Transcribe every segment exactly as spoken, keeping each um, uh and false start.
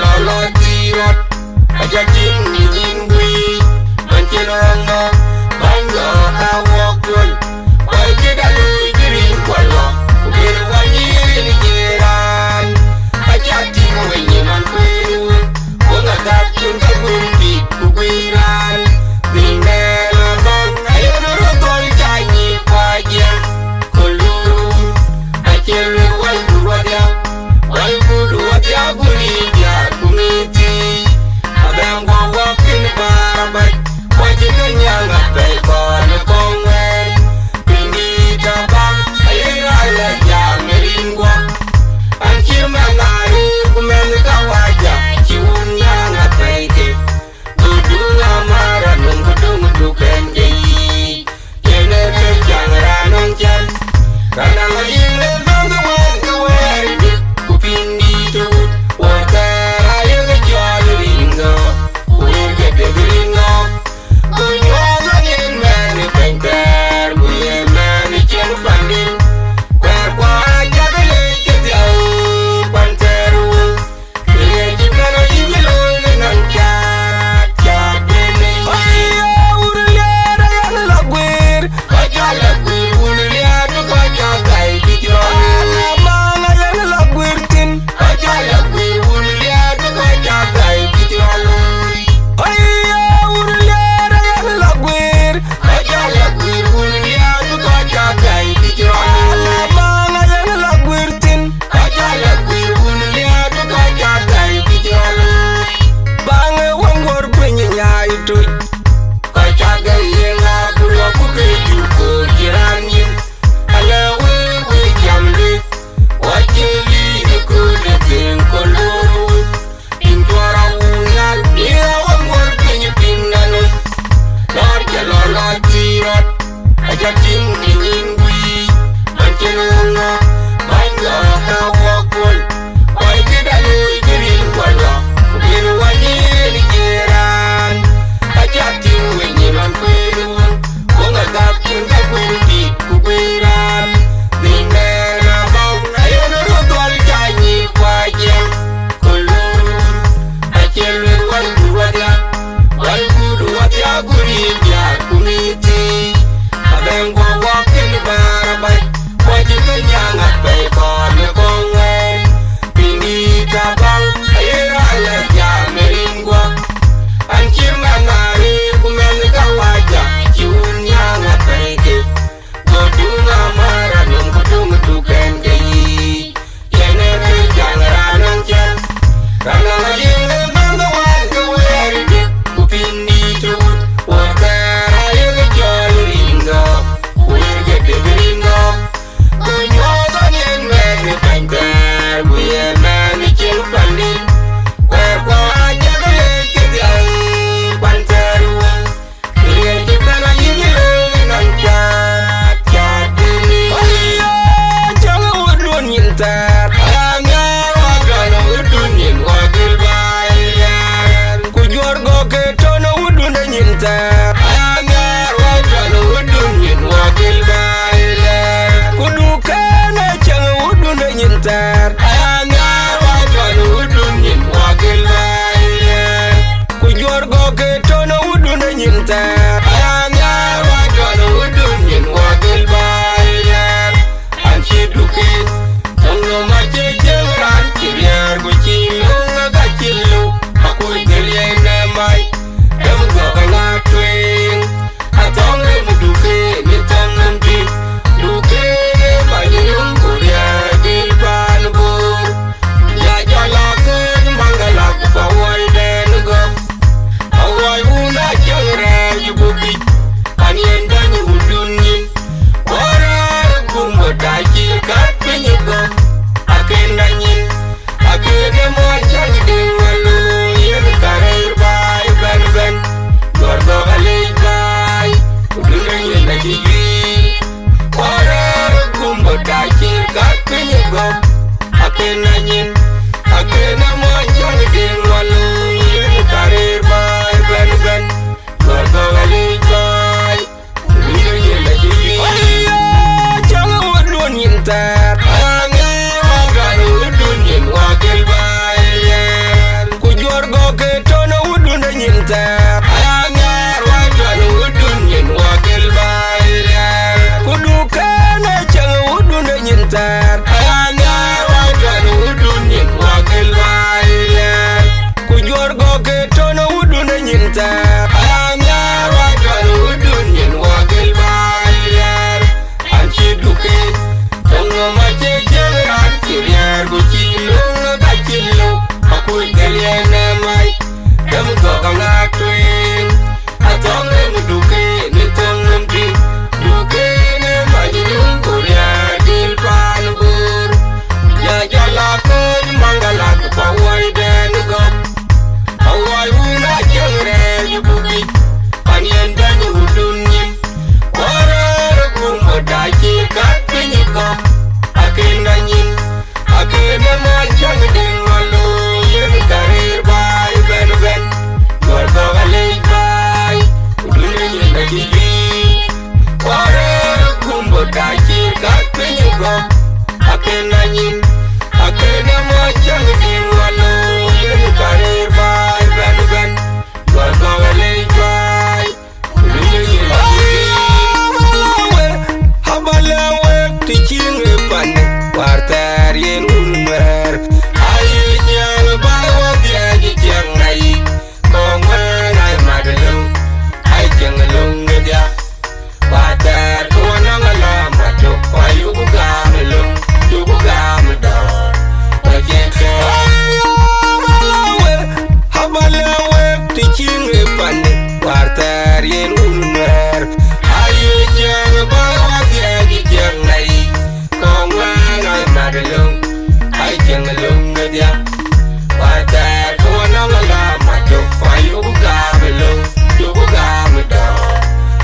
Lɔ lɔ ti rɔt, aja tiŋ ni nyin gui, man cin rɔŋ nɔ, bany lɔ ka wɔk tuɔl, wai kida lui kirin kuɔl lɔ, ku ben wai nyin jiran, aja tiŋ wei nyin man kuiru, wun atak cun ka gui dit ku gui ran, bin bɛn abang, ayen rɔ dhɔl ca nyi kua jiɛn, ku lurun, acin lui wai ku rɔt ya, wai ku rɔt ya guri diar ku miti, abɛn guɔ wɔk kin bar abac, wai ci ke nyaŋ apɛi kɔn kɔŋ wɛn, pindi ta bang, ayen rɔ la jam rin guɔ, an cir mɛn ari ku mɛn ka waja, ci wun nyaŋ apɛi ke. Ku duŋ amar anum ku duŋ duken ke yiic. Yen ee kë jaŋ raan nɔŋ cän. Raan nɔŋ ayiŋ le bäŋ ke wɛɛr ke wɛɛr dït. Ku piny dït ë wut. Wɔ thɛɛr ayek cɔl rin ŋɔ̈ɔ̈k. Ku wëër ke dek rin ŋɔ̈ɔ̈k. Ku nyuɔɔth ɣɔn yen mɛɛn ë bɛ̈ny thɛɛr. Ku ye mɛɛn ë cieŋ pandin. Kuɛɛr kuaar cak leec ke dhiau pan thɛɛr wun. Baŋ ë wëŋ wär piny nyaai tuc. Kɔc cak ë yen ŋa ku lɔ ku ke juk koor cï raan nyin. Alë wëë wëë jam lueth. Wa cï liic ë kööl ë dhëëŋ kɔn loor wun. Piny cuɔr awuuc nhial, ë wëŋ wär piny piny nanu. Lɔɔr cä lɔ lɔc thii rɔt. Aca tïŋ ë nyin guiir, man cïn ɣöŋ ŋɔ̈k, bäny ɣɔ̈k ka wɔk kuöl. Kɔc këda looi bï ril kuɔl ɣɔ̈k, ku bï wanyïïr jiëër raan. Aca tïŋ wec nyin ɣɔn kueer wun, wok agak cïn ka kueer dït ku kueer raan. Dhïn bɛ̈ɛ̈r abɔ̈u, ayen röt dhuɔl ca nyic kuac jiɛɛm, ku lurun. Acïn lueth wal ku wadhiak, wal ku wadhiak ku ril diaar ku mïïth thii. Abɛ̈n guɔ guɔ kën bäär abac, guɔ cï kë nyaŋ apɛi kɔɔr në kɔŋ wɛɛr. Pïŋ dïït abäŋ, aye raan lɛ̈k jam në rin guɔ. An cï mɛnh arëër ku mɛnh kawaja, cï wun nyaŋ apɛi ke. Go duŋ amär anɔm ku duŋ duken ke yiic. Yen ee kë jaŋ raan nɔŋ cän. Raan nɔŋ ayiŋ ë bäŋ ke wään ke wëër dït, ku pïn dït ë wut. Wɔ thɛɛr ayek cɔl rin ŋɔ̈ɔ̈k, ku wëër ke dek rin ŋɔ̈ɔ̈k. Ku nyuɔɔth ɣɔn yen mɛɛn ë bɛ̈ny thɛɛr, ku ye mɛɛn ë cieŋ pandït. Kuɛɛr kuɔ ajak leec ke dhiau, kuan thɛɛr wun. Ayo, cäŋ ë wudun nyin thɛɛr. Aya nhiaar wa tɔn ë wudun nyin wa gil baai lɛɛr. Ku juɔ̈r gɔ̈k ke tɔn ë wudun ë nyin thɛɛr. Aya nhiaar wa tɔn ë wudun nyin wa gil baai lɛɛr. Ku dukɛn ë cäŋ ë wudun ë nyin thɛɛr. Aya nhiaar wa tɔn ë wudun nyin wa gil baai lɛɛr. Ku juɔ̈r gɔ̈k ke tɔn ë wudun ë nyin thɛɛr. Aya nhiaar wa tɔn ë wudun nyin wa gil baai lɛɛr. An cï dukin, töŋ nɔm acï cieŋ raan cï riɛɛr ku cï löŋ ë ka cï lëu. Akuc dhil yen ë mai, dɛm gɔ̈k aŋa tueŋ. thɛɛr. Aya nhiaar wä tuan wudun nyin wä gël baai lɛɛr. Ku dukɛn ë cieŋ wudun ë nyin thɛɛr. Aya nhiaar wä tuan wudun nyin wä gël baai lɛɛr. Ku juɔ̈r gɔ̈k ke tɔ̈n wudun ë nyin thɛɛr. Aya nhiaar wä tuan wudun nyin wä gël baai lɛɛr. An cï duken, töŋ nɔm acï cieŋ raan cï riɛɛr, ku cï löŋ ka cï lëu, akuc gël yen ë mai, däm gɔ̈k aŋa tueŋ. Athɔ̈ŋ ë duken, ë thöŋ nɔm tïŋ, duken ë mac löŋ ku riɛɛr dhil paan Bor. Ya jɔl akööl maŋgala ku pa wuɔidɛn gɔ̈k. Awuɔi wun acieŋ rɛɛc bukic, pan yen bɛ̈ny wudun nyin. Kuarɛɛr ë guum ë dac cï kat piny ë gɔ̈k, akën da nyin, akën ë man cäŋ diŋ ŋɔl looi yen ka rëër baai bɛ̈n bɛ̈n. Juɔ̈r gɔ̈k alec baai, ku dun ë nyin acï juiir. Kuarɛɛr ë guum ë dac cï kat piny ë gɔ̈k, akën da nyin, akën ë man cäŋ diŋ ŋɔl looi yen ka rëër baai bɛ̈n bɛ̈n. Juɔ̈r gɔ̈k alec baai. Abala wek të cïŋ ë pan, wäär thɛɛr yen wun Nuɛɛr. Aye ciɛɛŋ bä wä dhiɛɛc ciɛɛŋ na yic, kɔŋ wɛɛn ai mat löŋ, ai ciɛɛŋ löŋ ë dhiak. Wäär thɛɛr ku wä nɔŋ alama tök, ku ayuku gam löŋ, yuku gam dɔ̈ɔ̈r, ku cï kɛ̈ɛ̈k. Abala wek, abala wek të cïŋ ë pan, wäär thɛɛr yen wun Nuɛɛr. Aye ciɛɛŋ bä wä dhiɛɛc ciɛɛŋ na yic, kɔŋ wɛɛn ai mat löŋ, ai ciɛɛŋ löŋ ë dhiak. Wäär thɛɛr ku wä nɔŋ alama tök, ku ayuku gam löŋ, yuku gam dɔ̈ɔ̈r,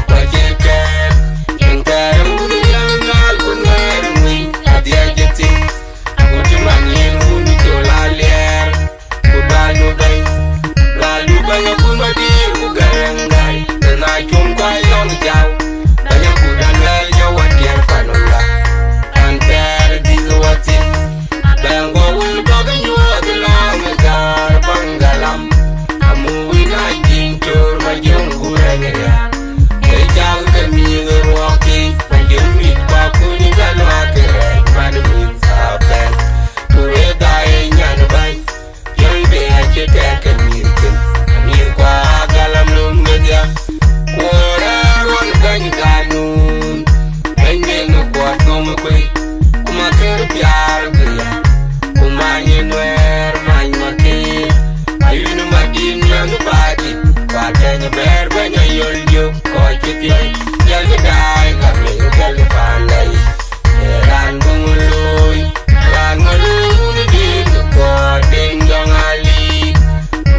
ku cï kɛ̈ɛ̈k. Yen thɛɛr wun yɛn ŋaal ku Nuɛɛr ŋuiny, adhiɛɛc ë thïn. Ku cï man yen wun col aliɛɛr, ku dualdu bɛ̈ny, dualdu bɛ̈ny akuma dïïr ku gɛ̈ɛ̈ŋ gäi, ë na cum kuany lɔŋ jau, bɛ̈ny akut aluɛɛl jɔ wä tiɛɛr panuda, an thɛɛr dhïth wä thïn. Bɛ̈ɛ̈ŋ guɔ wël bäk nyuɔɔth lɔŋ ë gäär baŋ galam, amu wïn a jiëny cöör ma jiëŋ ku rɛ̈ny riääk. Ë cak ke mïïth ë ruɔɔk thiëc, ma jiëŋ mïth kuak kuny ka luaak ke rɛ̈c man mïth abɛ̈n. Ku rëëth aa ye nyan bäny, jɔl de acï tɛ̈ɛ̈k ke mïïth thïn, amïïth kuak galam löŋ ë dhiak. Ku rɛ̈ɛ̈r ɣɔn bɛ̈ny ganun, bɛ̈ny ben kuɔt gɔm ë kuëi, ku makër piaar guiya, ku many ë Nuɛɛr many makër. Ayïn madït nyan badït, ku atɛ̈ny bɛ̈ɛ̈r bɛ̈ny ayol jök, kɔc cï piɔ̈i, jɔl kë daai ka mïth jɔl kë paanda yic. Ee raan bï ŋö looi, raan ŋö looi wun dïït kɔɔr den jɔŋ aliik.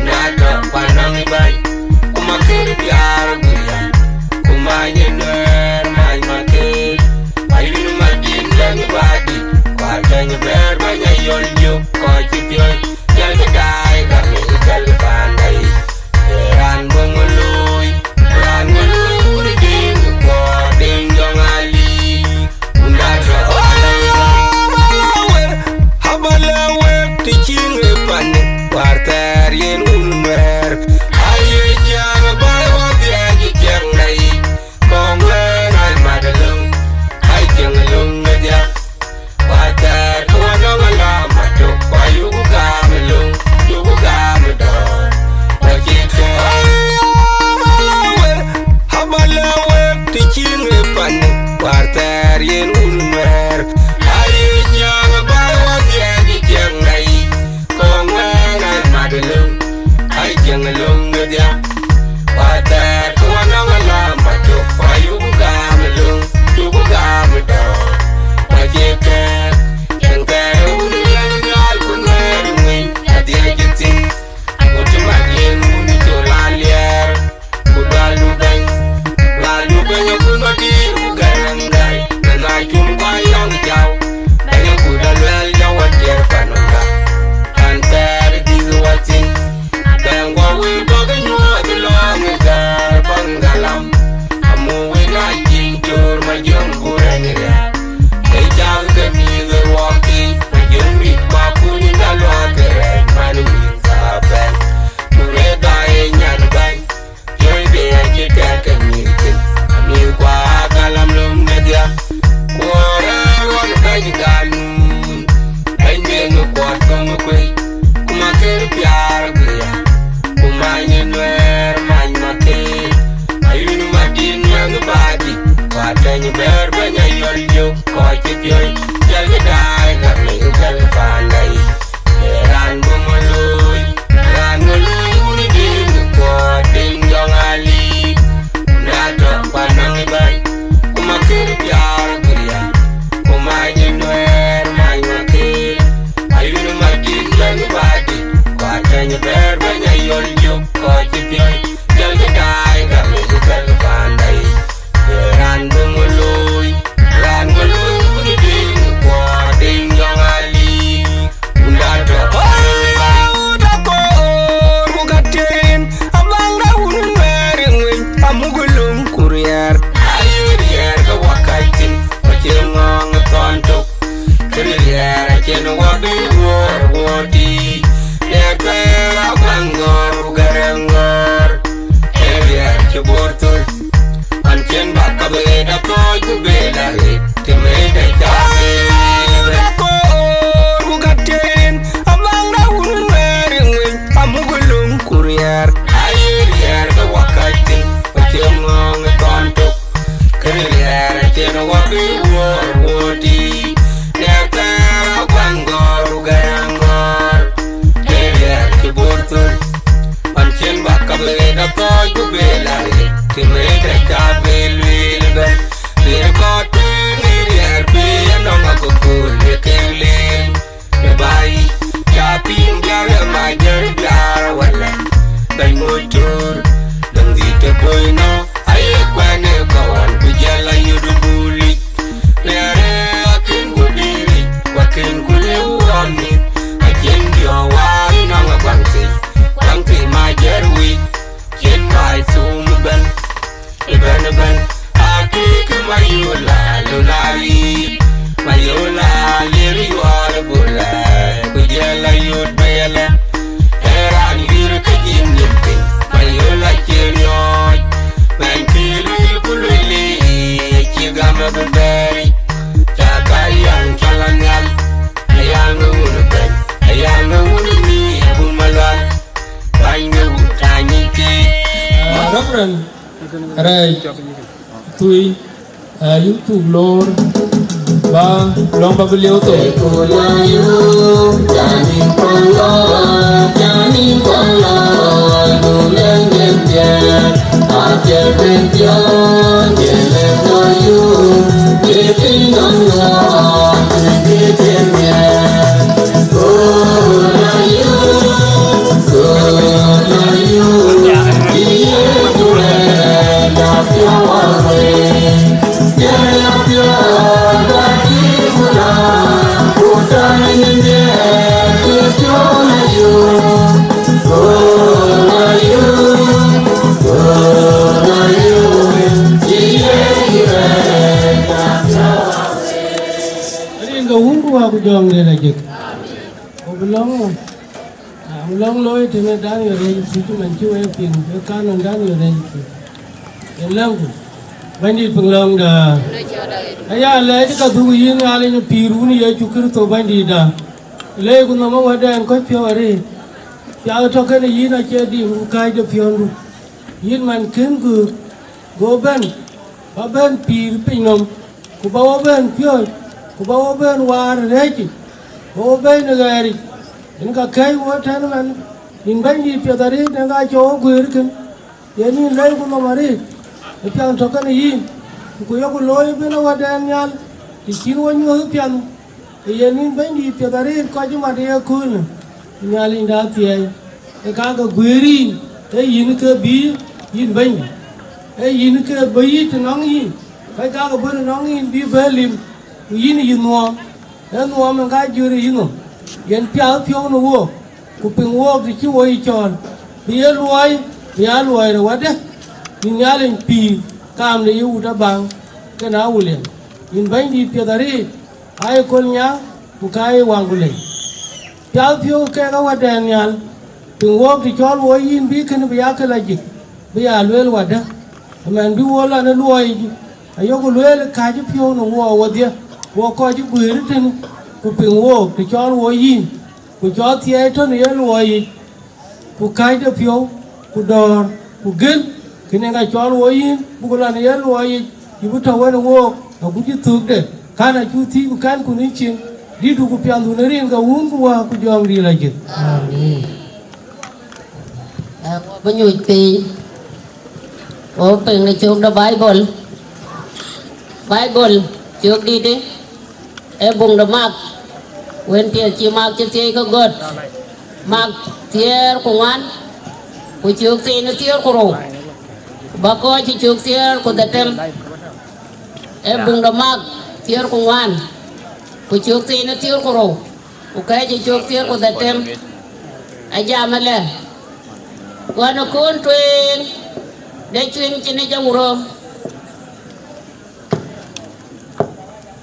Na tɔ̈ kuan nɔŋ ë bäny, ku makër piaar guiya, ku many ë Nuɛɛr many makër. Ayïn madït lɛ̈ny badït, ku atɛ̈ny bɛ̈ɛ̈r bɛ̈ny ayol jök, kɔc cï piɔ̈i, jɔl kë daai ka mïth jɔl kë paanda yic. Ee raan bï ŋö looi, raan ŋö looi wun dïït kɔɔr den jɔŋ aliik. Abala wek, abala wek të cïŋ ë pan, wäär thɛɛr yen wun Nuɛɛr. Aye ciɛɛŋ bä wä dhiɛɛc ciɛɛŋ na yic, kɔŋ wɛɛn ai mat löŋ, ai ciɛɛŋ löŋ ë dhiak. Wäär thɛɛr ku wä nɔŋ alama tök, ku ayuku gam löŋ, yuku gam dɔ̈ɔ̈r, ku cï kɛ̈ɛ̈k. Abala wek, abala wek të cïŋ ë pan, wäär thɛɛr yen wun Nuɛɛr. Aye ciɛɛŋ bä wä dhiɛɛc ciɛɛŋ na yic, kɔŋ wɛɛn ai mat löŋ, ai ciɛɛŋ löŋ ë dhiak. Wäär thɛɛr ku wä nɔŋ alama tök, ku ayuku gam löŋ, yuku gam dɔ̈ɔ̈r, ku cï kɛ̈ɛ̈k. Yen thɛɛr wun yɛn nhial ku Nuɛɛr ŋuiny, adhiɛɛc ë thïn. Ku cï man yen wun col aliɛɛr, ku dualdu bɛ̈ny, dualdu bɛ̈ny akuma dïïr ku gɛ̈ɛ̈ŋ gäi, bɛ̈ny acum kuany lɔŋ jau, bɛ̈ny akut aluɛɛl jɔ wä tiɛɛr panuda, an thɛɛr dhïth wä thïn. Bɛ̈ɛ̈ŋ guɔ wël bäk nyuɔɔth Rɛ̈ɛ̈r bɛ̈ny ayɔl jök kɔc cï piɔ̈ɔ̈c, jɔl cï daai gam ë ku pɛ̈l paanda yic. Ee raan bï ŋö looi, raan ŋö looi ku dï deŋ kuɔɔr deŋ jɔŋ alii. Wunda tɔ̈. Wunda koor ku ka tëën, abaŋda wun nuɛɛr ë ŋueny, amuk löŋ ku riɛɛr. Aye riɛɛr ke wakac thïn, ku cie ŋɔɔŋ ë thɔn tök. Kënë riɛɛr acïn wä bï wuɔɔr wuɔɔr tïï. Riɛɛr thɛɛr akuaŋ ŋɔɔr ku gɛrɛŋ ŋɔɔr. Ee riɛɛr cï bor thöl. An cïn bak ka bï ɣet athɔɔc ku bel aɣet. Të mëëdë ca bel. Koor ku ka tëën. Abaŋda wun nuɛɛr ë ŋueny. Amuk löŋ ku riɛɛr. Aye riɛɛr ke wakac thïn. Ku cie ŋɔɔŋ ë thɔn tök. Kënë riɛɛr acïn wä bï wuɔɔr wuɔɔr tïï. Riɛɛr thɛɛr akuaŋ gɔ̈ɔ̈r ku gɛ̈ɛ̈ŋ gɔ̈ɔ̈r. Ee riɛɛr cï bor thöl. Pan cïn bak ka bï ɣet athɔɔc ku bel aɣet. Të mëëdë ca bel lueel ëbɛ̈n. Riɛɛr kɔɔr tueŋ ë riɛɛr pïïr anɔŋ akököl ë kek leer. Ë baai, ca piŋ biar ë ma jär biar wala. Bɛ̈ny ŋö cöör, däŋ dhil të bɔ̈i nɔ, aye kuɛn ë kɔn, ku jɔl ayöt ë bulic. Riɛɛr ë akën ku dïïric, ku akën ku liu ɣɔn mïth. Acïn diɔ̈ɔ̈k waar nɔŋ ë kuaŋ thii, kuaŋ thii ma jär wïc. Cïn baai thum ëbɛ̈n, ëbɛ̈n, ëbɛ̈n. Akëkë Mayola lon ariit, Mayola lier yuɔɔr ë bula, ku jɔl ayöt bɛ̈ɛ̈lë. Ee raan yïr ke jïn nyin piny, Mayola cï riɔ̈ɔ̈c. Bɛ̈ny kë luel ku luel ë, cï gam abï bɛ̈ɛ̈i. Ca ka yɔn cɔl anhial, ayal ŋö wun ë bɛ̈ny, ayal ŋö wun ë mïïr, abï malual. Bäny ŋö wun tany ë tïï. Ah, Reverend Rɛɛc Thuëi, ah, yïn cuk loor, ba lɔ̈ŋ ba bï lieu thou. Rin ke wun ku wä ku jɔŋ de la jik. Ku bï lɔ̈ŋ ŋö? Am lɔ̈ŋ looi tënë Daniel rɛɛc thïn, cï man cï wek piŋ, ke kanon Daniel rɛɛc thïn. Yen lɛ̈ŋku, Bɛ̈nydït piŋ lɔ̈ŋda. Aya lɛɛc ka dhuk yïn Nhialic ë pïïr wun Yecu Kërtho Bɛ̈nydïtda. Leec ku nhom awädɛn kɔc piɔ̈u arëët. Piath tɔ̈ kënë yïn acie dim ku kääc de piɔ̈ndu. Yïn man kën göök, go bɛ̈n, ba bɛ̈n pïïr piny nɔm, ku ba wo bɛ̈n piööc, ku ba wo bɛ̈n waar rɛ̈ɛ̈cic, ba wo bɛ̈n në ɣɛɛric. Yen ka kɛ̈ɛ̈c wo tɛ̈n ëmɛn, yïn Bɛ̈nydït piɛth arëët në ka cɔk wo guëër kën. Yen yïn lɛ̈i ku nhom arëët, ë piath tɔ̈ kënë yïn, ku ku yok looi ëbën awädɛn nhial, të cïn wo nyuɔ̈th ë piathë. Ee yen yïn Bɛ̈nydït piɛth arëët kɔc ë mat ë yeköölë, Nhialicda thiɛɛi, ee ka ke guëër yïn, ee yïn ke bï yïn Bɛ̈nydït, ee yïn ke bï yï të nɔŋ yïn, kɔc ka ke bɔ̈ të nɔŋ yïn bï bɛ̈n lim, ku yïn yï nuɔɔm, ee nuɔɔm ë ka jur ë yï nhom, yen piath piɔ̈u në wook, ku piŋ wook të cï wo yï cɔɔl, bï ye luɔi, bï ya luɔi rɔt wadë, yïn Nhialic pïïr, kaam de ye wut abaŋ, kën a William, yïn Bɛ̈nydït piɛth arëët, aa ye köl nyaŋ, ku ka ye waŋ ku lei. Piath piɔ̈u kek awädɛn nhial, piŋ wook të cɔl wo yïn bï kënë bï ya kë la jik, bï ya lueel wadë. Ëmɛn bï wo lɔ në luɔi yic, ayoku lueel kääc piɔ̈u në wook wodhie, wo kɔc ë guëër ëtënë, ku piŋ wook të cɔl wo yïn, ku cɔl thiɛɛi tɔ̈ në ye luɔi yic. Ku kääcde piɔ̈u, ku dɔ̈ɔ̈r, ku gël, kënë ka cɔl wo yïn, buk lɔ në ye luɔi yic, yï bï tɔ̈ wën wook, agut cï thökde, kän acuk thiëc ku kɛ̈nku në cieŋ, dïtdu ku piathdu në rin ke Wun ku Wät ku Jɔŋdït Lajik. Amen. Ë, wo bï nyuc piny, wo piŋ në cök de Baibol. Baibol, cök dïtë, ee buŋ de Mak, wën piɛth cï Mak cï thiëëc ke gɔ̈t. Mak thiëër ku ŋuan, ku cök thiin ë thiëër ku rou, ku bä kɔc cï cök thiëër ku dhetem. Ee buŋ de Mak thiëër ku ŋuan, ku cök thiin ë thiëër ku rou, ku kɛ̈ɛ̈c cök thiëër ku dhetem. Ajam ëlë, ɣɔn ë kun tueŋ de cuïn cïn ë jɔŋ röör,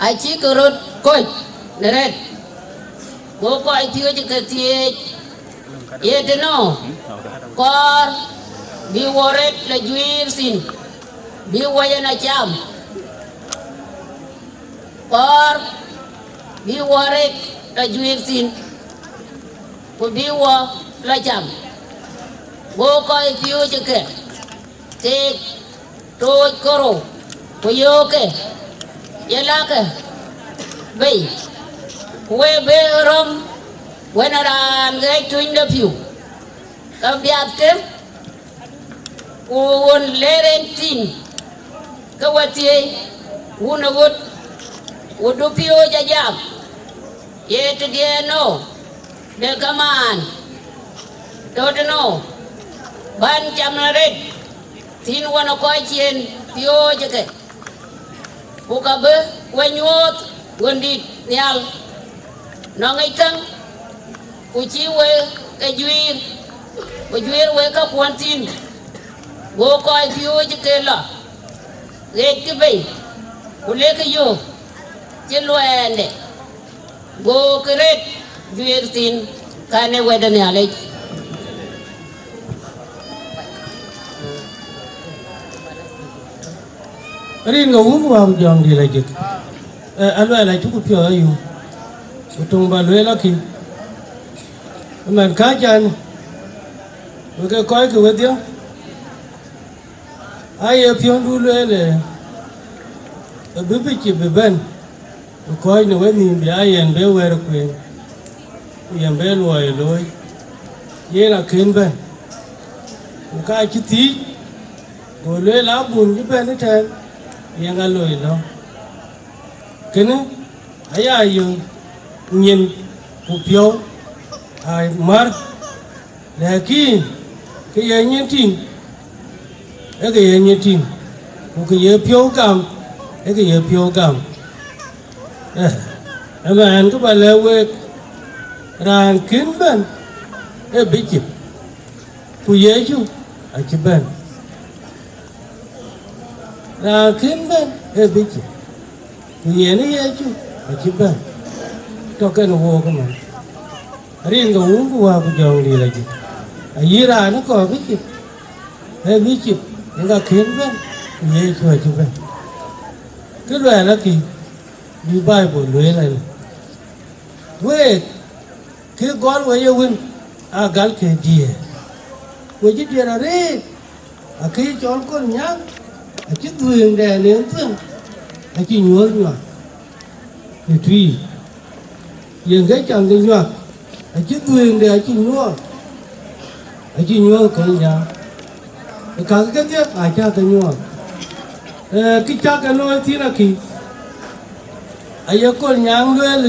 acï ke röt kɔc në rɛ̈t, go kɔc piööcë ke thiëëc, ye tënou kɔɔr bï wɔ rɛ̈t lɔ juiir thïn, bï wɔ yen a cam? Kɔɔr bï wɔ rɛ̈t lɔ juiir thïn, ku bï wɔ lɔ cam. Go kɔc piööcë ke keek tooc kërou, ku yöökkë, ye lakë bei, ku we bï röm wën raan ɣɛɛc tuny de pïu, ke biathkë, ku ɣön le ren thïn, ke we thiëëc, wun ë ɣöt, wun du piööc ajam, ye tëdiɛ̈n nɔ̈k de kamaan, tɔ̈ tënou bän cam në rɛ̈t thïn wën ë kɔc cï en piööcë ke, ku ka bï we nyuöth ɣöndït nhial nɔŋ ŋic käŋ, ku cï we ke juiir, ku juiir we käkuɔn thïn. Go kɔc piööcë ke lɔ ɣeeckë bei, ku lekë yöök cï luɛɛnde, gokë rɛ̈t juiir thïn. Kän ee wɛ̈t de Nhialic. Rin ke Wun ku Wät ku Jɔŋdït Lajik. Ee, aluɛɛl acuk piɔ̈ɔ̈th ayum, ku töŋ bä lueel akï. Ëmɛn kääc an, wek ke kɔc ke wedhie, aye piɔ̈ndu lueel, ee, bï bï cï bï bɛ̈n, bï kɔc në wenhïïm bï aa yen bï wɛ̈ɛ̈r kueen, ku yen bï luɔi looi, yen akën bɛ̈n. Ku ka cï thiic, go lueel, abun cï bɛ̈n ëtɛ̈ɛ̈n, yen aloi lɔ. Kënë aya yök nyin ku piɔ̈u aa mär, lakin kë ye nyin tïŋ, ee kë ye nyin tïŋ, ku kë ye piɔ̈u gam, ee kë ye piɔ̈u gam. Eh, ëmɛn kë bä lɛ̈k week, raan kën bɛ̈n ee bicip, ku Yecu acï bɛ̈n. Raan kën bɛ̈n ee bicip, ku yen ë Yecu acï bɛ̈n, tɔ̈ kenë wook ëmɛn. Rin ke Wun ku Wät ku Jɔŋdït Lajik. Ayï raan ë kɔɔr bicip, ee bicip, yen ka kën bɛ̈n, ku Yecu acï bɛ̈n. Kë luɛɛl akï, bï Baibul lueel ëlë, week, kë gɔl we ye wën, aa gal ke diëër. We cï diëër arëët, akëc cɔl Kolnyaŋ, acï dhuëëŋdɛn en thiäŋ, acï nyuɔ̈th nyuak në tui, yen ke cam de nyuak, acï dhuëëŋde acï nyuɔɔth, acï nyuɔ̈th Kolnyaŋ. Ë kakë kedhie acä ke nyuɔɔth. Ee, kë cä ke looi thïn akï, aye Kolnyaŋ lueel,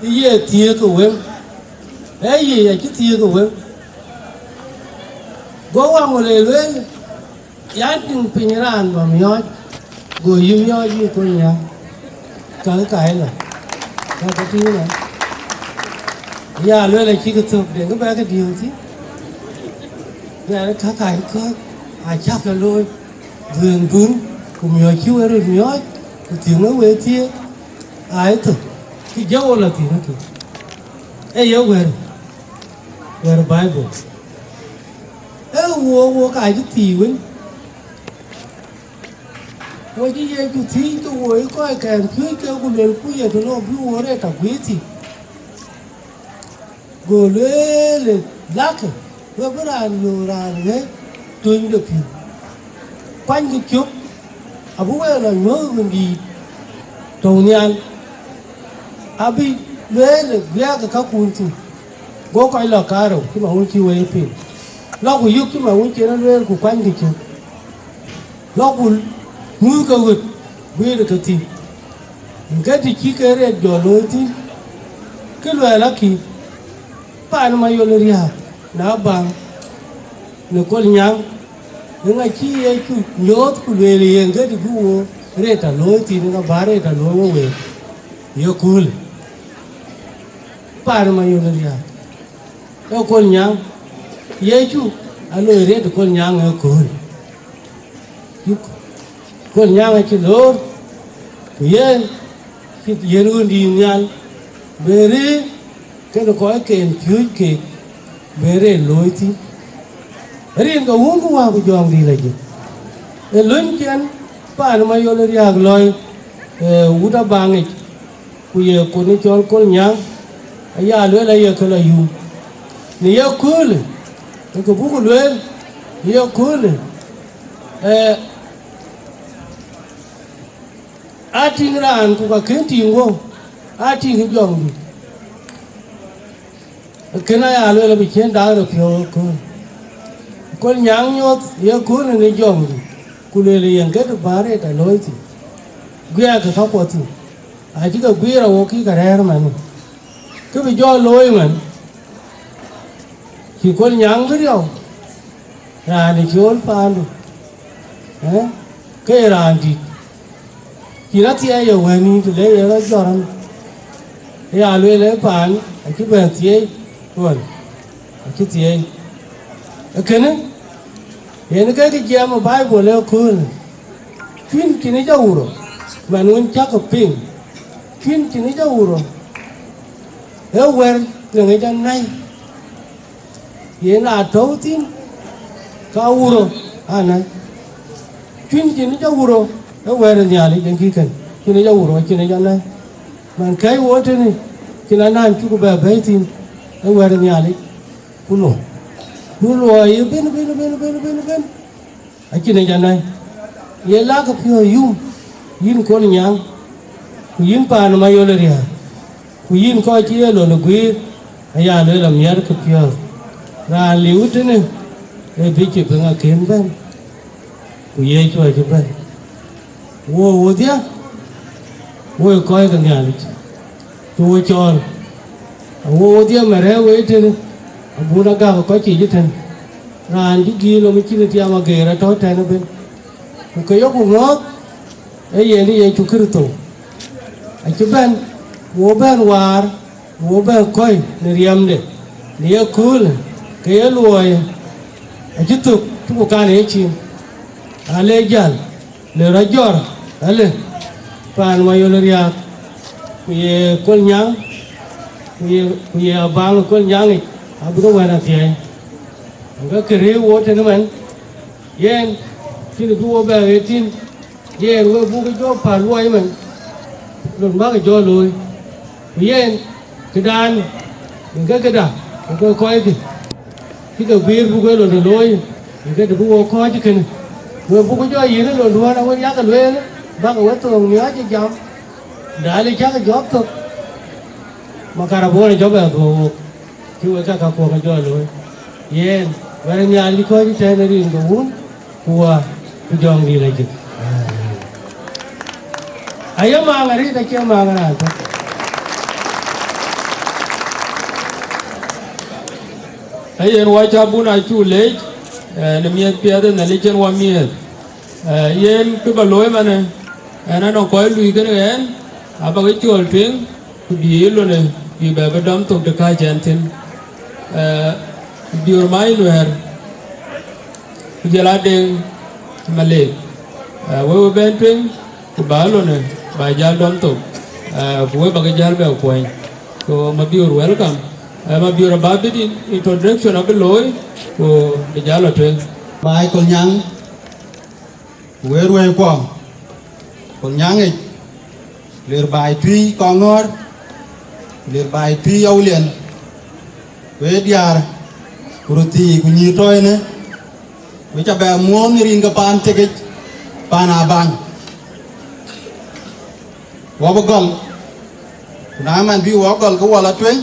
ë ye thiëëk ë wëŋ, ee yic acï thiëëk ë wëŋ. Go Waŋ Wël ë lueel, yan, tïŋ piny raan bä miɔɔc, go yï miɔɔc yï Kolnyaŋ, kakë ka ëlä, kakë tïŋ ëlä. Ya lueel acïk thök, den kë bɛ ke diëëu thïn. Luɛɛl, ka ka yï kɔ̈ɔ̈c, acä ke looi, dhuëëŋdun, ku miɔɔc cï we röt miɔɔc, ku thiëŋ ë we thiëëk, aa ye thök, kë jɔ wo lɔ thïn ëtök. Ee ye wɛ̈ɛ̈r, wɛ̈ɛ̈r Baibul. Ee wook, wook aa cï thiëëc wën. Wo cï Yecu thiëëc ke wo ë kɔckɛn piööcë, ku luelku ye tënou bï wo rɛt tɔ guiir thïn. Go lueel, lakë, we bï raan yöök raan ŋiɛc töny de pïu, kuanykï cök, abï we lɔ nyuɔ̈th ë Wëndït tɔ̈u nhial, abï lueel guiɛɛkë kakun thïn. Go kɔc lɔ kaarou cï man wën cï wëi piŋ, lɔku yök cï man wën cïn e lueel, ku kuanykï cök, lɔku nyuuthkë ɣöt, guiirkë thïn, ke të cï ke rɛt jɔ looi thïn. Kë luɛɛl akï, Paan Mayol Riääk, na baŋ në Kolnyaŋ, ëŋa cï Yecu nyooth ku lueel yen ke të bï wo rëët alooi thïn, ka bä rëët alooi wo week? Ye köölë. Paan Mayol Riääk, ee Kolnyaŋ, Yecu aloi rëët Kolnyaŋ ë kööl. Yïk Kolnyaŋ acï loor, ku yen cï yen ɣöndïït nhial, bë rëër kenë kɔcken piööc keek, bë rëër looi thïn. Rin ke wun ku wä ku jɔŋdït la jik. Ë löny cïn paan Mayol Riääk lɔi, ee, wut abaŋic, ku ye kun cɔl Kolnyaŋ, aya lueel aye kë lɔ yum. Në ye köölë, ë kë buk lueel, në ye köölë, ee, a tïŋ raan ku ka kën tïŋ wou, a tïŋ jɔŋdït. Kën aya lueel abï cïn dak rɔt piɔ̈u ë kööl. Kolnyaŋ nyuɔɔth ye kööl në jɔŋdït, ku lueel yen ke të bä rëët alooi thïn, guiɛɛkë kakuɔ thïn, acï ke guiir awok kï ke rɛ̈ɛ̈r manë. Kë bï jɔ looi man, cï Kolnyaŋ bï riɔu, raan ë cool paandu, ë, ke ye raan dït. Cïn athiɛɛi ye wɛ̈ɛ̈t nïïm të le ye rɔt jɔt rɔn, ë ya lueel ë paan acï bɛ̈n thiëëc ɣɔn, acï thiëëc. Ee kënë, yen ke kë jiɛɛm ë Baibol ë köölë, cuïn cïn ë jɔ wuro, man wën cäk ke piŋ, cuïn cïn ë jɔ wuro, ë wɛ̈t në ŋic anäi. Yen aa tɔ̈u thïn, ka wuro anäi. Cuïn cïn jɔ wuro, ë wɛ̈t ë Nhialic en kï kën, cïn jɔ wuro, cïn jɔ anäi. Man kɛ̈i wo tënë, cïn anäi cuk bɛ bɛ̈i thïn, ë wɛ̈t ë Nhialic, ku luɔi. Ku luɔi ë ben, ben, ben, ben, ben, ben. Acïn ë jɔ nɛ̈i, ye lakë piɔ̈ɔ̈th yum, yïn Kolnyaŋ, ku yïn paan Mayol Riääk, ku yïn kɔc cï ye lon ë guiir, aya lueel amiɛtkë piɔ̈ɔ̈th. Raan liu tënë, ee bï cï piŋ akën bɛ̈n, ku Yecu acï bɛ̈n. Wo wodhia, wo ë kɔc ke Nhialic, të wo cɔɔl, awo wodhia mɛn rɛ̈ɛ̈r wei tënë, abun agak kɔc cï jï tën. Raan cï gïïr nɔm cïn tiam ageer atɔ̈ tɛ̈n ëbën, ku ke yok ŋɔ̈ɔ̈th, ee yen Yecu Kërtho. Acï bɛ̈n, wo bɛ̈n waar, wo bɛ̈n kɔ̈i në riɛmde, në ye köölë, ke ye luɔi, acï thök cï ku kan ë yecin. Ale jäl, le rɔt jɔr, ale, paan Mayol Riääk, ku ye Kolnyaŋ, ku ye, ku ye abaŋ Kolnyaŋic, abï ke wɛ̈n athiɛɛi. Ŋa kë rëër wo tënë man, yen, cïn bï wo bɛ ɣet thïn, yen we buk jɔ päl luɔi man, lon bäk jɔ looi. Ku yen, këdan, yen ke këda, ku ke kɔckï, cï ke guiir buk ë lon looi, yen ke të bï wo kɔc kënë. We buk jɔ yïn ë lon duɔ̈n awën yak lueel, bäk we thoŋ miɔɔc ë jam, dal ë cäk jɔp thök, makarabon ë jɔ bɛ dhuɔ̈k wok. Cï wek ka kakuɔ̈k ë jɔ looi. Yen, wɛ̈t ë Nhialic kɔc ëtɛ̈ɛ̈n ë rin ke Wun, ku Wä, ku Jɔŋdït Lajik. Aye maŋ arëët, acie maŋ raan tök. Ayen wɔ cä bun acuk leec, eh, në miɛth piɛth ë Nhialic en wɔ miɛth. Eh, yen kë bä looi manë, ɛn anɔŋ kɔc luui kënë ɣɛn, abä ke cɔl tueŋ, ku bï ye lonë, bï bɛ bï dɔm thok të kääc ɛn thïn. Eh, Biöör Mac Nuɛɛr, ku jɔl a Deŋ Malek. Eh, we we bɛ̈n tueŋ, ku bä lonë, bä jäl dɔm thok. Eh, ku we bä ke jäl bɛ kuɔny. So, Mabiöör, welcome. Eh, Mabiöör abä bï in-, introduction abï looi, ku bï jäl lɔ tueŋ. Baai Kolnyaŋ, ku wek ruɛ̈ɛ̈ckuɔ, Kolnyaŋic, lir baai tui Kɔŋɔ̈ɔ̈r, lir baai tui Awulian, ku ee diäär, ku röthii, ku nyïïr tɔ̈ ënë, ku ca bɛ muɔ̈ɔ̈th në rin ke paan tekic, paan abaŋ. Wɔ bï gɔl, ku na man bï wɔ gɔl, ke wɔ lɔ tueŋ,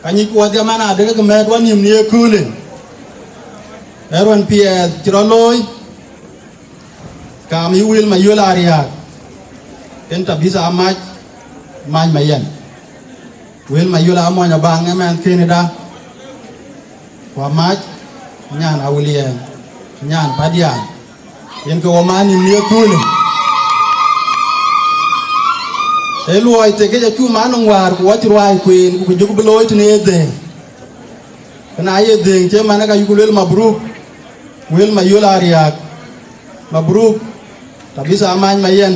ka nyic wɔ dhiam an, adekë ke mɛ̈ɛ̈t wɔ nïïm në ye köölë, ee ruɔ̈n piɛth cï rɔt looi, kaam yï wël Mayol Ariääk, ken Tabitha Mac, Mac Mayɛn. Wël Mayol Amony Abaŋ ëmɛn kënë da, ku Amac, nyan Awuliɛɛr, nyan Padiaŋ, yen ke wɔ man nïm në ye köölë. Ee luɔi thek këc acuk man nɔm wäär, ku wɔ cï ruääi kueen, ku jɔku bï looi tënë ye dhëëŋ. Kënë aye dhëëŋ cï man ka yuku lueel mabruk, wël Mayol Ariääk, mabruk. Tabitha Amany Mayen,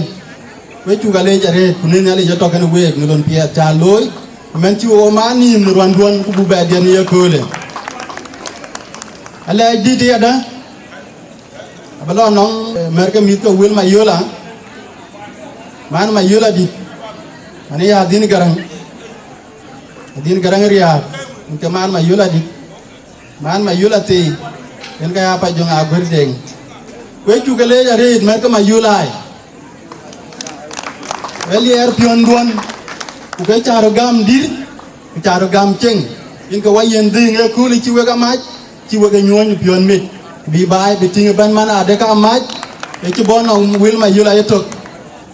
wek cuk aleec arëët, ku në Nhialic ë tɔ̈ kenë week në lon piɛth cä looi, mɛn cï wo man nïïm në ruanduɔn, ku buk bɛ diɛt në ye köölë. Alɛɛc dït yadä, abï lɔ nɔŋ, eh, mɛ̈r ke mïth ke wël Mayola, man Mayola dït, man ya Adhin Gäräŋ, Adhin Gäräŋ Riääk, yen ke man Mayola dït. Man Mayol athii, yen ka ya Pajöŋ Aguër Deŋ. Wek cuk aleec arëët mɛ̈r ke Mayol ai. Wek liɛɛr piɔ̈nduɔn, ku ke cä röt gam dït, ku cä röt gam ceŋ. Yen ke wa yen dhëëŋ ë kööl cï wek amac, cï wek e nyuɔɔny piɔ̈n mit. Bï baai bï tïŋ ëbɛ̈n man adek amac, ë cï bɔ̈ nɔm wël Mayol ayetök.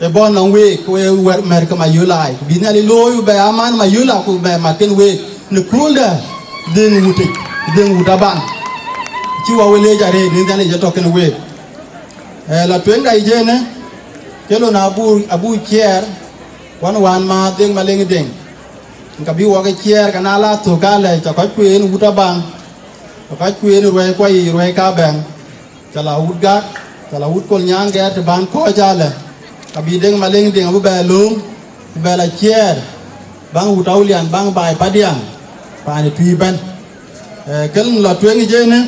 Ë bɔ̈ nɔm week, ku ë wɛ̈t mɛ̈r ke Mayol ai, ku bï Nhialic looi, ku bɛ aman Mayol, ku bɛ mat kenë week në kööldä, dhëëŋ wutic, dhëëŋ wut abaŋ. Cï wa we leec arëët, në Nhialic ë tɔ̈ kenë week. Ee, la tueŋda yic ënë, ke lon abu, abu ciɛɛr, wan wään ma dhëëŋ Maleŋ Deŋ. Ka bï wɔ ke ciɛɛr, ka na la thök alɛ, cä kɔc kueen wut abaŋ, cä kɔc kueen ruɛ̈i kuɔ yiic, ruɛ̈i ka bɛ̈ŋ. Cä la wut gak, cä la wut Kolnyaŋ gɛɛr të ban kɔ̈ɔ̈c alɛ, ka bï Deŋ Maleŋ Deŋ abï bɛ lööm, ku bɛ la ciɛɛr, baŋ wut Awulian, baŋ baai Padiaŋ, paan ë tui bɛ̈n. Ee, kël la tueŋ ë jenë,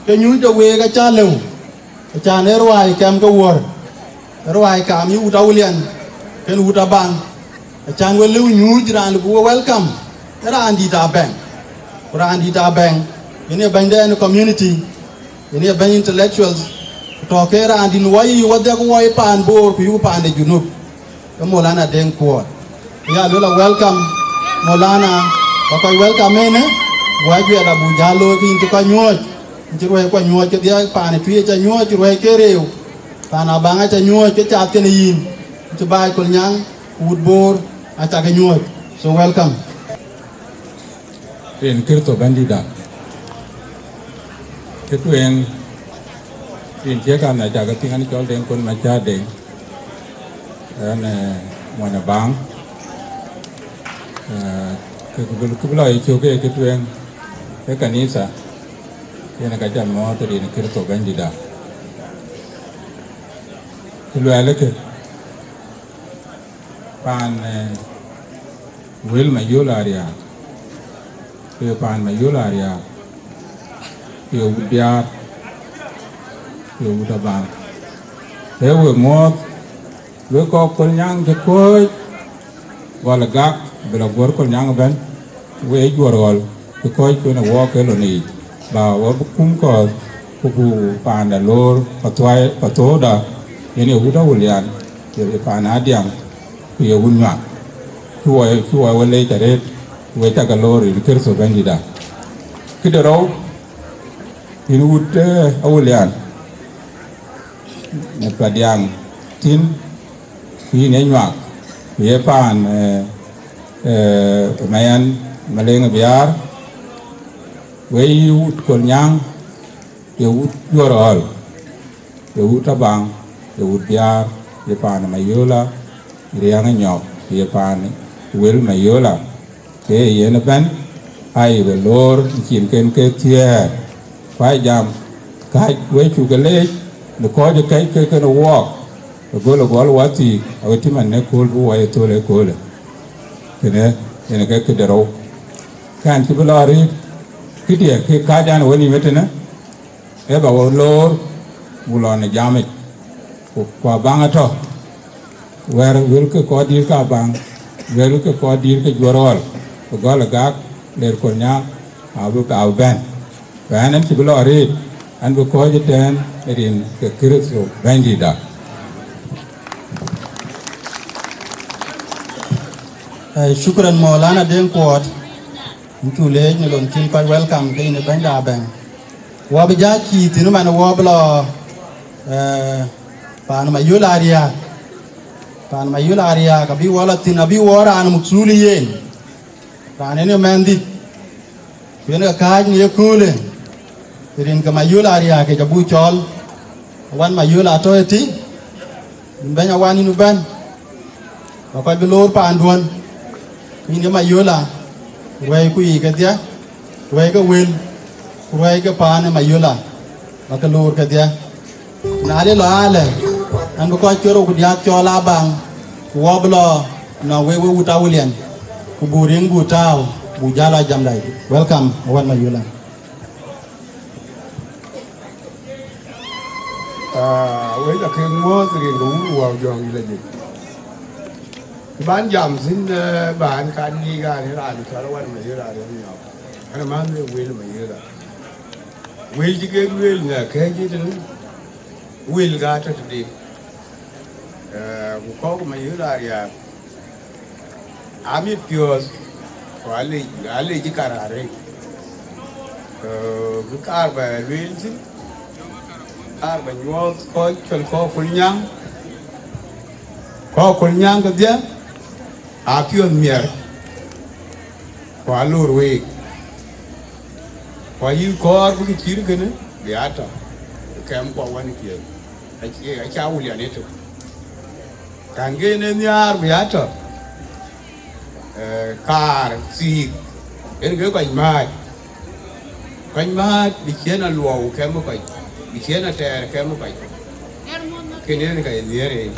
ke nyuc de week acä lëu, acän ë ruääi kɛm ke wuɔ̈r, ë ruääi kaam yï wut Awulian, kën wut abaŋ. Acän we lëu nyuuc raan lëu bï we welcome, ë raan dït abɛ̈ŋ. Ku raan dït abɛ̈ŋ, yen ye bɛ̈nyden community, yen ye bɛ̈ny intellectuals, ku tɔ̈ ke raan dït wɔ yiic wɔ dhiɛk wɔ ye paan Boor ku yuk paan de Junub. Ke Maulana Deŋ Kuɔɔt. Ya luel a welcome, Maulana, ka kɔc welcome ënë, wa juɛt abu jäl looi ke yïn cï kɔc nyuɔɔc, yïn cï ruɛ̈i kuɔ nyuɔɔc ke dhiɛk, paan ë tui acä nyuɔɔc, cï ruɛ̈i ke rëëu, paan abaŋ acä nyuɔɔc ke cath kenë yïn, yïn cï baai Kolnyaŋ, ku wut Boor acä ke nyuɔɔc. So welcome. Rin Kërtho Bɛ̈nydïïtda. Kë tueŋ, rin ciëk an, acä ke piŋ an, cɔl Deŋ Kon Macar Deŋ. Ɣɛn, ee, mony abaŋ. Ee, kë, kë, kë bï lɔ ye cök ke kë tueŋ, ee kanitha, yen ka jam mɔ̈ɔ̈th rin Kërtho Bɛ̈nydïïtda. Kë luɛɛlë kë, paan, ee, wël Mayol Ariääk, ku ye paan Mayol Ariääk, ku ye wut Biaar, ku ye wut abaŋ. Ee we muɔ̈ɔ̈th, wek kɔc Kolnyaŋ cï kɔ̈ɔ̈c, gɔl ë gak, bï lɔ guɔ̈r Kolnyaŋ ëbɛ̈n, we juɔ̈r ɣɔl, bï kɔ̈ɔ̈c kuen ë wɔɔk ke lon yiic, ba wɔ bï kum kɔ̈ɔ̈th, ku buk paanda loor, pathuai, pathuɔ̈ɔ̈da, yen ye wut Awulian, ye paan Adiaŋ, ku ye wun Nyuak. Cï wɔ, cï wɔ we leec arëët, we cä ke loor rin Kërtho Bɛ̈nydïïtda. Këde rou, yïn wut, ee, Awulian, në Padiaŋ thïn, ku yïn ye Nyuak, ku ye paan, ee, ee, Mayen Maleŋ Biaar, we yï wut Kolnyaŋ, ye wut juɔ̈r ɣɔl. Ye wut abaŋ, ye wut Biaar, ye paan Mayola, Riäŋ Nyɔk, ye paan wël Mayola, ke yen ëbɛ̈n, aa ye we loor cin ken ke thiëër. Ku aa jam, kääc we cuk ke leec, në kɔc ë kɛ̈c ke kën wɔɔk, ë gɔl ë gɔl wäthii, awe tïmën në kööl bï wɔ ye thöl ëköölë. Kënë, yen ke këde rou. Kɛn cï bï lɔ arëët, këdiɛ̈ ke kääc an, wën yïm ëtënë, ee ba wo loor, buk lɔ në jamic, ku, ku abaŋ atɔ̈, wɛ̈ɛ̈r wël ke kɔc dïïr ke abaŋ, wël ke kɔc dïïr ke juɔ̈r ɣɔl, ku gɔl ë gak, ler Kolnyaŋ, abï, abï bɛ̈n. Ku ɛn, ɛn cï bï lɔ arëët, ɛn bï kɔ̈ɔ̈c ëtɛ̈ɛ̈n rin ke Kërtho Bɛ̈nydïïtda. Eh, shukran, Maulana Deŋ Kuɔɔt. Yïn cuk leec në lon cïn kɔc welcome ke yïn ë bɛ̈nyda abɛ̈ŋ. Wɔ bï jääc cïï thïn man wɔ bï lɔ, eh, paan Mayol Ariääk. Paan Mayol Ariääk abï wɔ lɔ thïn, abï wɔ raan muk thul yen. Raan en ë mɛnhdït, ku yen ke kääc në yeköölë, rin ke Mayol Ariääk yic abuk cɔɔl, Awan Mayol atɔ̈ ëtï, yïn bɛ̈ny Awan yïn bɛ̈n, ba kɔc bï loor paanduɔ̈n, ku yïn ye Mayola, ruɛ̈i ku yiic kedhie, ruɛ̈i ke wël, ku ruɛ̈i ke paan ë Mayola, ba ke loor kedhie. Na le lɔ alɛ, an bï kɔc ke rou ku diäk cɔɔl abaŋ, ku wɔ bï lɔ nɔŋ wek we wut Awulian, ku buk riŋ buk tääu, buk jäl a jam dai. Welcome, Awan Mayola. Ah, wek akek muɔ̈ɔ̈th rin ke wun Wau Jɔŋ Yila Jek. Ban jam thïn, eh, ban kan yiic an, raan cɔl Awan Mayol Ariääk Nyɔk. An, man wek wël Mayol. Wël cï kek lueel në kɛ̈ɛ̈c ë tënë, wël ka tɔ̈ tëde. Eh, ku kɔ̈k Mayol Ariääk, amit piɔ̈ɔ̈th, ku alec, alec ë kaar arëët. Eh, bï kaar bɛ lueel thïn, kaar bɛ nyuɔɔth kɔc cɔl kɔ̈k Kul Nyaŋ, kɔ̈k Kul Nyaŋ kedhie, apiɔ̈ɔ̈th miɛr, ku alor week. Ku ayï kɔɔr bï kë cït kënë bï a tɔ̈, kɛm ku Awan ë piɛth, acie, acie Awulian ë tök. Kan ke en ë nhiaar bï a tɔ̈, eh, kaar thiik, en ke kɔc määc. Kɔc määc bï ciën aluɔu kɛm kɔc, bï ciën atɛɛr kɛm kɔc. Kënë en ka ye nhiëër en.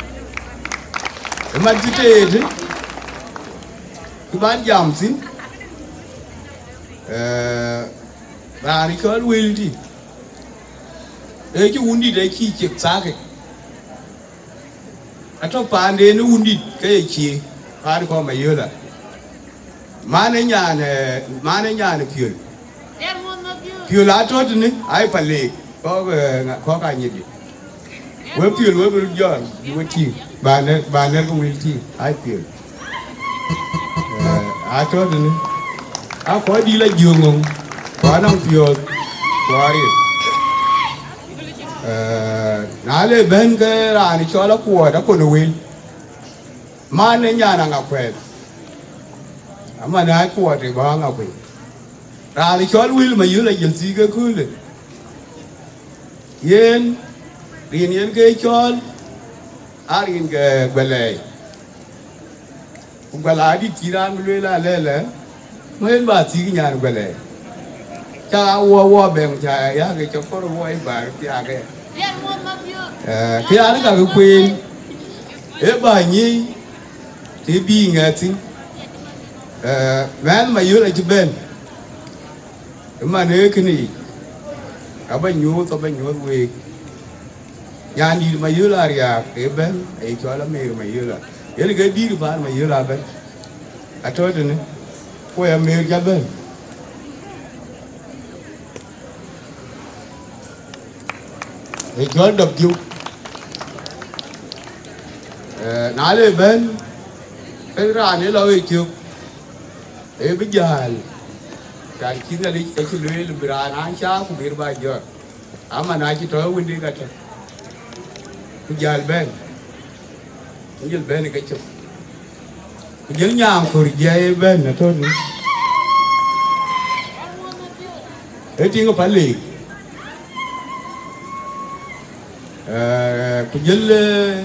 Ë mat cï teet, cï ban jam thïn, eh, raan cɔl Wël tï, ee cï wundït acï cek thakë. Atɔ̈ paanden ë wundït ke ye cie, paan kɔ̈k Mayola. Man ë nyan, eh, man ë nyan ë Piöl. Piöl atɔ̈ tënë, ai Paleek, kɔ̈k, eh, ŋa-, kɔ̈k Anyidi. We Piöl, we bï röt jɔl, bï we tïŋ, ba nɛ̈r, ba nɛ̈r ke wël tïŋ, ai Piöl. Eh, atɔ̈ tënë. A kɔc dïït la jiööŋ ŋöŋ, ku anɔŋ piɔ̈ɔ̈th, ku ariëp. Eh, na le bɛ̈n ke raan cɔl Akuɔɔt Akon ë Wël, man ë nyan Aŋakuɛth. Aman ë Akuɔɔt ë bɔ̈ Aŋakuɛth. Raan cɔl Wël Mayol ajël thiik ëköölë. Yen, rin yen ke cɔɔl, a rin ke Guɛlɛɛi. Ku Guɛlɛɛi adït cï raan bï lueel alɛlɛ, ŋö yen bä thiëk nyan Guɛlɛɛi? Ca wɔ wɔ bɛ̈ŋ ca yak ë cɔk kɔr wɔ ë bär thiaak ë. Eh, kë an, ka kë kueen, ë bä nyic, të bï ŋɛ̈th thïn. Eh, mɛnh Mayol acï bɛ̈n, ë man ee kënë yic, abä nyuöth, abä nyuöth week. Nyandït Mayol Ariääk ë bɛ̈n, ee cɔl Amer Mayola. Yen ke dïït paan Mayola abɛ̈n. Atɔ̈ tënë, ku ë Amer cä bɛ̈n. Ee cɔl dɔp diu. Eh, na le bɛ̈n, ke raan ë lɔ ë cök, ee bï jäl. Kan cï Nhialic acï lueel bï raan an cä ku bï bä jɔt. Aman acï tɔ̈ ë wëndï ka tɔ̈, ku jäl bɛ̈n, ku jël bɛ̈n ë kecök, ku jël nyaaŋ kör jiɛi ë bɛ̈n ëtɔ̈ tënë, ë tiŋ ë Paleek. Eh, ku jël, eh,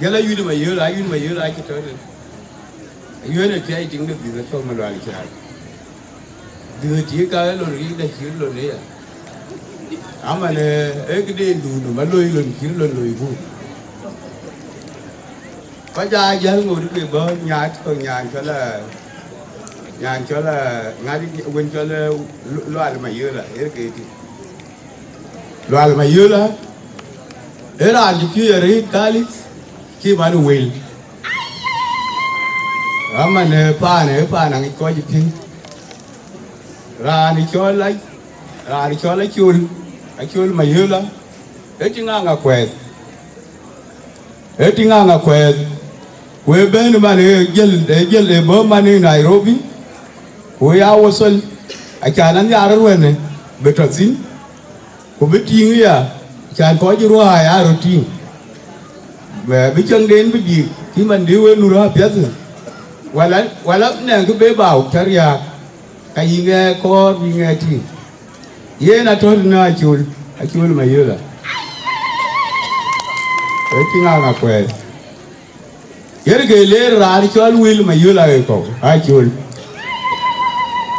jël Ayut Mayol, Ayut Mayol acï tɔ̈ tënë. Ayuɛ̈n ë piac tiŋ de dhiëth atɔ̈ Malual Cäär. Dhiëth ë tiëk ka ë lon riic dä cït lon ëya. Aman, eh, ee këde duundu ma loi lon cït lon loiku. Kɔc aa jäl ŋot ke bɔ̈ nyaat kɔ̈k nyan cɔl a, nyan cɔl a, ŋat wën cɔl a Lu-, Lual Mayola, ee ke tï. Lual Mayola, ee raan cï piööc arëët Kalith, cï man wël. Aman, eh, paan, eh, paan aŋic kɔc piŋ. Raan cɔl a, raan cɔl Acol, Acol Mayola, ee tiŋ Aŋakuɛth. Ee tiŋ Aŋakuɛth, ku ee bɛ̈n man ee jël, ee jël ee bɔ̈ man ee Nairobi, ku ya wosol, acan anhiar ruɛ̈në bï tɔ̈ thïn, ku bï tïŋ ya, acan kɔc ruääi aa röt tïŋ. Bï cäŋden bï dïïk, cï man dï wën nu rɔ̈ apiɛth. Wala, wala nɛŋ kë be bau cä riääk, ka yï ŋɛɛ kɔɔr bï ŋɛɛ tïŋ. Yen atɔ̈ tënë Acol, Acol Mayöla. Ee tïŋ aŋa kuɛɛth. Yen ke leer raan cɔl Wil Mayöla ë kɔ̈u, Acol.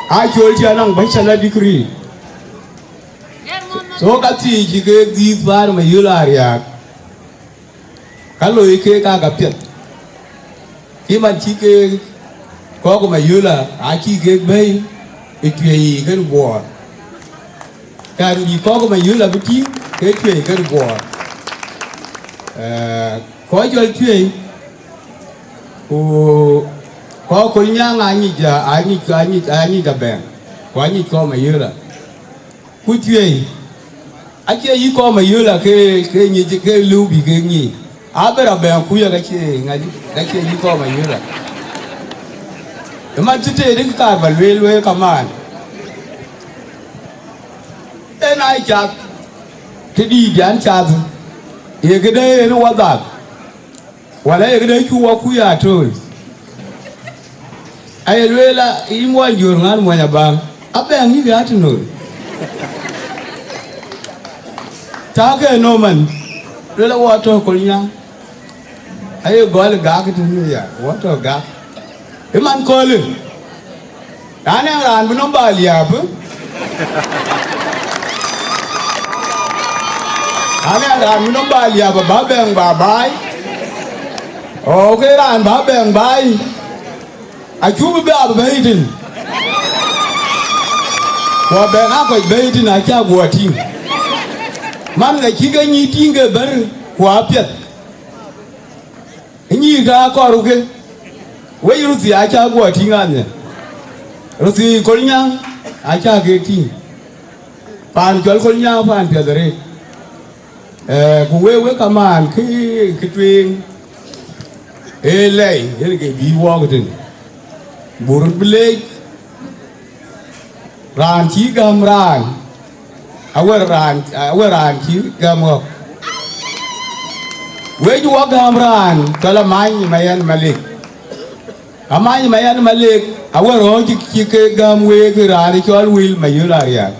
Acol cï anɔŋ bachelor degree. So ka thiëëc cï ke dhiëth bäär Mayöla ariääk. Ka loi keek aa ka piɛth. Cï man cï keek kɔ̈k Mayöla acï keek bɛ̈i ë Tuɛi kën Buɔɔr. Kan bï kɔ̈k Mayöla bï tïŋ ke Tuɛi kën Buɔɔr. Eh, kɔc jɔl Tuɛi, ku kɔ̈k Kolnyaŋ anyic, anyic, anyic, anyic Abɛ̈ŋ, ku anyic kɔ̈k Mayöla. Ku Tuɛi, acie yï kɔ̈k Mayöla ke, ke nyic, ke lëu bï ke nyic. Aber Abɛ̈ŋ ku ya ka cie ŋadï, ka cie yï kɔ̈k Mayöla. Ë man cï tëëdë kë kaar ba lueel wek kamaan. En aa cath, të dïït an cath, ye këdë en wadhak. Wala ye këdë cuk wɔ kuc aa töl. Aye lueel a, yïn muɔny Jɔ̈ɔ̈r ŋän muɔny Abaŋ, Abɛ̈ŋ yïk ya tënööl. Tääkë ënɔɔman, lueel a wɔ tɔ̈ Kolnyaŋ. Aye gɔl gak tënë ya, wɔ tɔ̈ gak. Ë man köölë. Raan ë raan bï nɔm ba liääp, ë? Raan ë raan bï nɔm ba liääp, ba bɛ̈ŋ ba baai. Ɣɔɔk ke raan ba bɛ̈ŋ baai, acuk bï bɛ abï bɛ̈i tïŋ. Ku abɛ̈ŋ aa kɔc bɛ̈i tïŋ acä guɔ tïŋ. Man ŋa cï ke nyïïn tïŋ ke bɛ̈r ku apiɛth. Nyïïr ka akɔɔr ke, wec röthii acä guɔ tïŋ anhiɛ. Röthii Kolnyaŋ acä ke tïŋ. Paan cɔl Kolnyaŋ paan piɛth arëët. Eh, ku wek, wek kamaan kë, kë tueŋ, ee lɛi, yen ke bï wɔɔk tën. Buk röt bï leec, raan cï gäm raan, awär raan, awär raan cï gäm ɣɔ̈k. Wec wɔ gäm raan cɔl Amany Mayen Malik. Amany Mayen Malik, awär ɣɔ̈k cï, cï ke gäm week raan cɔl Wil Mayöl Ariak.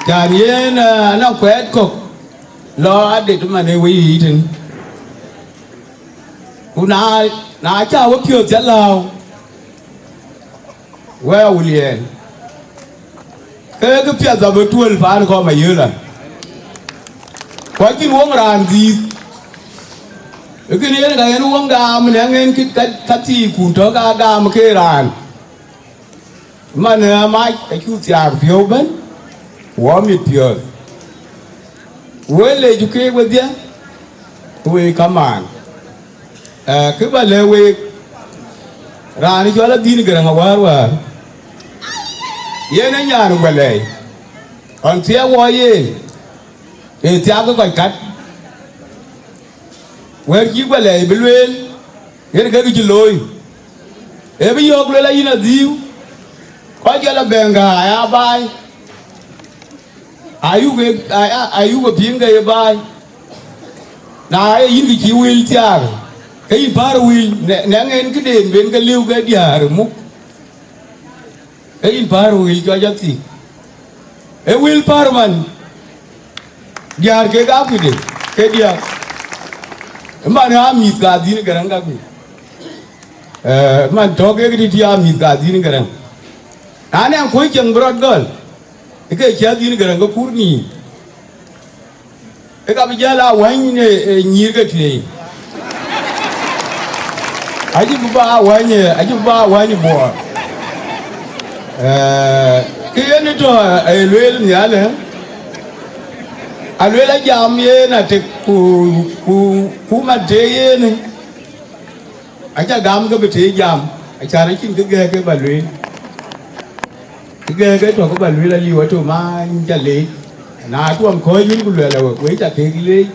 Can yen, eh, anɔŋ kuɛɛt kɔ̈k lɔ adet man ë wei yiic tën. Ku na, na cä we piɔ̈ɔ̈th cä lääu, we Awuliɛɛl, ke kë piɛth abï tuöl paan kɔ̈k Mayöla. Ku acïn wok raan dhiith. Ë kën yen ka yen wok gam në ŋen kï ka, ka thiic ku tɔ̈ ka gam ke raan. Man ë amac acuk thiaak piɔ̈u ëbɛ̈n, wɔ mit piɔ̈ɔ̈th. Wek leec keek wedhie, ku wek kamaan. Eh, kë ba lɛ̈k week, raan cɔl Adhïn Gäräŋ awäär wäär, yen ë nyan Gualɛi, ɣɔn thiɛɛk wɔ yen, ee thiaak ke kɔc kat. Wɛ̈ɛ̈r cï Gualɛi bï lueel, yen kek cï looi. Ee bï yɔ̈ɔ̈k lueel ayïn adhiu, kɔc jɔl abɛ̈ŋ gääi aa baai. Ayuk e, ay-, ay-, ayuk e piŋ ke ye baai. Na ee yïn kë cï wil thiaak, ke yïn päär wil, nɛ-, nɛŋ en këden ben ke liu ke diäär muk, ke yïn päär wil cɔc athik. Ee wil päär man, diäär kek aa kude, ke diäär. Man aa mïth ka Adhïn Gäräŋ ka kuc. Eh, man tɔ̈ kek tïtï aa mïth ka Adhïn Gäräŋ. Na nɛŋ kuöc cieŋ bï rɔt gɔl, ke cï Adhïn Gäräŋ ke kuur nïïm. Ke ka bï jäl aa wäny në, eh, nyïïr ke tueei. Acï bï ba aa wäny, eh, acï bï ba aa wäny Buɔɔr. Eh, ke yen tɔ̈, eh, lueel nhial, eh, alueel ajam yen atek ku, ku, ku man të yen, eh, Aca gam ke bï tëë jam, acan acïn kë gɛ̈ɛ̈k ke ba lueel. Kë gɛ̈ɛ̈k ke tɔ̈ ke ba lueel aliu atɔ̈ ma yïn ca leec. Na tuɔm kɔ̈ɔ̈c wën ku luɛl awek, wek ca kek leec,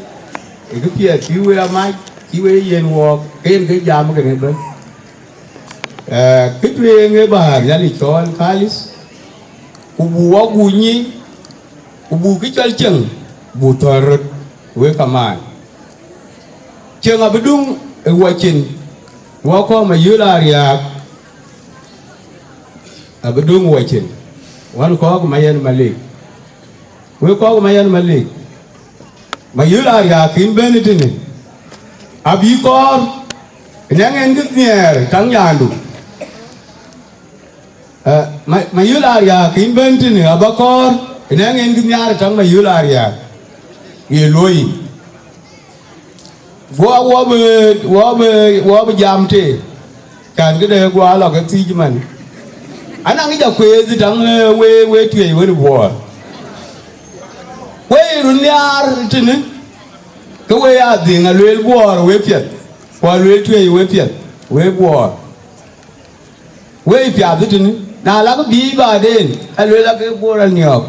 ë kë piɛth cï wek amac, cï wek yen wɔɔk, ke yen ke jam kënë ëbɛ̈n. Eh, kë tueŋ ë bäär Nhialic cɔɔl Kalith, ku buk wɔ guc nyin, ku buk kë cɔl cieŋ, buk thɔ̈r röt, wek kamaan. Cieŋ abï duŋ Ë wacin, wɔ kɔ̈k Mayol Ariääk, abï döŋ wacin, wän kɔ̈k Mayɛn Malik. Wek kɔ̈k Mayɛn Malik, Mayol Ariääk kën bɛ̈n tënë, abï kɔɔr, ënɛŋ en kë nhiɛɛr taŋ nyandu. Eh, Ma-, Mayol Ariääk kën bɛ̈n tënë, aba kɔɔr, ënɛŋ en kë nhiaar taŋ Mayol Ariääk. Ye luɔi. Wɔ, wɔ bï, wɔ bï, wɔ bï jam tëë. Kan këde guɔ lɔ ke thiic man. Anaŋ ja kueeth taŋ, eh, we, we tueei wen Buɔɔr. We run nhiaar tënë, ke we ya dhiŋ alueel Buɔɔr we piɛth, ku alueel tueei we piɛth, we Buɔɔr. Wei piath tënë, na lak bï baden, alueel ake Buɔɔr aniɔɔk.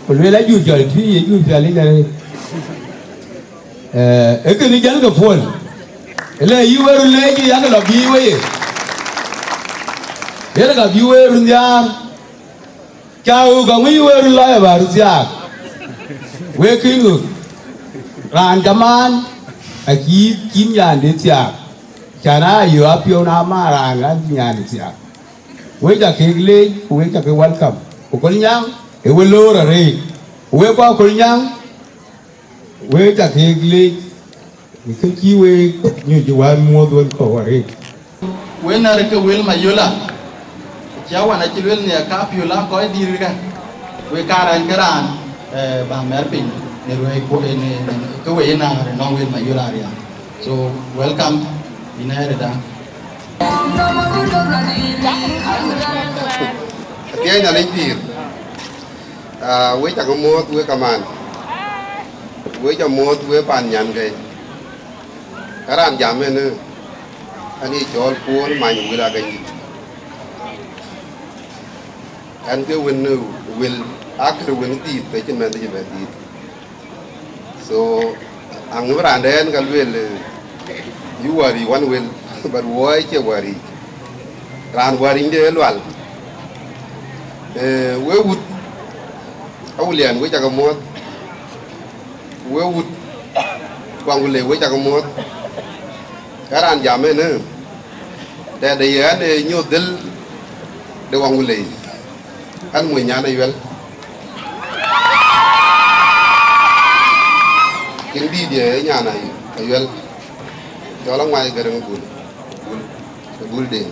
Ku lueel ajur jɔl tui, ye jur pial ënë. Eh, ee kënë jäl ke puɔl. Ëlë yï we run leec, yak lɔ bï we ye. Yen ka bï we run nhiaar. Ca ɣöök aŋic we run lɔ ë bä röt thiaak. Wek kën ɣöök. Raan cä maan, acï cïn nyande thiaak. Can aa yöök apiɔ̈u na maan raan, raan cï nyande thiaak. Wek ca kek leec, ku wek ca ke welcome. Ku Kolnyaŋ, ë we loor arëët. Ku wek kɔc Kolnyaŋ, wek ca kek leec, ë kë cï wek nyuc wään muɔ̈th wën kɔ̈u arëët. Wek nɛ̈r ke wël Mayola, cia wan acï luel nhiɛɛr kapiöl aa kɔc dït kä, wek karɛɛny ke raan, eh, bä mɛr piny në ruɛ̈i ku, eh, në, në, ke wek ye nɛ̈r ënɔŋ wël Mayola Ariak. So, welcome, yïn ë rëda. Athiɛɛny Nhialic pïïr. Ah, wek cak muɔ̈th wek kaman. Wek cak muɔ̈th wek pan nyankë. Ka raan jam ënë, ɣɛn ye cɔɔl Kuɔl Many Wël Agäny. Ɣɛn ke wën, wël, akër wën dhiëth, ke cïn mɛnh cï bɛ dhiëth. So, aŋic raan dɛ̈ ɣɛn ka lueel, eh, yï wäär yic wan wël, but wɔ ë cie wäär yic. Raan wäär yic de ë Lual. Eh, we wut, Awulian, we cak muɔ̈th. We wut, Kuaŋ Wulei, we cak muɔ̈th. Ka raan jam ënë, tɛ̈dë ye ɣɛn ë nyuɔ̈th dhël de Waŋ Wulei. Ɣɛn mony nyan Ayuɛl. Tiŋ dïït ye ë nyan Ay-, Ayuɛl. Cɔl Aŋuai Gäräŋ Bul. Bul, Bul Deŋ.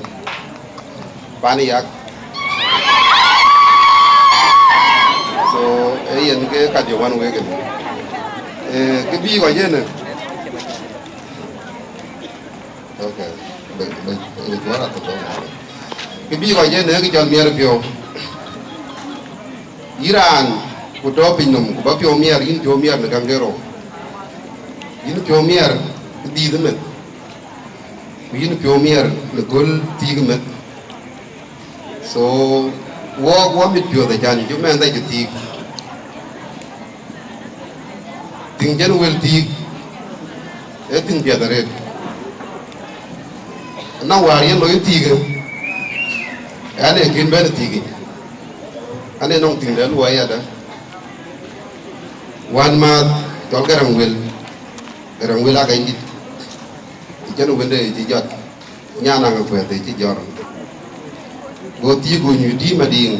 Pan Yak. So, ee yen ke ka jɔ wan wek ënë. Eh, kë bï kɔc yen ë. Okay. Bɛ, bɛ, bɛ juɔ̈ɔ̈r athok. Kë bï kɔc yen ë kë cɔl miɛt piɔ̈u. Yïn raan ku tɔ̈ piny nɔm, ku bä piɔ̈u miɛt, yïn piɔ̈u miɛt në käŋ ke rou. Yïn piɔ̈u miɛt ë dhiëth ë meth, ku yïn piɔ̈u miɛt në kööl thiik ë meth. So, wɔɔk wɔ mit piɔ̈ɔ̈th acan cï mɛnhda cï thiik. Tiŋ cïn wël thiik, ee tiŋ piɛth arëët. Ënɔŋ wäär yen loi thiikë, ɣɛn ee kën bɛ̈n thiikic. Ɣɛn ee nɔŋ tiŋ de luɔi yadë. Wän maath cɔl Gäräŋ Wël, Gäräŋ Wël Agänydït, cïn wënde cï jɔt. Nyan Aŋakuɛth ë cï jɔt. Go thiëk, go nyuc tiim Madiŋ,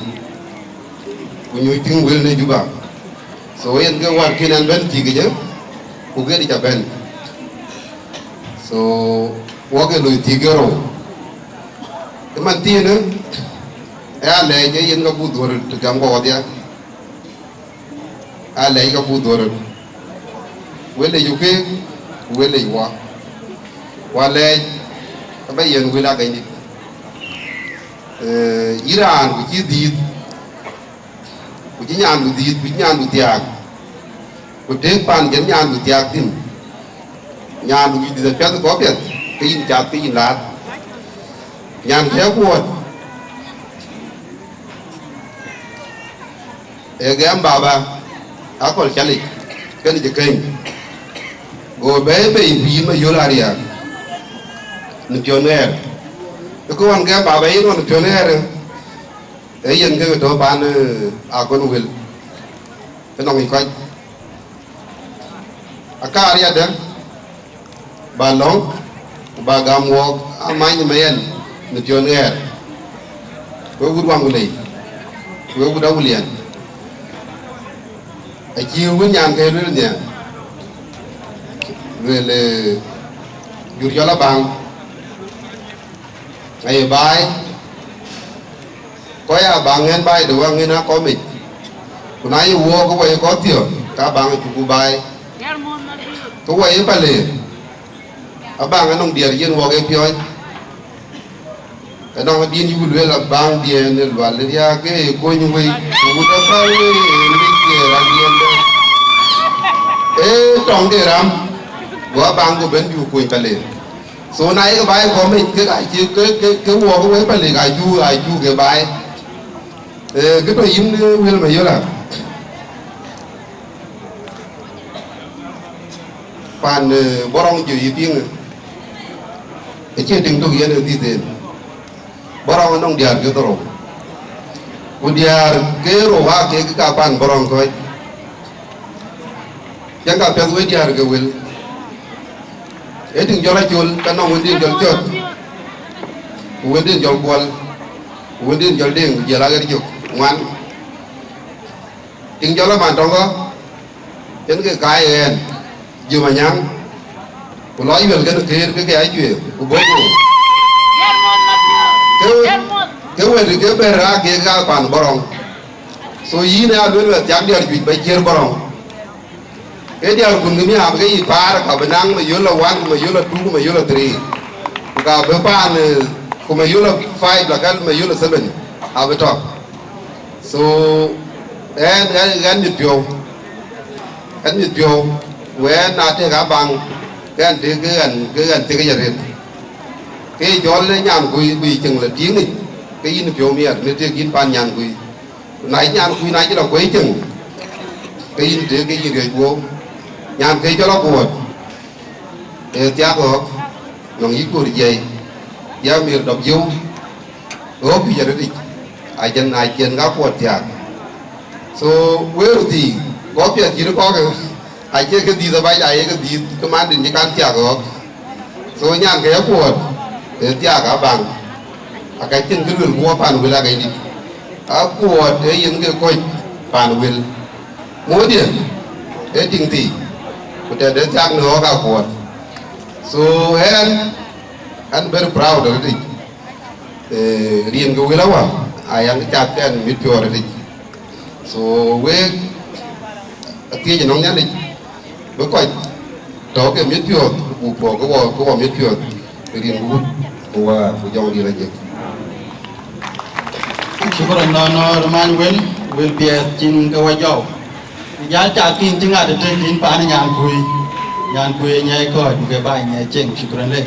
ku nyuc tiŋ wël në Juba. So yen ke wäär kën ɛn bɛ̈n thiëk ëcë, ku këdï ca bɛ̈n. So wɔ ke loi thiëk ë rou. Ë man thiinë, ë alɛɛc ë yen ka buk dhuɔ̈r të gam kɔ̈k wadhia. Alɛɛc ka buk dhuɔ̈r röt. Wël lec ë keek, ku wël lec wɔ. Ku alɛɛc abä yen Wël Agänydït. Eh, yïn raan ku cï dhiëth, ku cï nyandu dhiëth, ku cï nyandu thiaak, ku tëëk pan cïn nyandu thiaak thïn. Nyandu wic dhiëth apiɛth kɔ̈u piɛth, ke yïn cath, ke yïn laar. Nyan kë kuɔɔt. Ee gɛm baba, akɔ̈l calic, kënë cï keny. Go bɛ̈ɛ̈i bei ku yïn Mayol Ariak në piɔ̈n ɣɛɛr. Ë kë ɣɔn gɛm baba yïn ɣɔn në piɔ̈n ɣɛɛr, ee yen ke tɔ̈ pan, eh, akɔn wël. Ë nɔŋ yic kɔc. Akaar yadë, Ba lɔ̈ŋ, ku ba gam wɔɔk amany ë Mayɛn në piɔ̈n ɣɛɛr, wek wut Waŋ ku Lei, ku wek wut Awulian. Acï wën nyan ke lueel nhial, lueel, ee, jur cɔl Abaŋ, aye baai, kɔc Abaŋ ŋɛn baai de wä ŋën akɔmic, ku na ye wɔɔk ke wɔ ye kɔc thiɔ̈k, ka Abaŋ acuk baai, ke wɔ ye Paleer, Abaŋ anɔŋ diɛɛr yen wɔɔk ë piɔ̈ɔ̈c. Ënɔɔnë, bï yïn yuk lueel Abaŋdiɛ̈n ë Lual ë riääk ke kony wei, ku wut apäl wei ë mïth ke raan diɛ̈n dɛ̈. Ee tɔŋ de ram, go Abaŋ go bɛ̈n bï kony Paleer. So na yek baai kɔmic, ke ka cï, ke, ke, ke wɔɔk wei Paleer, ka cuk, ka cuk ke baai. Ee, kë tɔ yïn, ee, wël Mayɔl a. Pan, ee, Bɔrɔŋ jɔ yï piŋ, ee, acie tiŋ tök yen ë dhith en. Bɔrɔŋ anɔŋ diäär ke dhorou. Ku diäär ke rou aa kek ka pan Bɔrɔŋ kɔc. Cäŋ ka piɛth wek diäär ke wël. Ee tiŋ jɔl Acol, ka nɔŋ wëndiɛ̈n jɔl Cɔt, ku wëndiɛ̈n jɔl Kuɔl, ku wëndiɛ̈n jɔl Deŋ, ku jɔl Aɣer Jök, ŋuan. Tiŋ jɔl Aman Tɔŋ kɔ̈k, yen ke kaai ɣɛn, Juma Nyaŋ, ku lɔ Yuel kën Këër ke ke Ajuëër, ku bɔ̈ ku. Ke, ke wël ke bɛ̈n raak kek ka pan Bɔrɔŋ. So yïn ë aluel wek thiak diäär juëc ba ciër Bɔrɔŋ. Ke diäär kun kë miäk ke yï paar, ka bï naŋ Mayɔl a one, ku Mayɔl a two, ku Mayɔl a three. Ku ka bï paan, ee, ku Mayɔl a five la kal Mayɔl a seven abï tɔ. So, ɣɛn, ɣɛn, ɣɛn mit piɔ̈u. Ɣɛn mit piɔ̈u. Ku ɣɛn na tëëk Abaŋ, ke ɣɛn tëëk, ke ɣɛn, ke ɣɛn tëëk arëët. Ke cɔl ë nyan kui, kui cieŋ la tiiŋ yic, ke yïn piɔ̈u miɛt, në tëëk yïn pan nyan kui. Ku na nyan kui na cï la kuɔ̈i cieŋ, ke yïn tëëk, ke yïn riɔ̈c guɔ̈u. Nyan ke cɔl Akuɔt, ee thiak ɣɔ̈k, nɔŋ yï Kuɔt Jiɛi, ya Mir Dɔk Jiëu, ɣɔ̈k pïc arëtic, acïn, acïn ka Kuɔt thiaak. So, wëër thii, kɔc piɛth cït kɔ̈k, acie ke dhiëth abac, aye ke dhiëth ke mandïn cï kan thiak ɣɔ̈k. So, nyan ke Akuɔt, ee thiak Abaŋ, aka cïn kë luel guɔ pan wël aka dït. Akuɔt ee yen ke kɔc pan wël. Ŋuɔ̈tdiɛ̈, ee tiŋ thii, ku tɛ̈dë thiak në ɣɔ̈k Akuɔt. So, ɣɛn, I'm very proud arëtic. Ee, riɛnke wël awä, aa yen cath ke ɣɛn mit piɔ̈ɔ̈th arëtic. So, wek, athiëc ënɔŋ Nhialic, bï kɔc tɔ̈ ke mit piɔ̈ɔ̈th, ku puɔ̈k ke wɔ, ke wɔ mit piɔ̈ɔ̈th, ke riɛnke wut, ku wäär, ku jɔŋdït ajëk. Shukran nɔnɔɔr man wël, wël piɛth cïn ke wɔ jɔu. Jal cak kïn cï ŋat ëtëk kïn pan nyan kui. Nyan kui ë nyɛɛi kɔ̈ɔ̈c, ku ke baai nyɛɛi cieŋ. Shukran lek.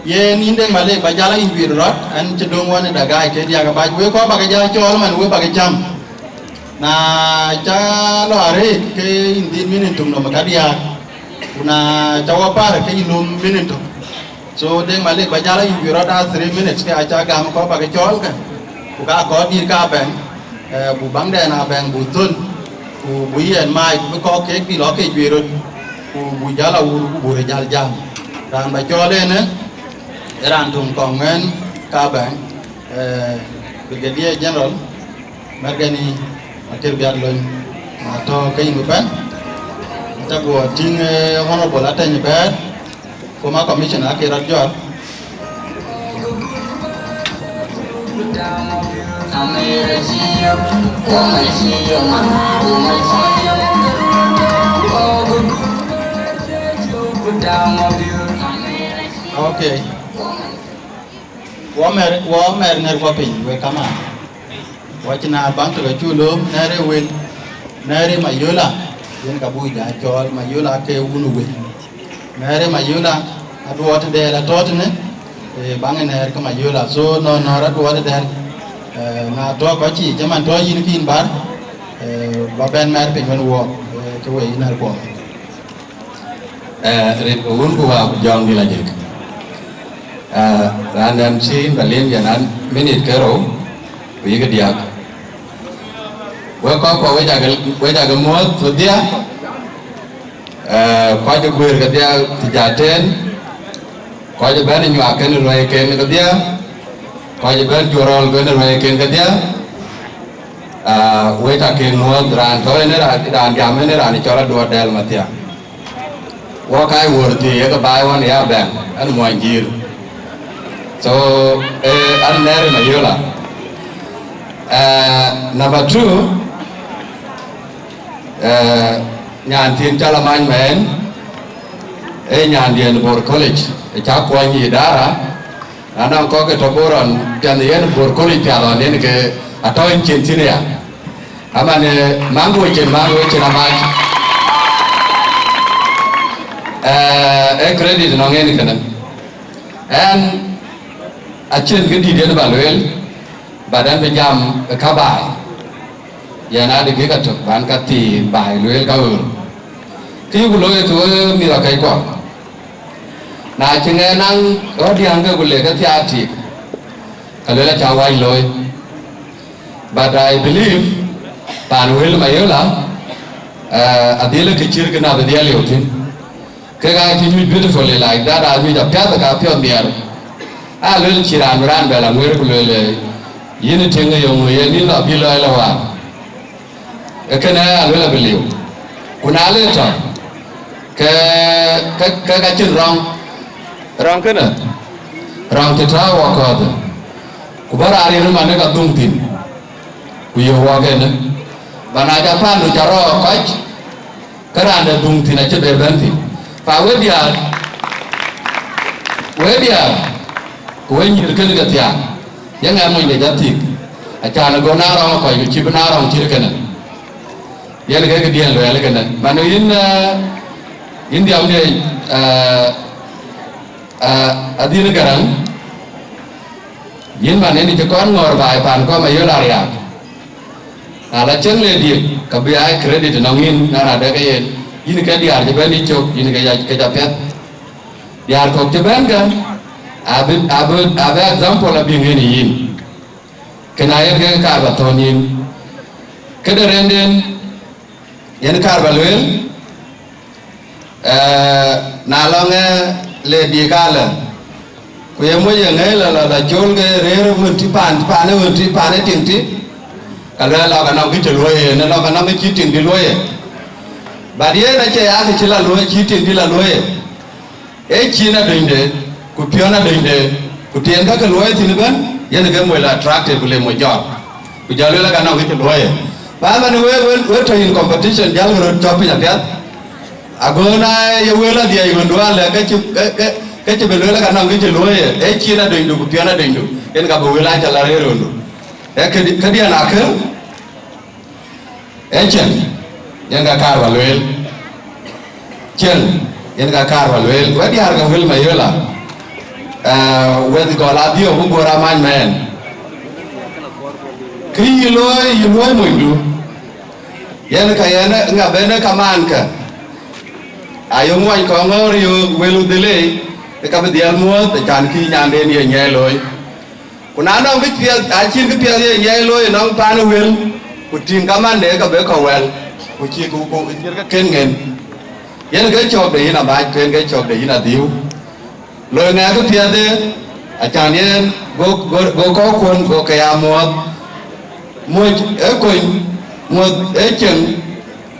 Yen yïn Deŋ Malek, ba jal a yïn juiir rɔt, ɣɛn cï döŋ wɔ në dagaai ke diäk abac. Wek kɔc bäk jal cɔɔl man, wek bäk cäm. Na ca lɔ arëët, ke yïn dhil minit tök nɔm ë kadiäk. Ku na ca wɔ par, ke yïn lööm minit tök. So, Deŋ Malek, ba jal a yïn juiir rɔt, a three minutes, ke aca gam kɔc bäk cɔɔl kë. Ku ka kɔc dït ka bɛ̈n, ee, bu baŋdɛn a bɛ̈n, bu thöl. Ku bu yɛn maai, ku bï kɔc keek bï lɔ ke juiir röt. Ku bu jal a wur, ku bu röt jal jam. Raan ba cɔɔl ënë, ee raan töŋ kɔŋ ŋɛ̈n ka bɛ̈n, ee, Brigadier General Mɛ̈rgɛ̈ni Ater Biath Lony, na tɔ̈ ke yïn bï bɛ̈n. Aca guɔ tïŋ, ee, Honorable Atɛny Bɛ̈ɛ̈r, former commissioner, ake rɔt jɔt. Okay. Wɔ mɛr, wɔ mɛr ŋɛ̈r kua piny, wek kamaan. Wacï na baŋ tök acuk lööm, nɛ̈ɛ̈rë wël, nɛ̈ɛ̈rë Mayöla, yen ka buk ja cɔɔl, Mayöla ke wun wël. Nɛ̈ɛ̈rë Mayöla, aduɔɔt dɛɛl atɔ̈ tënë, ee, baŋ ë nɛ̈ɛ̈r ke Mayöla. So, nɔn nɔ̈ɔ̈r aduɔɔt dɛɛl, ee, na tɔ̈ kɔc cï, cï man tɔ̈ yïn kïn bär, ee, ba bɛn mɛ̈r piny wën wuɔɔk, ee, ke wëi yïn nɛ̈ɛ̈r kuɔɔk. Eh, rin ku wun ku wa ku jɔŋ dï la jek. Eh, raan dɛn cï yïn ba lim yɛn an minit ke rou, ku yïk diäk. Wek kɔc kɔ̈k wek jake, wek jake muɔ̈th wedhia. Eh, kɔc ë guëër kedhia të ja tɛ̈n. Kɔc ëbɛ̈n ë nyuak kën ruɛ̈iken kedhie, kɔc ëbɛ̈n juɔ̈r rɔl kën ruɛ̈iken kedhie, aa, wek akek muɔ̈ɔ̈th, raan tɔ̈ ënë, raan, raan jam ënë, raan cɔl Aduɔt Dɛl Mathiaŋ. Wɔ ka ye wuɔ̈r thii, ye ke baai ɣɔn ya bɛ̈n, ɛn muɔny Jiir. So, eh, ɛn nɛ̈r ë Mayɔla. Eh, number two, eh, nyan thiin cɔl Amany Mɛɛn, ee nyandiɛ̈n Bor College, ë cä kuɔny idara, na nɔŋ kɔ̈k ke tɔ̈ Bor ɣɔn piɛth yen Bor College piath ɣɔn yen ke atɔ̈ yen cin thïn aya. Aman, eh, maŋ wecin, maŋ wecin amac. Eh, ee credit nɔŋ yen kënë. Ɛn acïn kë dït yen ba lueel, but ɛn bï jam ë ka baai. Yɛn adï gëk atök ban ka thii baai lueel ka ɣöör. Kë yuk looi ke we mïth akɛckuɔ. Na cï ŋɛn naŋ rɔt diäŋ ke ku le ke thiaak tik, ka lueel acä wac looi. But I believe pan wël Mayɔla, eh, adhil ke cït kën abï dhiɛl liu thïn. Kek aa cï nyuc beautifully like that, aa nyuc apiath ka piɔ̈th nhiɛɛr. Aa lueel cï raan bï raan bɛ la ŋuëër ku lueel, eh, yïn tiŋ ë yöŋ yen yïn lɔ bï lɔ ëlë waar. Ee kënë aa lueel abï liu. Ku na le tɔ̈, ke, ke, ke ka cïn rɔŋ. Rɔŋ kënë, rɔŋ cï tääu wakɔ̈ɔ̈th. Ku bä raan rin man ë ka dhuŋ thïn. Ku yöök wɔ kënë. Ba na ca pandu ca rɔɔk kɔc, ke raan de dhuŋ thïn acï bɛ bɛ̈n thïn. Pa we diäär, we diäär, ku we nyïïr kënë ke thiaak, yeŋa monyde jɔ thïk? Acan go na rɔŋ ë kɔc, ku cï bï na rɔŋ cït kënë. Yen ke këdiën luɛɛl kënë. Man yïn, eh, yïn dhiamdiɛ̈, eh, eh, adhil Gäräŋ, yïn man yen cï kɔn ŋɔ̈ɔ̈r baai pan kɔ̈m Mayɔla riääk. Na la cieŋ le diëk, ka bï aa credit nɔŋ yïn, na na dɛ̈ ke yen, yïn ke diäär cï bɛ̈n yï cök, yïn ke ya, ke ca piɛth. Diäär kɔ̈k cï bɛ̈n ke, abï, abï, abï example abï ŋën yïn. Kënë aye ke kaar ba thɔ̈n yïn. Këde rɛ̈nden, yen kaar ba lueel, eh, na lɔŋ, eh, le diëk alë, ku ye moc ye ŋëë la, la, la col ke rëër wën tï paan, paan ë wën tï, paan ë tiŋ tï, ka luɛɛl lɔk anɔŋ kë cï luɔ̈i yen, lɔk anɔŋ kë cï tiŋ dï luɔ̈i yen. But yen acie ya kë cï la luɔ̈i, cï tiŋ dï la luɔ̈i yen. Ee cin adönyde, ku piɔ̈n adönyde, ku tiɛɛn ka ke luɔ̈i thïn ëbɛ̈n, yen ke moc la attractive ku le moc jɔɔk. Ku jɔl lueel ka nɔŋ kë cï luɔ̈i yen. Ba man we, we, we tɔ̈ in competition, jal röt cɔk piny apiath. Ago na ye wël adhiɛc ɣöndu alɛ, ke cï, ke, ke, ke cï bï lueel ka nɔŋ kë cï luɔ̈i yen, ee cin adönydu ku piɔ̈n adönydu, yen ka bï wël acä la rëër ɣöndu. Ee këdi-, këdiɛn akër, ee cieŋ, yen ka kaar ba lueel. Cieŋ, yen ka kaar ba lueel. We diäär ke wël Mayɔla, eh, weth gɔl adhiɔ̈k ku guɔ̈r amany mɛɛn. Kë yï luɔ̈i, yï luɔ̈i monydu. Yen ka yen ŋa bɛ̈n ë kamaan kë. Ayo muɔny kɔŋ ŋɔ̈ɔ̈r yöök wël dhilei, ë ka bï dhiɛl muɔ̈ɔ̈th, ë can kï nyanden ye nyiɛɛi looi. Ku na nɔŋ kë piɛth, acïn kë piɛth ye nyiɛɛi looi nɔŋ paan ë wël, ku tïŋ kamande ka bï kɔ̈u wɛl, ku cï ku, ku cït ke kën ŋen. Yen ke cɔ̈k de yïn amac, ku yen ke cɔ̈k de yïn adhiu. Loi ŋɛk kë piɛth de, acan yen, go, go, go kɔ̈u kuɔ̈n, go ke ya muɔ̈ɔ̈th. Muɔ̈c ë kony, muɔ̈th ë cieŋ,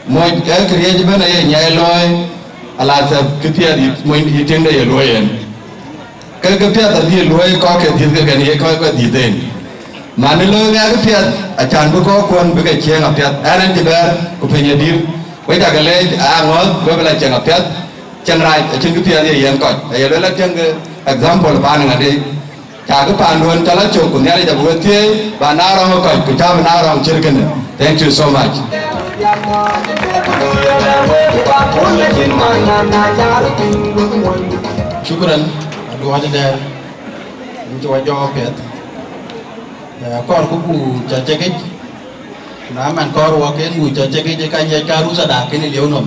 muɔ̈c ë këriëëc ëbɛ̈n aye nyiɛɛi looi, ala thɛp kë piɛth yï, muɔ̈ny yï tiŋde ye luɔ̈i yen. Ke kë piɛth adhil luɔ̈i kɔc ke dhiëth ke kën ye kɔc ke dhiëth en. Man ë looi ŋɛk kë piɛth, acan bï kɔc kuɔ̈n bï ke cieŋ apiɛth. Ɛn ɛn cï bɛ̈ɛ̈r, ku piny ë dïr, wek cakë leec, aa ŋɔ̈ɔ̈th, wek bï la cieŋ apiɛth. Cieŋ rac acïn kë piɛth ye yen kɔc. Aye luel la tiɛ̈ŋkë example paan ŋadï. Cakë paanduön cä la cök, ku Nhialic abï we thieei, ba na rɔŋ ë kɔc, ku cä bï na rɔŋ cït kënë. Thank you so much. Shukran, aduɔ̈ɔ̈c dɛ̈ɛ̈r, yïn cï wa jɔɔk piɛth. Eh, kɔɔr ku bu cä cekic, ku na man kɔɔr wɔ ken bu cä cekic, ka nyiɛc ka rusa da kën lieu nɔm.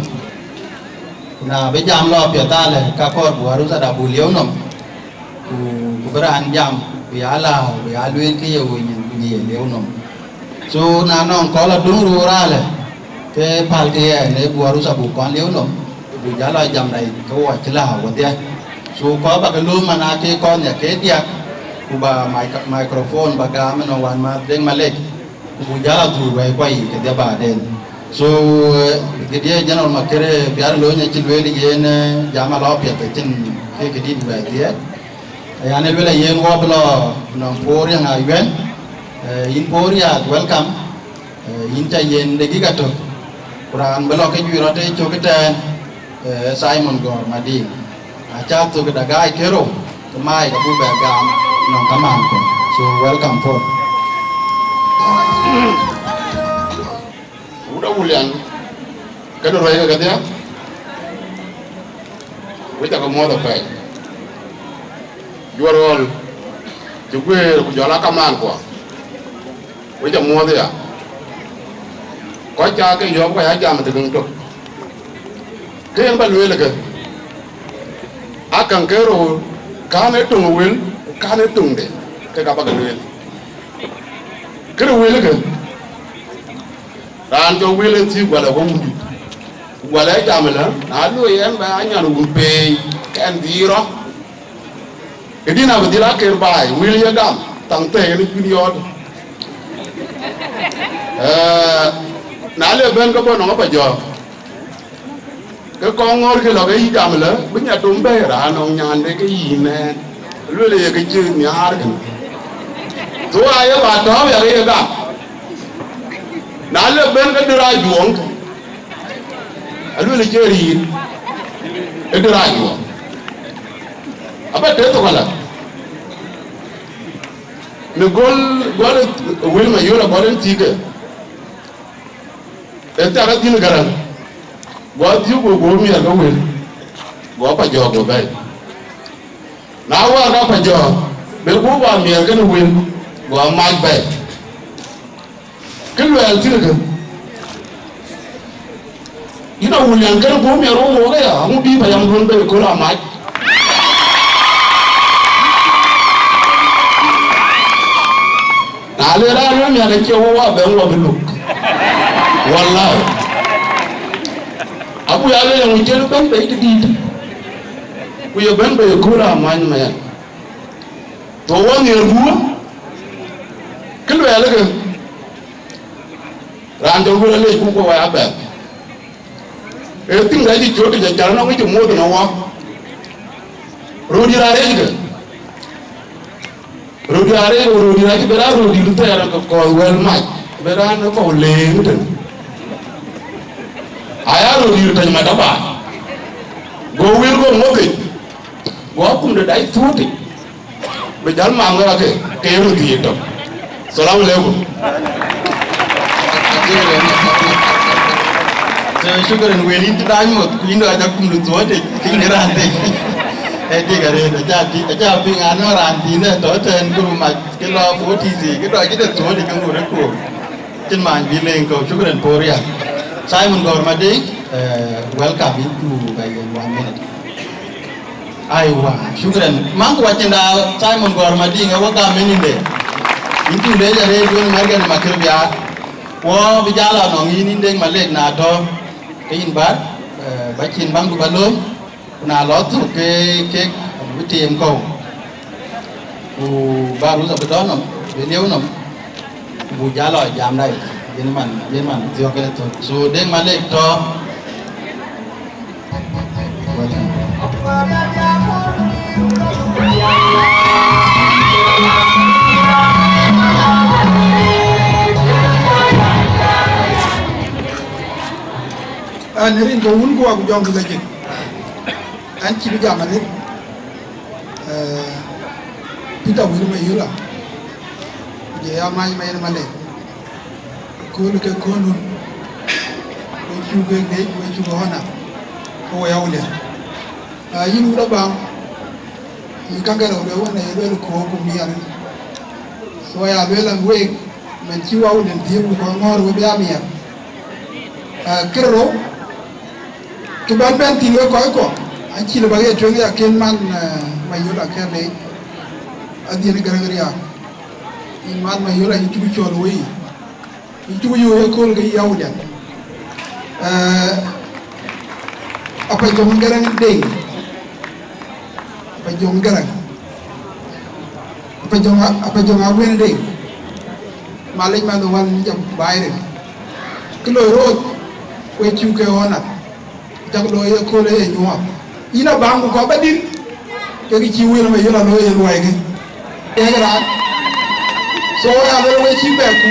Ku na bï jam lɔ piɛth alë, ka kɔɔr bu arusada bu lieu nɔm, ku, ku bï raan jam, bï ya lääu, bï ya lueel kë ye woi nyin, ku nyin ye lieu nɔm. So, na nɔŋ kɔl aduŋ röör alë, ke päl ke yɛn, ee bu arusa bu kɔn lieu nɔm, bu jal lɔ jam rɛc, ke wɔ cï lääu wɔdhiɛ. So kɔc ba ke lööm man ake kɔn ya ke diäk, ku ba mic-, microphone ba gam ënɔŋ wänmääth Deŋ Malek, ku buk jäl a dhuk ruɛ̈i kuɔ yiic kedhie baden. So, eh, këdï General Makere Biar Lony acï lueel yen, eh, jam alɔ piɛth acïn ke këdït bɛ dhiɛɛt. Ayan ë lueel ayen wɔ bï lɔ nɔŋ Paul Riäŋ Ayuɛn, eh, yïn Paul Riäŋ, welcome. Eh, yïn ca yiën dakika tök, ku raan bï lɔ ke juëc rɔt ë cök ëtɛ̈ɛ̈n, eh, Simon Gɔ̈ɔ̈r Madiŋ. Acä thök ë dakika kerou, ke mic abuk bɛ gam nɔŋ kamaan kɔ̈k. So, welcome, Paul. Wut Awulian, kënë ruɛ̈ike kedhie, wek ca ke muɔ̈th apɛi. Juɔr ɣɔl cï guëër ku jɔl aa kamaan kuɔ, wek ca muɔ̈th aya. Kɔc ca ke yɔ̈ɔ̈k kɔc aa jam ë tëdöŋ tök. Kë yen ba lueel ë ke, aa käŋ ke rou, kän ë töŋ ë wël, ku kän ë töŋde, kek aa ba ke lueel. Këde wël ë ke, raan cɔl wël en thiëëk gual ë wundït, ku gual ë jam ëlä, na luɔi ɛn ba aa nyan wun peei, ke ɛn dhil rɔt. Ë dïn abï dhil aker baai, wël ye gam, thaŋ thɛɛr en ë cuïn yɔɔt. Eh, na le bɛ̈n ke bɔ̈ nɔŋ ë Pajɔ̈ɔ̈k, ke kɔŋ ŋɔ̈ɔ̈rkï lɔ ke yï jam ëlä, bï nya dom bɛ̈ɛ̈i raan nɔŋ nyande ke yïn ɛn. Lueel ye ke cï nhiaar kënë. Thou aye ba tɔ̈u ya ke ye gam. Na le bɛ̈n ke dï rac juɔŋ, alueel cie riit, ë dï rac juɔŋ. Aba tëë thok ala. Në gɔl, gɔl wël Mayol agɔl en thiëëke. Ë thiak adhil Gäräŋ, guɔ dhiëëu, guɔ, guɔ miɛr ke wël, guɔ Pajɔ̈ɔ̈k guɔ bɛ̈ɛ̈i. Na wäär ka Pajɔ̈ɔ̈k, bï guɔ guɔ miɛr kenë wël, guɔ mac bɛ̈ɛ̈i. Kë luɛɛl thïn kë, yïn Awulian, kën guɔ miɛr wok wok aya, aŋu bï payamduön bei ëkööl amac? Na le raan wën miäk acie wɔ wa bɛ̈n wɔ bï luk. Wallahi. Abu ya le yɔŋ cïn bɛ̈n bei tëdït. Ku ye bɛ̈n bei ëkööl amany mɛɛn. Thou wɔ nhiëër guɔ. Kë luɛɛl ke, raan jɔ wël alec ku ku wɔ ya bɛ̈n. Ee thïn rɛc cï cöt, jɔ cal nɔŋ cï muɔ̈th në wɔ. Röördït arëëc ke. Röördït arëëc, röördït acï bɛ raan röördït thɛɛr ke kɔ̈ɔ̈th wɛl mac, bɛ raan ë kɔ̈u leeŋ tën. Aya röördït tɛ̈ny mat aba. Go wël go muɔ̈th yic. Go akum de dac thuɔ̈t yic. Bï jäl maŋ wek ake, ke ye röt thiëëc tök. Salam aleikum. So, shukran, wël yïn cï dac moth, ku yïn dɔc akum de thuɔ̈t yic, ke yïn raan thïn. Ee dik arëët, aca ti-, aca piŋ an, nɔŋ raan thiin ë tɔ̈ tɛ̈n, ku röt mac, ke lɔ forty six, ke dɔc cï de thuɔ̈t yic, ke ŋot ë kuɔɔr. Cïn many bï leŋ kɔ̈u, shukran Paul Riäŋ. Simon Gɔ̈ɔ̈r Madiŋ, eh, welcome, yïn ku ba yen one minute. Aiwa, shukran. Maŋ ku wacin da Simon Gɔ̈ɔ̈r Madiŋ, ë wä gam ënïn de. Yïn cï leec arëët wën märkɛn ë Makër Biaar. Wɔ bï jal a nɔŋ yïn, yïn Deŋ Malek na tɔ̈, ke yïn bär, eh, ba cin baŋdu ba lööm, ku na lɔ thök ke kek abï teem kɔ̈u. Ku ba ruth abï dɔ̈ nɔm, bï lieu nɔm, ku buk jal lɔ jam dai, yen man, yen man thiɔ̈k kene thök. So, Deŋ Malek tɔ̈. An rin ke wun ku wa ku jɔŋ ke jik. An cï bï jam arëët. Eh, Peter Wïr Mayula, ku jɔ ya mac Mayen Malek, kööl ke kööl wun, we cuk ke leec, we cuk ɣɔ̈n a, ke we ya Awulian. Ah, yïn wun abaŋ, yïn ka gɛrɛ wun, wun aye luel köök ku miɛr. So ya luel an week, man cï wa Awulian thiëëk, ku kɔn ŋɔ̈ɔ̈r we bï a miɛr. Ah, kërou, kë bän bɛ̈n thïn wek kɔc kɔ̈k, acï lë bä ɣet tueŋ ya kën man, eh, Mayol akɛ̈r leec, adhiën Gäräŋ Riääk. Yïn man Mayol, yïn cuk cɔl wei, yïn cuk yöök ëkööl ke yï Awulian. Eh, Apacɔŋ Gäräŋ Deŋ. Jɔŋ Gäräŋ, Apajɔŋ, Apajɔŋ Aguën Deŋ, Malec man wal ni jam baai rek. Kë loi root, we cuk ke ɣɔn ap, cak looi ye kööl ye nyuɔɔth. Yïn abaŋ ku kɔp adït, ke kë cï wël ma yöl alooi ye luɔikë. Kek raan. So, ya luel we cï bɛ ku,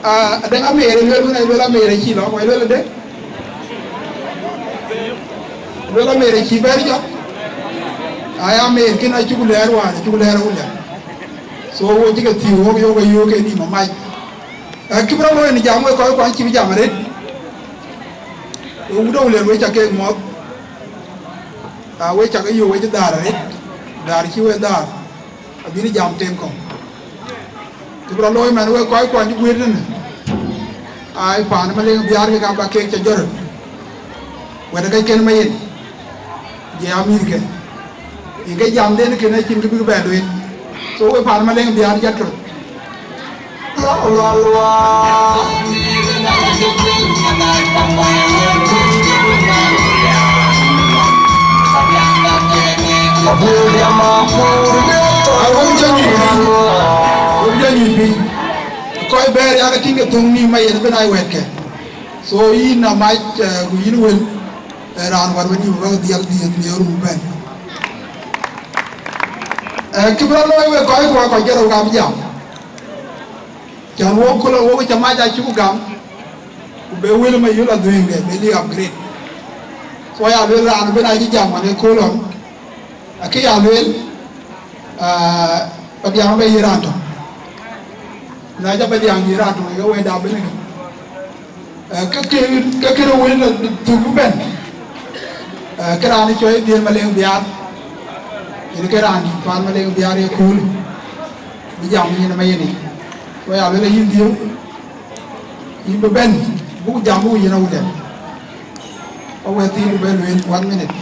ah, adëŋ ameer, luel wën, luel ameer acï lɔ, wai luel adëŋ. Luel ameer acï bɛ̈ɛ̈r jɔt. Aya ameer kën acuk lɛɛr wään, acuk lɛɛr awulian. So, wo cï ke thiëëu, wok yok ayök ke nïïm amac. Ë, kë bï rɔt looi në jam wek kɔc kuan cï bï jam arëët. Wek wut awulian wek ca keek mɔ̈th. Aa, wek ca ke yök wek cï dhäär arëët. Dhäär cï wek dhäär. Abï jam tem kɔ̈u. Kë bï rɔt looi man wek kɔc kuan cï guëër tënë. Ai, paan Maleŋ Biaar kek aba kek ca jɔt röt. Wɛ̈t ë kɛcken ma yen. Je amïthke. Yen ke jamden kën acïn kë bïk bɛ lueel. So, wek paan Maleŋ Biaar jat röt. Awek jɔ nyuc piny, awek jɔ nyuc piny. Kɔc bɛ̈ɛ̈r yak tïŋ ke thöŋ nïïm ma yen bï nai wɛ̈tkë. So yïn amac, eh, ku yïn wël, eh, raan wär we nïïm bäk dhiɛl dhiëëth miɔɔr rum bɛ̈n. Eh, kë bï rɔt looi wek kɔc kuɔ kɔc ke rou ka bï jam. Cän wok ku lɔ wok cä mac acuk gam, ku be wël ma yöl adhuëëŋde, be lïk upgrade. So ya luel raan ben acï jam wan ë kööl ɣɔn, akë ya luel, ah, Padiaŋ be yï raan tök. Na ca Padiaŋ yï raan tök, ke wënda ben ëkë. Eh, ke kë, ke kë rou wël thuk bï bɛ̈n. Eh, ke raan cɔl Dhiël Maleŋ Biaar. Yen ke raan dït paan Maleŋ Biaar ye kööl. Bï jam nyin ëmɛ yen yic. Ku ya luel yïn Dhiël, yïn bï bɛ̈n, buk jam buk yïn awulian. Awɛ̈t thiin bï bɛ lueel, one minute.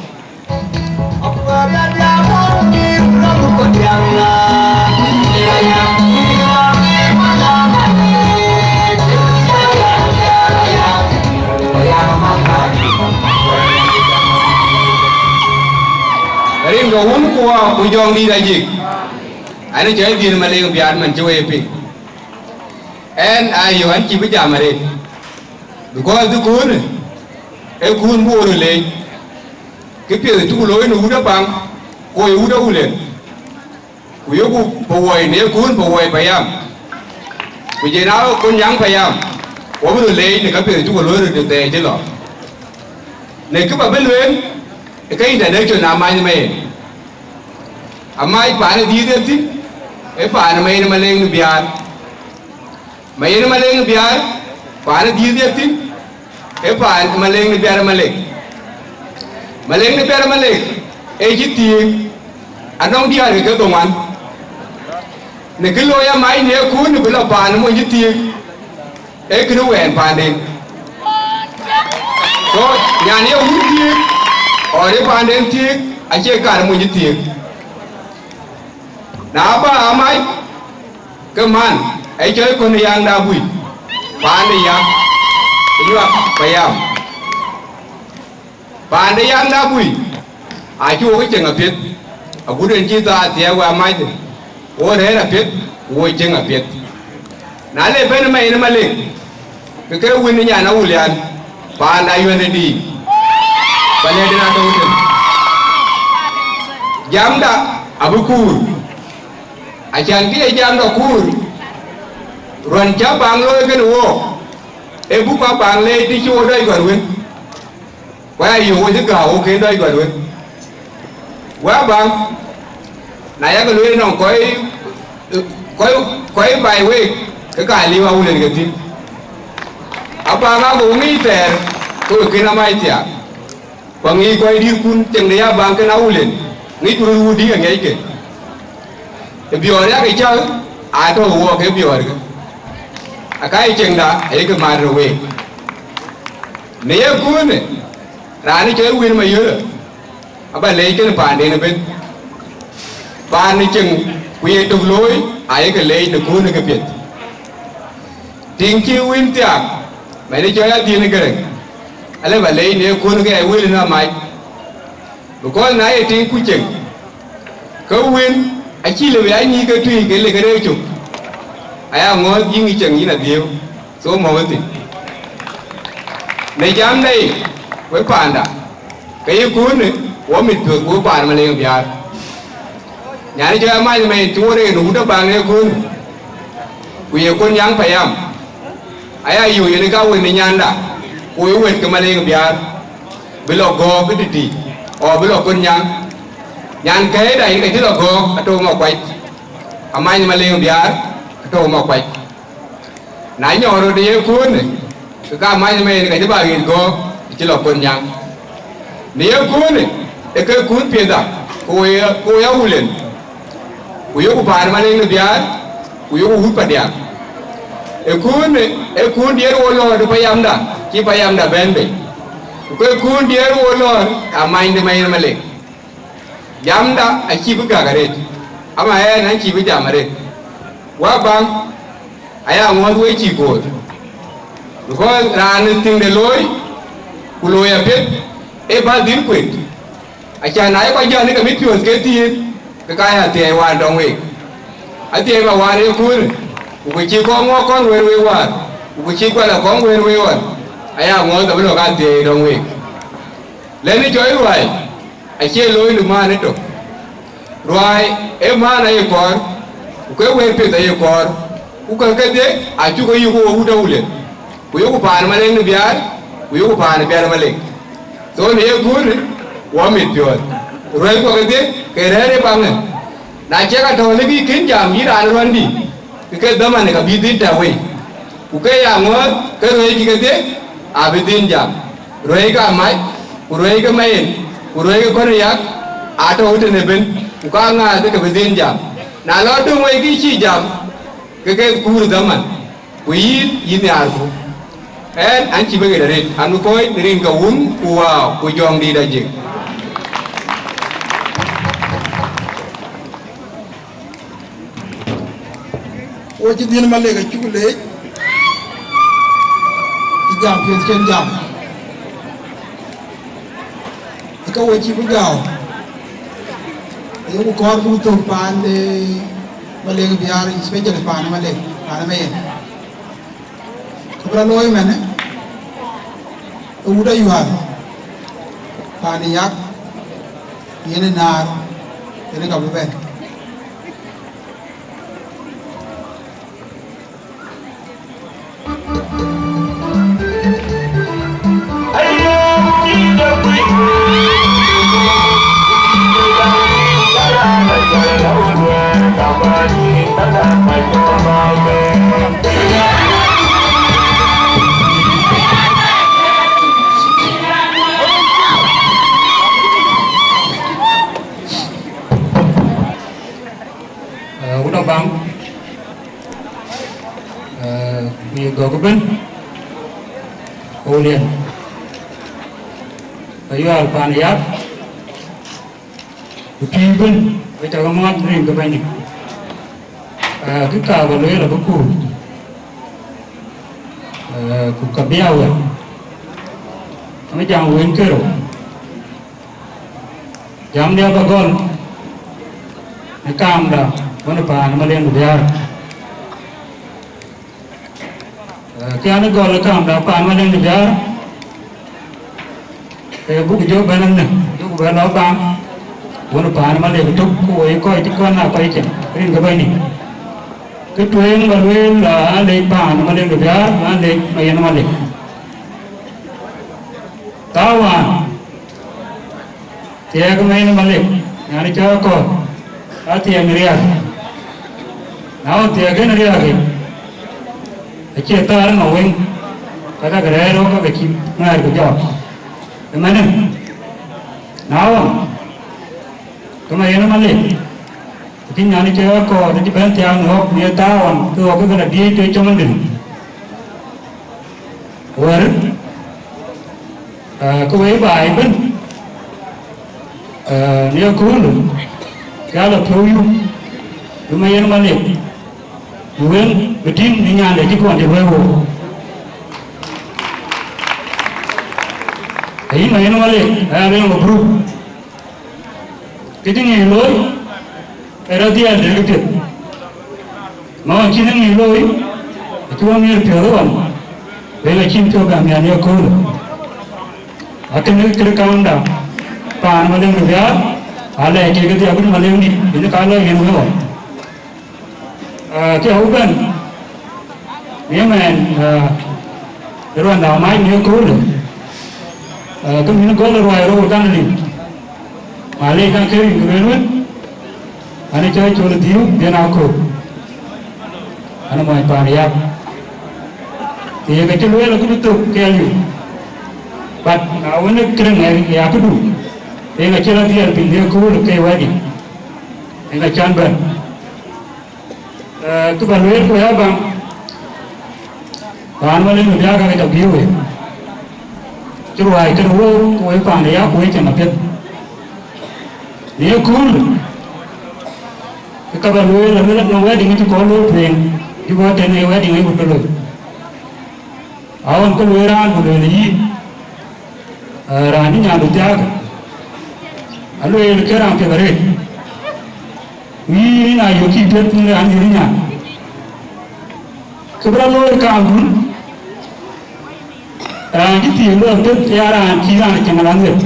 Rin ke wun kuɔ ku jɔŋdït ajik. An, cɔl Dhiël Maleŋ Biaar man cï wek piŋ. Ɛn ayö an cï bï jam arëët. Because ëköölë, ëkööl bï wo röt leec. Kë piɛth cuk looi në wut apaŋ, ku ye wut awulian. Ku yeku pawuɔi në ëkööl pawuɔi payam. Ku jël na kun nyaŋ payam, ku abï röt leec në käpiɛth cuk looi röt në thɛɛr cï lɔ. Në kë ba bï lueel, ë ke international amac ëmɛ yen. Amac paan ë dhiëëth ye thïn, ë paan ëmɛ yen Maleŋ në Biaar. Ma yen Maleŋ Biaar, paan ë dhiëëth ye thïn, ee paan Maleŋ në Biaar Malek. Maleŋ në Biaar Malek, ee cï thiëëk, anɔŋ diäär ke ke dhoŋuan. Në kë looi amac në ëkööl bï lɔ paan ë mony cï thiëëk, ee kënë wɛɛn paanden. So, nyan ye wun thiëëk, ɣɔn ë paanden thiëëk, acie kar mony cï thiëëk. Na ba amac, ke man, ee cɔl kɔn ë yaŋ da bui, paan ë yak, ë nyuak payam. Paan de yaŋ da bui, acï wok cieŋ apiɛth, agut en cï thaa thiɛɛk wek amac, wo rɛ̈ɛ̈r apiɛth, wo cieŋ apiɛth. Na le ben ëmɛ yen Malek, ke ke wën ë nyan awulian, paan ayuɛ̈n ë diic, ba lɛ̈k den atɔ̈u tën. Jamda abï kuur, acan kë ye jamda kuur, ruɔ̈n cä baŋ looi kënë wook, ee buk abaŋ leec të cï wo dɔc gɔt wën. Ku aya yöök wo cï gääu wo kën dɔc gɔt wën. Wek abaŋ, na yak lueel nɔŋ kɔc, kɔc, kɔc baai week, ke ka liu awulian ke thïn. Abaŋ aa ku ŋic thɛɛr, ke we kën amac thiaak. Ku aŋic kɔc dïïtkun ceŋ de ya baŋ kën awulian, ŋicku röt wut dïïk aŋiɛckë. Ë biɔɔr yak ë cäk, aa tɔ̈u wɔ ke biɔɔrkë. Aka ye ceŋda ayek mat röt week. Në ye köölë, raan ë cɔl Wën Mayöl aba leec kënë paanden ëbën. Paan ë ceŋ ku ye tök looi, ayek leec në köölë ke piɛth. Tiŋ cï wën thiaak, mɛn ë cɔl Adhiën ë Gäräŋ, ale ba leec në ye köölë ke ya wël ënë amac. Because na ye tiŋ ku ceŋ, Ke wën acï lëu ya nyïïk ke tui ke le ke rëër cök, aya ŋɔ̈ɔ̈th yïn ë cieŋ yïn adhiëëu, so mɔ̈u ëthïn. Në jamda yic, wek paanda, ke ye köölë, wɔ mit piɔ̈ɔ̈th ku wek paan Maleŋ Biaar. Nyan cɔl Amany Mɛɛn cï wɔ reen wut abaŋ ë köölë, ku ye Kon Nyaŋ payam, aya yöök yen ka wën ë nyanda, ku ye wët ke Maleŋ Biaar, bï lɔ gɔ̈ɔ̈k ë tëtï, ɔ bï lɔ Kon Nyaŋ. Nyan kɛ̈ɛ̈cda yen ka cï lɔ gɔ̈ɔ̈k atɔ̈u Makuac, Amany Maleŋ Biaar atɔ̈u Makuac. Na nyɔɔr röt ë ye köölë, ke ka Amany Mɛɛn ka cï bä ɣet gɔ̈ɔ̈k cï lɔ Kon Nyaŋ. Në ye köölë, ë ke kuun piɛthda, ku wo ye, ku wo ya wulen, ku yoku paan Maleŋ de Biaar, ku yoku wut Padiaŋ. Ë köölë, ë kuun diɛɛr wo lɔɔr ë payamda, cï payamda bɛ̈n bei. Ku ke kuun diɛɛr wo lɔɔr, Amany de Mɛɛn Maleŋ. Jamda acï bï gäk arëët, ama ɣɛn an cï bï jam arëët. Wä baŋ, aya ŋuɔ̈th wek cï koor, because raan ë thiŋde looi, ku looi apiɛth, ee bä dhil kuet. Acan na ye kɔc jɔ̈ɔ̈ny ke mit piɔ̈ɔ̈th ke thiëëk, ke ka ya thiɛɛi wään dɔŋ week. Athiɛɛi bä wään ë köölë, ku kë cï kɔŋ ŋuɔk kɔn wëër wek wäär, ku kë cï guɛl a kɔŋ wëër wek ɣɔn, aya ŋuɔ̈th abï lɔ ka thiɛɛi dɔŋ week. Lɛ̈në cɔɔc ruääi acie looi në maan ëtök. Ruääi ee maan aye kɔɔr, ku ke wëër piɛth aye kɔɔr, ku ke kedhie acuk ke yök wo wut awuliɛt, ku yoku paan Maleŋ në Biaar, ku yoku paan Biaar Maleŋ. Thon ë ye guur, wɔ mit piɔ̈ɔ̈th, ruɛ̈ɛ̈ckuɔ kedhie ke rɛ̈ɛ̈r ë baŋë. Na ciɛk atɔ̈u lëk yï kën jam yïn raan ruandï, ke ke dhaman ka bï dhil tɛ̈ wei. Ku ke ya ŋɔ̈ɔ̈th ke ruɛ̈ɛ̈ckï kedhie abï dhil jam. Ruɛ̈ɛ̈ckë Amac, ku ruɛ̈ɛ̈ckë Mayen, ku ruɛ̈ɛ̈ckë Kɔn Yak, atɔ̈u tënë ëbën, ku ka ŋääthë ke bï dhil jam. Na lɔ döŋ wei kï cï jam, ke ke kuur dhaman, ku yïn, yïn nhiaarku. Ɣɛn, an cï bï ɣet arëët, an bï kɔc rin ke Wun, ku Wää, ku Jɔŋdït Ajik. Wo cï dhiën Malek acuk leec, cï jam piɛth cïn jam. Ë ka wo cï bï gääu, ayeku kɔɔr buk thök paan de Malek Biaar, especially paan Malek, paan Mayen. Kë bï rɔt looi mɛnë, ë wut Ayuäär, paan Yak, yen ë näär, yen ë ka bï bɛ̈n. Eh, wut abaŋ, eh, ku ye gɔ̈k ëbën, Owulian, Ayuäär paan Yak, ku tïï ëbën, we cä ke ŋuɔɔt rin ke Bɛ̈nydït. Eh, kë ka bä lueel abï kuur, eh, ku ka bï a wɛ̈t. Amï jam wën kerou. Jam diɛ̈ bä gɔl në kaamda wën paan Malek Biaar. Eh, kë an gɔl në kaamda paan Malek Biaar, ke buk jɔ bɛ̈n ënë, jɔku bɛ lɔ baŋ wën paan Malek tök, ku woi kɔc cï kɔn aa kɔc cin, rin ke Bɛ̈nydït. Kë tueŋ bä lueel, an lec paan Malek Biaar, an lec Mayen Malek. Thawan, thiɛɛk Mayen Malek, nyan cä kɔɔr, ka thiɛɛk në riääk. Na ɣɔn thiɛɛk kën riääk yic, acie thaar nɔm weŋ, ka cä ke rɛ̈ɛ̈r ɣɔ̈k ka ke cï ŋɛɛr ku jɔɔk. Ëmënë, na ɣɔn, ke Mayen Malek, acï nyan cä kɔɔr, acï bɛ̈n thiaak në ɣɔ̈k, në ye thaar ɣɔn, ke ɣɔ̈k ke ke la diëëc të cɔŋ dït. Wër, eh, ke wëi baai ëbën, eh, në yaköölë, ke ya lɔ piɔ̈u yup, bï Mayen Malek, bï wëŋ bï tïŋ në nyande cï kɔn cï luɔi wook. Ayï Mayen Malek, aya lueel mabruk. Kë cï ŋic looi, Rɔt dhiɛl dëkë piɛth. Nɔn cïn ë ŋic looi, acï wɔ ŋiɛr piɔ̈ɔ̈th ë ɣɔn, wek acïn piɔ̈u gam yan ye köölë. Akënë kërë kaŋda, paan Maleŋ Biaar, alɛɛc kek kedhie abï Maleŋdït, bï ka lɔ yen wek ɣɔn. Ah, kë abï bɛ̈n, në ëmɛn, ah, ë ruanda mac në ye köölë, ah, ke mïn gɔl ë ruai rou ë Daniel. Malec, ka ke rin ke lueel wën, an, cä col dhiëëu, dhiën akööp, an, mɔny paan yak. Ke ye ke cï lueel, akut thok ke aliu. But na wën, këdëŋ ë ya këdu, ke ye ke cï rɔt dhiɛl piny në kööl ke wedding, ë ke cän bɛ̈n. Eh, kë bä lueel ku ya baŋ, paan Maleŋ Biaar ka ke cä guiir wei, cï ruääi kën wook ku wei paan ë yak ku wei cäŋ apiɛth. Në ye kööl, kë ka bä lueel, alueel anɔŋ wedding cï kɔn looi tueŋ, cï bä tën ë wedding ë ku ke looi. Aɣɔn ke lueel raan ku lueel yïn, eh, raan cï nyandu thiaak, alueel ke raan piɛth arëët. Ku yïn, yïn aa yök cï piɛth në raan yïn nyan. Kë bï rɔt looi kaamdun, raan cï thiëëk lɔ piɛth ya raan cï raan cieŋ alaŋ ɣer.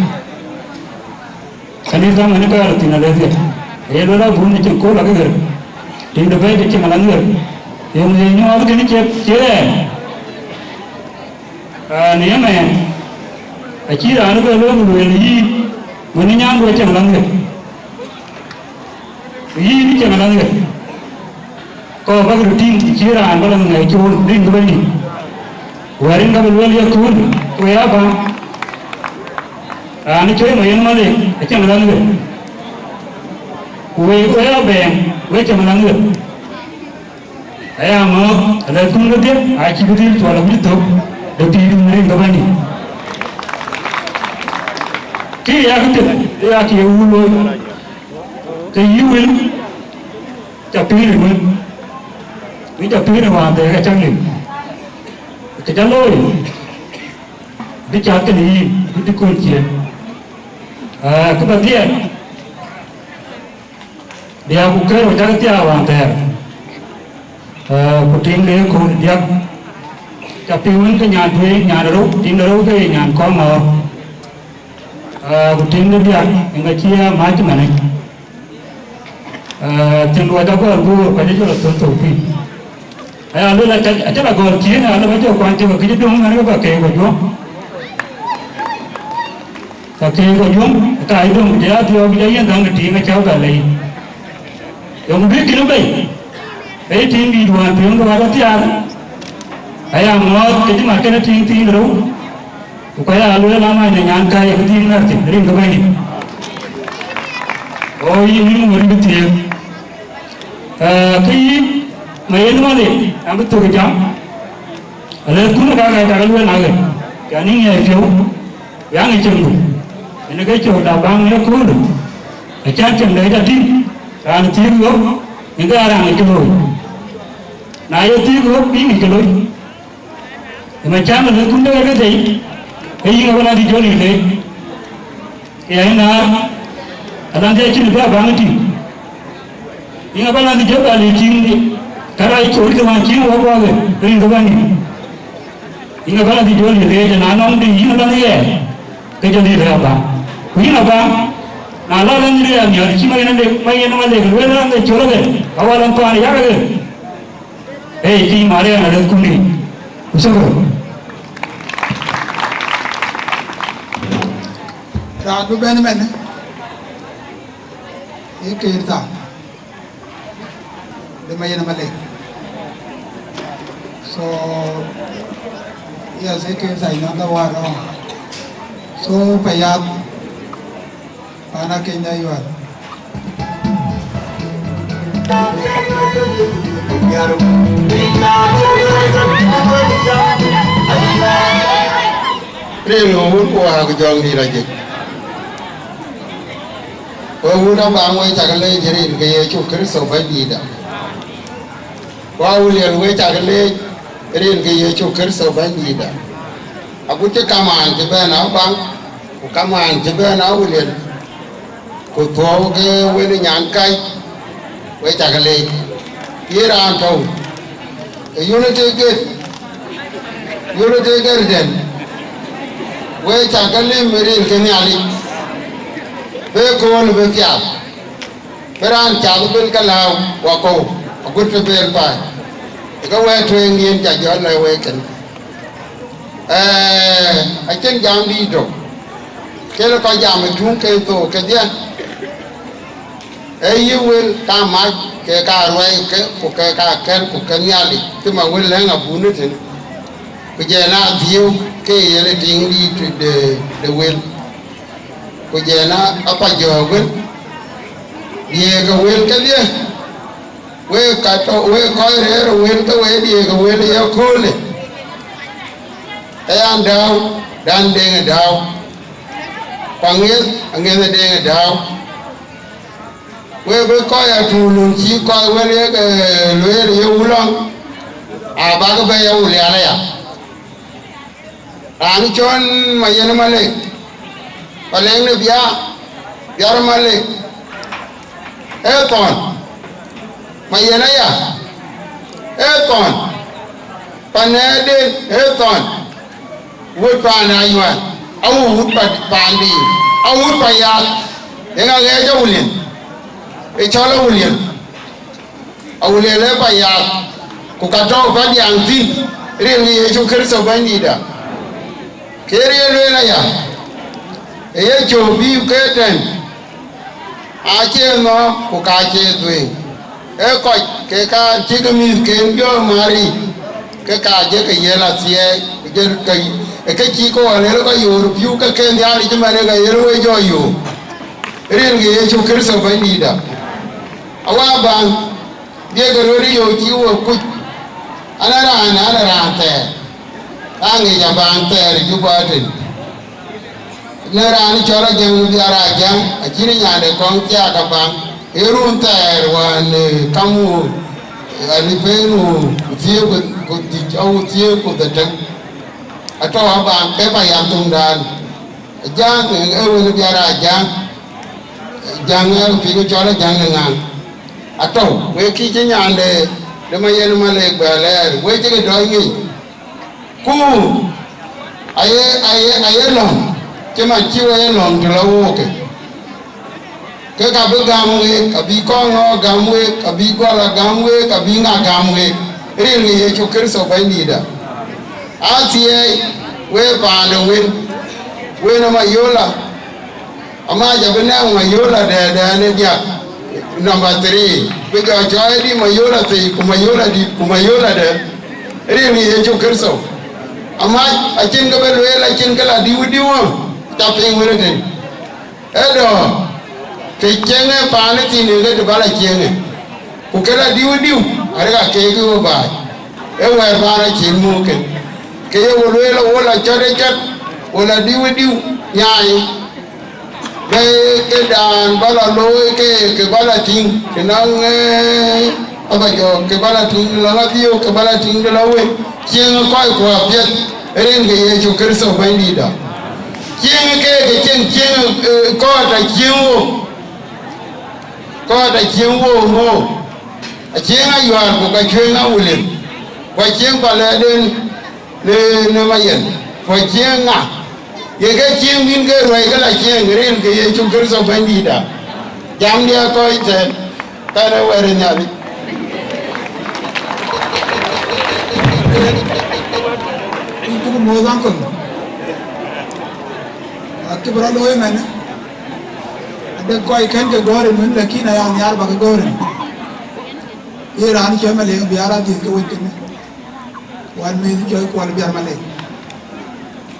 Kanitha mɛn ë ka rɔt thïn alɛth ɣer. Aye luel abun ë cieŋ kööl akë ɣer. Tiŋ de bɛ̈ɛ̈i de cieŋ alaŋ ɣer. Yöŋ ye nyuɔɔth kën ciɛk cie rɛɛr. Ah, në ëmɛn, acï raan ë bɛ looi ku lueel yïn, wën ë nyandu acieŋ alaŋ ɣer. Yïn cieŋ alaŋ ɣer, kɔɔr bäk röt tïŋ, cï raan bä lɔ ŋɛk cool rin ke Bɛ̈nydït. Wɛ̈t rin ka bï lueel ye kööl, ku ya baŋ. Raan ë cöi Mayen Malek acieŋ alaŋ ɣer, ku wek wek ya bɛɛŋ, wek cieŋ alaŋ ɣer. Aya ŋɔɔk, alɛ̈thkun kedhie, acï bï dhil cuɔl agut thök de pïïr rin ke Bɛ̈nydït. Kë ya kë piɛth, ya kë ye wun looi. Ke yï wël, ca piir ë wël, wïc ca piir ë wään thɛɛr ke cäk lim, ke ca looi, bï cath kënë yïn, bï dï kööl ciëën. Ah, kë bä dhiɛɛl, bï aa ku kër ë cäk thiaak wään thɛɛr, ah, ku tiŋ de kööl diäk, ca piir wën ke nyan tueŋ, nyan rou, tiŋ de rou ke ye nyan kɔn ŋɔɔr. Ah, ku tiŋ de diäk, ë ŋa cï ya mac manë. Ah, tiŋ duɔc agɔl guur, ku acï jɔl thon thok piny. Aya luel acä, acä la gɔl thiëën, ala ba jɔ kuany cï ba këc döŋ, ŋän ke ba keek ba juɔ̈m. Ka keek ba juɔ̈m, ka ai döŋ, ku jɔ ya dhiɔɔk, ku jɔ yen dhaŋ de tiiŋ acä ba lei. Yöŋ bï kën bei, ei tiiŋ dït wään piŋ ke wä thiaak, aya ŋɔɔth ke cï mat kënë tiiŋ thiin rou, ku ka ya lueel amac në nyan kai ke dhil ŋär thïn rin ke Bɛ̈nydït. O yïn yïn ŋuɔ̈t bï thiëëk. Eh, ke yïn, Mayen Malek, an bï thök jam, alɛ̈thkun ka ka tak lueel na ɣer, yan ë ŋiɛc piɔ̈u. Yaŋ ë cieŋdu, yen ke cök da baŋ ë kööldë, acän cieŋ de ca tïŋ, raan thiëëk ɣöp, yen ke aa raan ë cï looi. Na ye thiëëk ɣöp, bï ŋic ke looi. Ë macam ë lëkkun de ke thei, ke yïn abä la dhil jɔl yï leec. Ke ya yïn naar, alan de cïn bï abaŋ ë tïŋ. Yïn abä la dhil jɔl bä leec tïŋ, ka rac col ke wään cïn wä guɔ ɣer, rin ke Bɛ̈nydït. Yïn abä la dhil jɔl yï leec, na nɔŋ de yïn abä la ɣɛɛr, ke jɔl yï leec abä. Ku yïn abä, na la la nyïïr ya miɔɔr, cï Mayen Malek, Mayen Malek lueel an, de col ɣer, awä lɔŋ paan yak ɣer. Ee, cï Maria na lëkkun yic. Ku shukran. Raan bï bɛ̈n ëmɛn, ee Keer Thaŋ. De Mayen Malek. So, yes, I can say another word on. So, Payat, Pana Kenya, you are. Rin wun ku waak jɔŋ dït ajiëc. Wek wun abaŋ, wek cak leec rin ke Yecu Kërtho Bɛ̈nydïïtda. Ku Awuliel, wek cak leec rin ke Yecu Kërtho Bɛ̈nydïïtda. Agut cï kamaan cï bɛ̈n abaŋ, ku kamaan cï bɛ̈n Awuliel, ku thuɔɔu ke wën nyankäi, We cak leec, ye raan tɔ̈u ë Unity Gate, Unity Gate den, we cak ke lim rin ke Nhialic, be kööl bï piath, bï raan cath ëbën ke lääu wakɔ̈u, agut të bɛ̈ɛ̈r paai, ke wɛ̈ɛ̈r tueŋdiɛ̈n ca jɔt lɛ̈k wek kën. Ee, acïn jam dïït tök, kën kɔc jam ë tuŋ ke thok kedhie. Ee yï wël ka mac ke ka ruɛɛi ke, ku ke ka kɛ̈l, ku ke Nhialic, cï ma wël lɛ̈ŋ abun ë tënë, ku jɛn aa dhiëëu ke yen ë tiŋ dïït de, de wël, ku jɛn aa, aa kɔc jɔ̈ɔ̈k wël, dhiëëk ë wël kedhie, wek ka tɔ, wek kɔc rëër ë wël ke wek dhiëëk ë wël ë ye köölë, aya Dääu, dan Deŋ ë Dääu, ku aŋiɛth, aŋiɛth ë Deŋ ë Dääu. Wek bï kɔc atuuc lon cï kɔc wën ye ke lueel ye wulɔŋ, abäk bɛ̈ɛ̈i awulial aya. Raan cɔl Mayen Malek, Palek në Biar, Biar Malek, ee thɔn, Mayen aya, ee thɔn, Panɛɛrden, ee thɔn, wut paan Ayual, awu wut pa, paandï, awut pa yath, eŋa ɣɛɛc awuliɛl, ë cɔl awuliɛl. Awuliɛl ë pa yath, ku ka tɔ̈u pa diaŋ thïn, rin ke Yecu Kërtho Bɛ̈nydïïtda. Ke riɛl lueel aya, ë ye cöök bï ke tɛ̈n, aacie nhɔ̈ɔ̈k, ku ka cie dhuëëŋ. Ee kɔc ke ka cïk mïthken jɔ määr yic, ke ka jëkï yiɛ̈l athiɛɛi, ku jël ke, ë ke cï ke ɣɔn ëlë kɔc yoor piu ke ke Nhialic ëmɛn ë ke yen we jɔ yoor, rin ke Yecu Kërtho Bɛ̈nydïïtda. Awa baŋ, diëkë röt yöök cï we kuc, an, ë raan, an, ë raan thɛɛr, aŋic abaŋ thɛɛr ë Juba tën. Në raan cɔl Ajaŋ Biar Ajaŋ, acïn nyande kɔŋ thiaak abaŋ, ee run thɛɛr wään, eh, kam wu, eh, alipeen wu, ku thiëëk ku, ku dhïc, au thiëëk ku dhetem. Atɔ̈u abaŋ ke payam töŋdan. Ajaŋ, eh, ee wën Biar Ajaŋ, Ajaŋ, eh, piŋ cɔl Ajaŋ në ŋaŋ. Atɔ̈u, wek kï cï nyande de Mayen Malek bɛ lɛɛr, wek cï ke dɔc ŋic. Ku aye, aye, aye lɔ̈ŋ, cï man cï we ye lɔ̈ŋ të lɔ wookë. Ke ka bï gam week, abï kɔŋ ŋɔɔk gam week, abï gɔl a gam week, abï ŋa gam week, rin ke Yecu Kërtho Bɛ̈nydïïtda. Athiɛɛi, we paande wën, wën ë Mayola, Amac abï nɛŋ Mayola dɛ̈dɛ̈n ë diäk, number three, bï jɔ cɔɔi dï Mayola thii, ku Mayola dït, ku Mayola dɛ̈, rin Yecu Kërtho. Amac acïn kë bï lueel, acïn kë la diu diu, ca piŋ wën ëtën. Ë dɔ̈ɔ̈r, kë cieŋë paan ë thïn ë ke të bä la cieŋë. Ku kë la diu diu, arëk a keek ë we baai, ë wɛ̈ɛ̈r bä rɔt cin muk kën. Ke ye wo lueel, wo la cɔt ë cɔt, wo la diu ë diu, nyaai. Bɛ këdan bä la looi ke, ke bä la tïŋ, ke nɔŋ, eh, abä jɔ, ke bä la tïŋ, lɔ la dhiëëu, ke bä la tïŋ, de la wek, cieŋ kɔc ku apiɛth, rin ke Yecu Kërtho Bɛ̈nydïïtda. Cieŋ ke, ke cieŋ, cieŋ, eh, kɔɔt a cieŋ wo. Kɔɔt acieŋ wook mook, acieŋ Ayual, ku ka cueŋ Awuliɛl, ku acieŋ Palɛɛrden në, në Mayen, ku acieŋ ŋa? Ye ke cieŋ bïn ke ruɛ̈i ke la cieŋ rin ke Yecu Kërtho Bɛ̈nydïïtda. Jamdiɛ̈ kɔc tɛ̈n, kɛn ë wɛ̈t ë Nhialic. Yïn cuk muɔ̈th, uncle. Akï bï rɔt looi ëmɛnë. Ade kɔc kën ke gɔ̈ɔ̈r ëmën, lakin aya nhiaar bä ke gɔ̈ɔ̈r ëmën. Ye raan cɔl Malek Biar adhil ke wec kënë. Wal meth cɔl Kuɔl Biar Malek.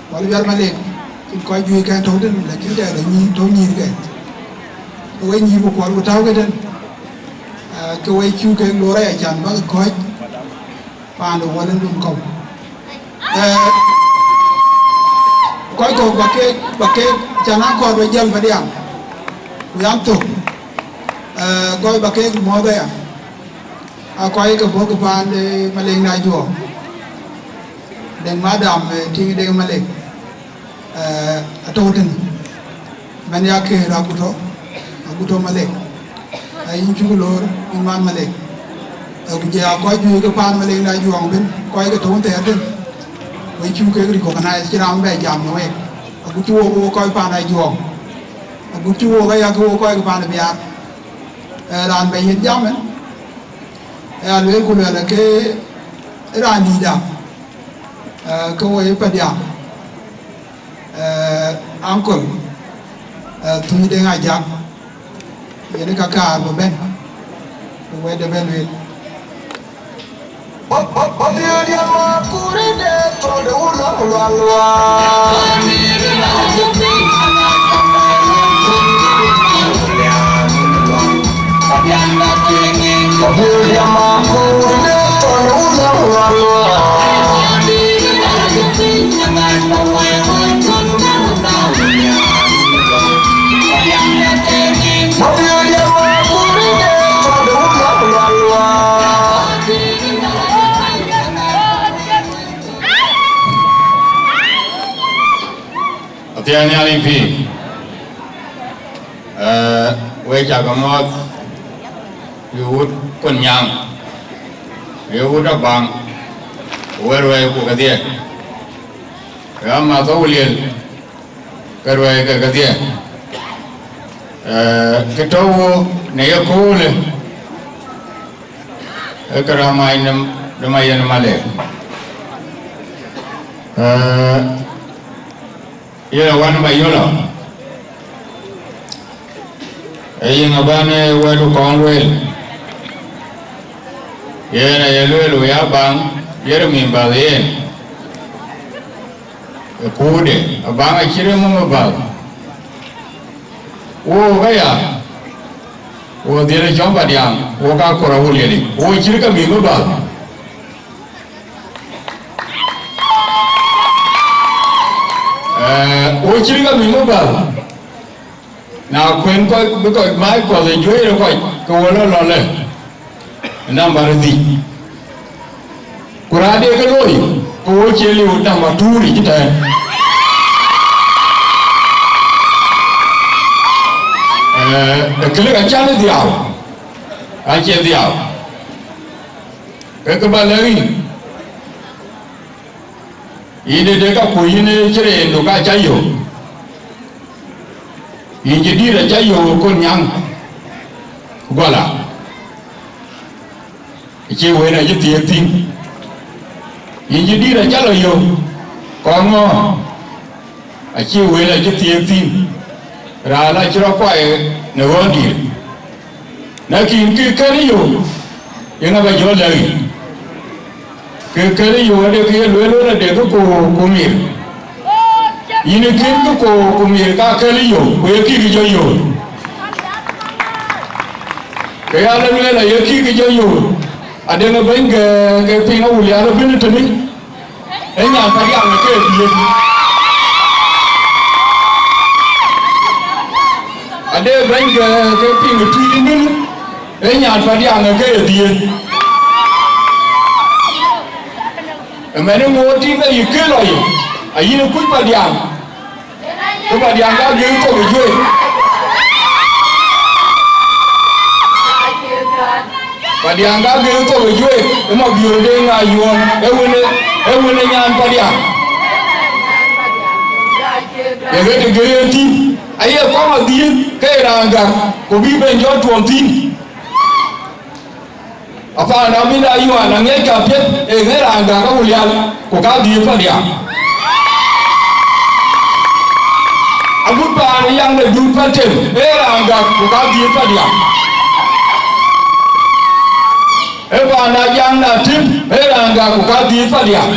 Kuɔl Biar Malek, cïn kɔc juëc kɛn tɔ̈u tën, lakin tɛɛr ë nyïïn tɔ̈u nyïïn kɛn. Ke wec nyïïn ku Kuɔl ku tääu ke tën. Ah, ke wec cuk kek loor aya can bäk kɔ̈ɔ̈c. Paandu wal ë lum kɔ̈u. Eh, kɔc kɔ̈k ba keek, ba keek, can akɔɔr ba jäl ba diam, ku yam thök. Eh, kɔc ba keek muɔ̈ɔ̈th aya, a kɔc ke bɔ̈ ke paan de Malek na juɔɔk. Deŋ madam, eh, tiŋ Deŋ Malek, eh, atɔ̈u tënë. Mɛn ya keer Agutɔ, Agutɔ Malek. Yïn cuk loor, yïn man Malek. Ee, ku jɔl a kɔc juëc ke paan Malek la Ajuɔŋ ëbën, kɔc ke tɔ̈u thɛɛr thïn. Wek cuk kek recognize, cïn raan bɛ jam në wek. Agut cï wok, wok kɔc paan Ajuɔŋ. Agut cï wok aya ke wok kɔc ke paan Biaar. Ee, raan bɛ yiëth jam ënë, ee, alueel ku luɛɛl ke raan dïïtda, ee, ke wok ye Padiaŋ. Eh, uncle, eh, Thuɔ̈i Deŋ Ajak, yen ka kaar bï bɛ̈n, bï wɛ̈tde bɛ̈n lueel. Athiɛɛn Nhialic pïïr. Eh, wek cä ke mɔ̈ɔ̈th, ye wut Kuɔn Nyaŋ, ye wut Abaŋ, wek ruɛɛi ku kedhie, ke amath Awuliel, ke ruɛɛi ke kedhie. Eh, kë tɔ̈u wook në yeköölë, ee kë rɔt mac në, në Mayen Malek. Eh, Yen awän ba yölɔ, ee yïn abän, ee, wɛ̈t kɔn lueel. Yen aye lueel, wek Abaŋ, yen mïm bäth yen. Ë kuutde, Abaŋ acït mïm bäth. Wook aya, wo dhiël cɔm Padiaŋ, wo ka kɔɔr Awulielic, wo cït ke mïm bäth. Eh, wo cït ke mïm bäth. Na kuen kɔc, bï kɔc mac kɔ̈th ë juëc ë kɔc, ke wo lɔ lɔlë, nambar dhïc. Ku raan de ke looi, ke wo cie liu nambar tuur yic tɛ̈ɛ̈n. Eh, ë këlë ka cän ë dhiau, acie dhiau. Ke kë ba lɛ̈k yïn, yïn de de ka ku yïn cï reendu ka cä yök, yïn cï dït acä yök ë Kuɔn Nyaŋ, Guala, acï wël acï thiëëk thïn, yïn cï dït acä lɔ yök, kɔn ŋö? Acï wël acï thiëëk thïn, raan acï rɔt kuai në ɣöndït. Lakin kë kën yök, yeŋa ba jɔ lɛ̈k yïn? Kë kën yök ade kë ye lueel ɣöt ade kë koor ku mir. Yïn kën kë koor ku mir ka kën yök, ku ye kï kë jɔ yök. Ke ya lɔ lueel aye kï kë jɔ yök, ade ŋa bɛ̈ny ke, ke piŋ Awulial ëbën tënë. Ee nyan Padiaŋ ke dhiëëth. Ade bɛ̈ny ke, ke piŋ Tuïc ëbën, ee nyan Padiaŋ ke dhiëëth. Ëmɛnë ŋoot tïŋ ke yï kë lɔ yï, ayïn kuc Padiaŋ. Ku Padiaŋ ka gëëu thok ë juëc. Padiaŋ ka gëëu thok ë juëc, ë Mabiöör de ŋa yuɔɔm, ë wënë, ë wënë nyan Padiaŋ. Ye ɣet ë gëëu thïn, aye kɔŋ adhiëth ke ye raan gak, ku bï ben jɔ tuɔm thïn. Apaan abï da yuan aŋiɛc ka piɛth, ee ŋe raan gak Awulial, ku ka dhiëëth Padiaŋ. Agut paan ë yaŋ de dun Patem, ee raan gak, ku ka dhiëëth Padiaŋ. Ee paan ë yaŋ de Atem, ee raan gak, ku ka dhiëëth Padiaŋ.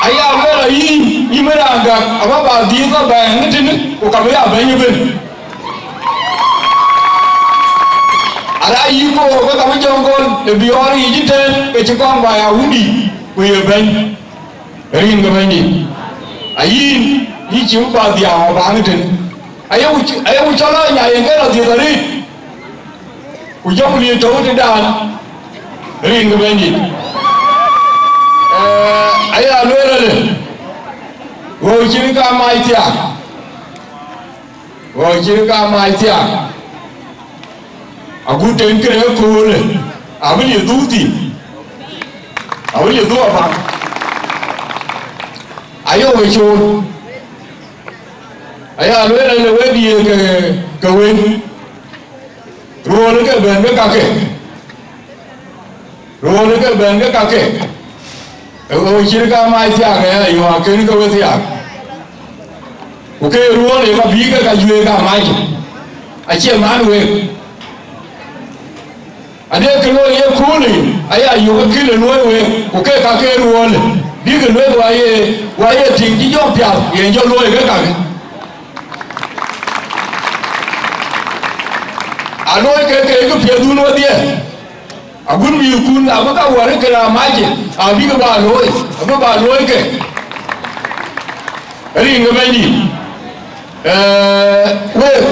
Aya lueel ayï, yïn ë raan gak, aba ba dhiëëth abɛ̈ɛ̈ŋ ëtënë, ku ka bï ya bɛ̈ny ëbën. Ara yï koor ke ka bï jɔŋ gɔl ë biɔɔr yic ëtɛ̈ɛ̈n, ke cï kɔn ba ya wundï, ku ye bɛ̈ny, rin ke Bɛ̈nydït. Ayïn, yï cï bï ba dhiau abaŋ ëtën. Ayeku cï, ayeku cɔl aa nya yen ke lɔ dhiëth arëët, ku jɔku liëc tɔ̈u tëdan, rin ke Bɛ̈nydït. Eh, aya lueel alë, wëu cïn ka mac thiaak. Ɣɔn cïn ka mac thiaak, agut tën kënë ëköölë, abï lith dhuk thïn, abï lith dhuk abaŋ. Ayok ë cool, aya lueel alë wek diëër ke, ke wën, ruɔ̈ɔ̈n ke bɛ̈n ke kakë. Ruɔ̈ɔ̈n ke bɛ̈n ke kakë, ë ɣöö cïn ka mac thiaak aya, yɔ̈ɔ̈k akën ke we thiaak. Ku ke ruɔ̈ɔ̈n ë ka bï ke ka juëc ka mac, acie man wek. Ade kë looi ye köölë, aya yök kë le luɔ̈i wek, ku ke ka ke ruɔ̈ɔ̈n, bï ke lueth wa ye, wa ye tïŋ cï jɔk piath, yen jɔ luɔ̈i ke kakë. Alooi ke ke kë piɛth wun wedhie. Agut mïthkun abï ka wär ke la mac, abï ke ba looi, abï ba looi ke. Rin ke Bɛ̈nydït, ee, wek,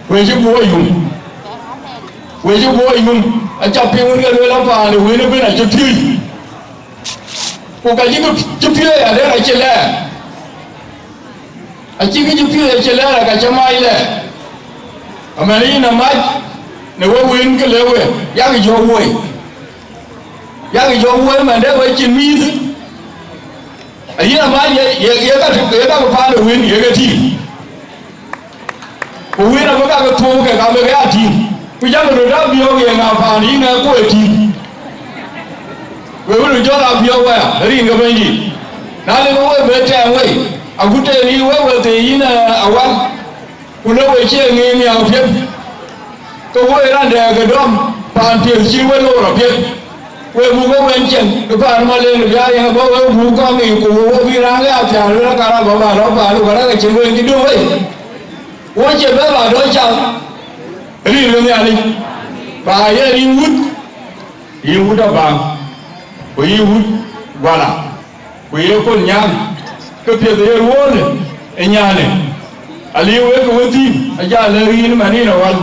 wek cï guɔ yum, wek cï guɔ yum, aca piŋ wën ke lueel apaan ë wën ëbën acï piööc. Ku ka cï ke cï piööc adɛ̈ acï lɛɛr. Acï kë cï piööc acï lɛɛr, ka cï mac lɛɛr. Amɛn yïn amac në we wën ke le we, yak jɔ̈k woi. Yak jɔ̈k woi man dɛ we cïn mïïth. Ayïn amac ye, ye, ye ka, ye ka ke paan ë wën, ye ke tïŋ. Ku wën abï ka ke thuɔɔu ke ka bï ke ya tïŋ. Ku jam röt abiɔ̈ɔ̈k ye ŋa paan yï ŋa kuɔ ë tïŋ. We wën jɔl abiɔ̈ɔ̈k wɛ̈ɛ̈r, rin ke Bɛ̈nydït. Na le we bë tɛɛm wei, agut tëë rin we we thëëi yïn, ee, awal, ku le we cie ŋic nhiaau piɛth, ke woi raan dɛ ke dɔm paan piɛth cï we loor apiɛth. We buk we wën cieŋ, ke paan Malɛŋ bï aa yen bɔ̈ we buk kɔŋ yiic, ku we bï raan ke ya thiaak, luel ka raan bɔ̈ ba lɔ paan, ku ka raan ke cïn wën cï döŋ wei. Wo cie bɛ ba dɔc cath, rin ke Nhialic, ba ye rin wut. Yïn wut Abaŋ, ku yïn wut Guala, ku ye Kolnyaŋ, ke piɛth ye ruɔ̈ɔ̈në ë nyanë, aliu wek ke we thïn, aca lɛ̈k yïn man yïn awal.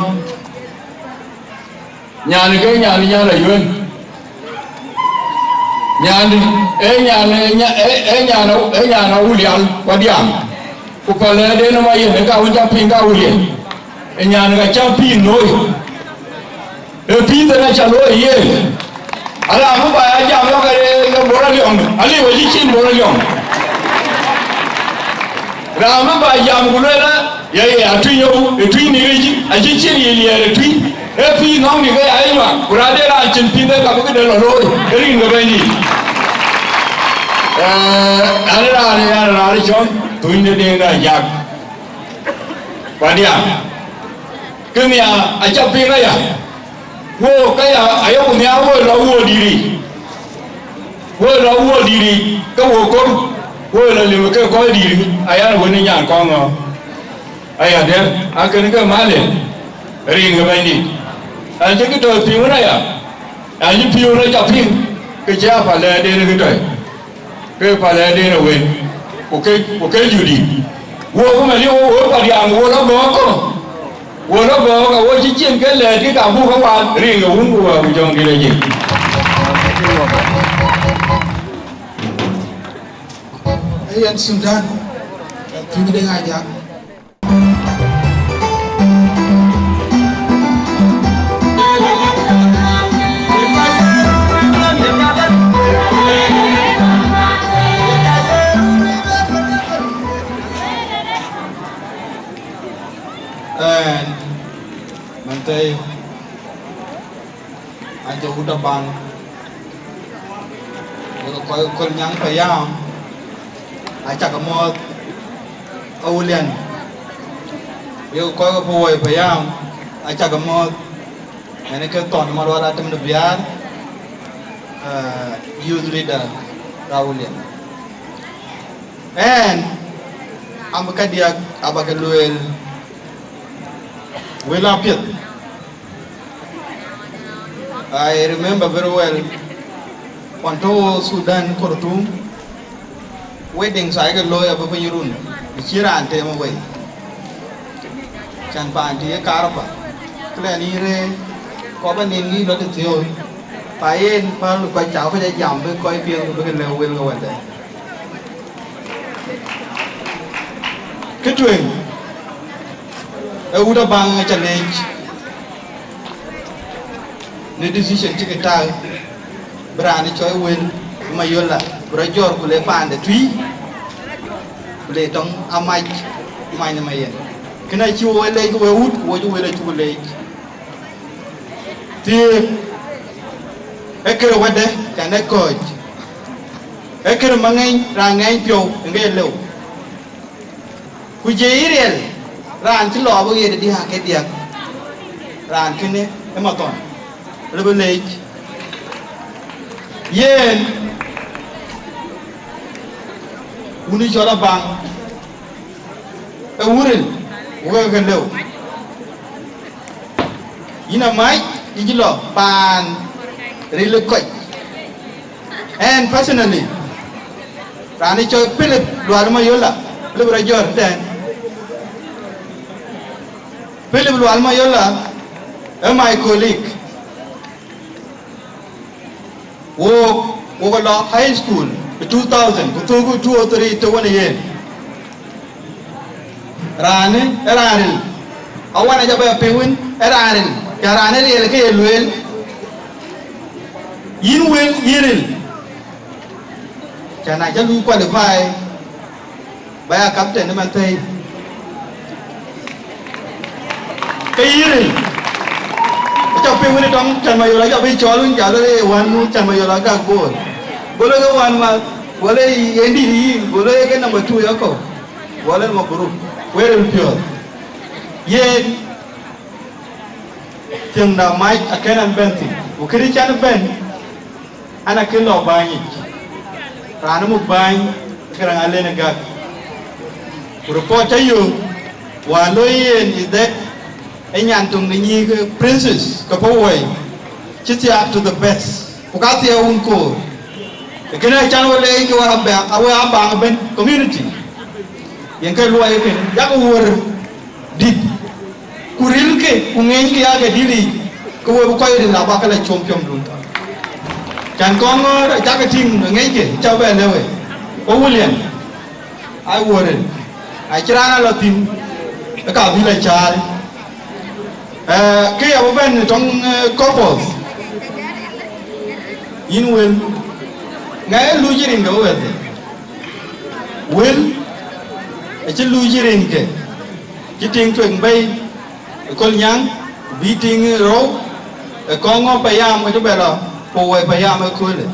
Nyanë ke nyan, nyan Ayuën. Nyandï, ee nyan, ee nya-, ee, ee nyan, ee nyan Awulial Wadiam. Ku palɛɛrden ëmɔ yen, ee ka wën ca piŋ ka Awulial. Ee nyan ka ca piŋ looi. Ee pïïr thën aca looi yen. Ala bï ba ya jam lɔ ke, ke Bor Aliɔŋ, aliu acï cin Bor Aliɔŋ. Raan bï ba jam ku lueel, ya, ya, atuny you, ë tuny ni yic, acï cin ye liɛɛr ë tuny. Ee pïïr nɔ̈k ni ke ya ye nyuak, ku raan de raan cin pïïr de ka bï këde lɔ looi, ë rin ke Bɛ̈nydït. Ee, an raan, an raan cɔl, tuny de Deŋ da jak. Wadiam. Kë nhiaar aca piŋ aya. Wo ka ya, ayeku nhiaar wo lɔ wo dïït yic. Wo lɔ wo dïït yic, ke wo kor, wo lɔ lim ke kɔc dïït, ayan wën ë nyan kɔŋ ŋɔ. Aya dɛ̈, akën ke malë, rin ke Bɛ̈nydït. An cï kë tɔ̈ piŋ wën aya, an cï piɔ̈u lɔ ca piŋ, ke cï apalɛɛrden kë tɔ̈. Ke palɛɛrden ë wën, ku ke, ku ke Judït. Wo ku mɛn, wo, wo Padiaŋ, wo lɔ gɔ̈ɔ̈k kɔ̈u. Wo lɔ gɔ̈ɔ̈k, awo cï cin ke lɛɛt kï ka buk ke wath, rin ke wun ku wä ku jɔŋdït ajï. Ee yen Sudan, tuny de ŋa jak. Ɛn, man thɛɛi, an cä wut Abaŋ, wek kɔc Kolnyaŋ payam, acak mɔ̈ɔ̈th Awulian, wek kɔc ke Pawuoi payam, acak mɔ̈ɔ̈th, ɛn ke thɔn Malual Atem de Biaar, eh, youth leader Awulian. Ɛn, am kadiäk aba ke lueel, wël apiɛth. I remember very well, ɣɔn tɔ̈ Sudan, Khartoum, wedding sa ke looi abï piny run, bï cï raan teem wei. Can paan tï ye karba, këlɛn yïn rëër, kɔp anïn ŋïc lɔ tëthiöök. Pa yen päl kɔc ca kɔc a jam bï kɔc piɛth ku bï ke lëu wël ke wɛ̈tde. Kë tueŋ, Ee wut Abaŋ, aca leec në decision cï ke tak, bï raan cɔl Wël Mayola bï rɔt jɔt ku le paande tui, ku le tɔŋ Amac, many ë Mayen. Kënë acï wo leec ke we wut, ku wo cï Wël acuk leec. Thiëëk ee kërë wädë, can ee kɔ̈ɔ̈c, ee kërë maŋɛny, raan ŋɛny piɔ̈u ë ŋɛ lëu. Ku jei riɛl, raan cï lɔ abï ɣet diäk ke diäk, raan kënë ë Mathɔn, lë bï leec. Yen wun cɔl Abaŋ, ee wuril, wek ke lëu. Yïn Amac, yïn cï lɔ paan ril ë kɔc. Ɛn personally, raan cɔl Philip Lual Mayola, Philip rɔt jɔt tɛ̈n. Philip Lual Mayola ee my colleague. Wok, wok lɔ high school ë two thousand, ku thökku two oh three të wën yen. Raanë ee raan ril. Awan aca bɛ piŋ wën, ee raan ril. Ca raan ë riɛl ke ye lueel. Yïn Wël, yïn ril. Ca na ca lui qualify, ba ya captain ëmën thëi. Ke yïn ril. Aca piŋ wën tɔŋ Can Mayola, aca bï cɔl wën, ca lɔ le wan nu Can Mayola gak bol. Go le ke wan ma, go le yen dït yïn, go le ke number two yakɔ. Go le mabruk. Wek ril piɔ̈ɔ̈th. Yen thiëŋda Mac akën an bɛ̈n thïn. Ku këdï can bɛ̈n, an akën lɔ bäny yic. Raan muk bäny, ke raan alen ë gak. Ku report ca yök, wään looi yen is that ë nyan töŋ de nyïïk, eh, princess, ke Pawuoi, cï thiaak to the best. Ku ka thiëëu wun koor. Kënë can we leec ke we Abaŋ, awe Abaŋ ëbën community. Yen ke luɔi kënë, yak wuɔ̈r dït. Ku rilkë, ku ŋenyke ya ke dït yic, ke we bï kɔc ril abäk ke la com piɔ̈mdun. Can kɔn ŋɔ̈ɔ̈r, acakë tïŋ ŋenyke, cä bɛ lëu ë. Ku William, ai wuɔ̈r ril. Acï raan a lɔ thïn, ë ka bï la cääl. Eh, ke ya bï bɛ̈n tɔŋ, eh, couples. Yïn Wël, ŋa ye luc rinke wëëth? Wël acï luc rinke, cï tiŋ tueŋ bei ë Kolnyaŋ, bï tiŋ rou ë Kɔŋɔ̈ɔ̈r payam, ke cï bɛ lɔ Pawuoi payam ëköölë.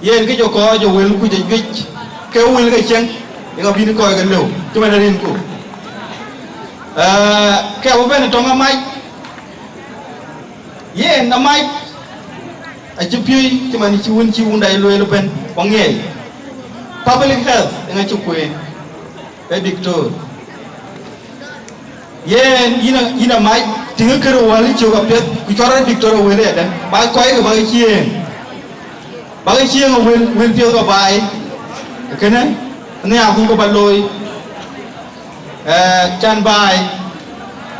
Yen kë jɔ kɔc jɔ Wël kuc ë juëc, ke Wël ke cieŋ, ë ŋa bïn kɔc ke lëu, cï man rinku. Eh, ke abï bɛ̈n tɔŋ Amac, yen Amac acï piööc cï man cï wun, cï wunda ye lueel ëbën, ku aŋiɛc. Public health ë ŋa cï kueen, ee diktor. Yen yïn a, yïn Amac, tïŋ kërë wäl cök apiɛth, ku cɔl rɔt diktor ë wël yadɛ̈, ba kɔc ke ba ke cieŋ, ba ke cieŋ ë wël, wël piɛth ba baai. Kënë, nhiaar ku ke ba looi, eh, can baai,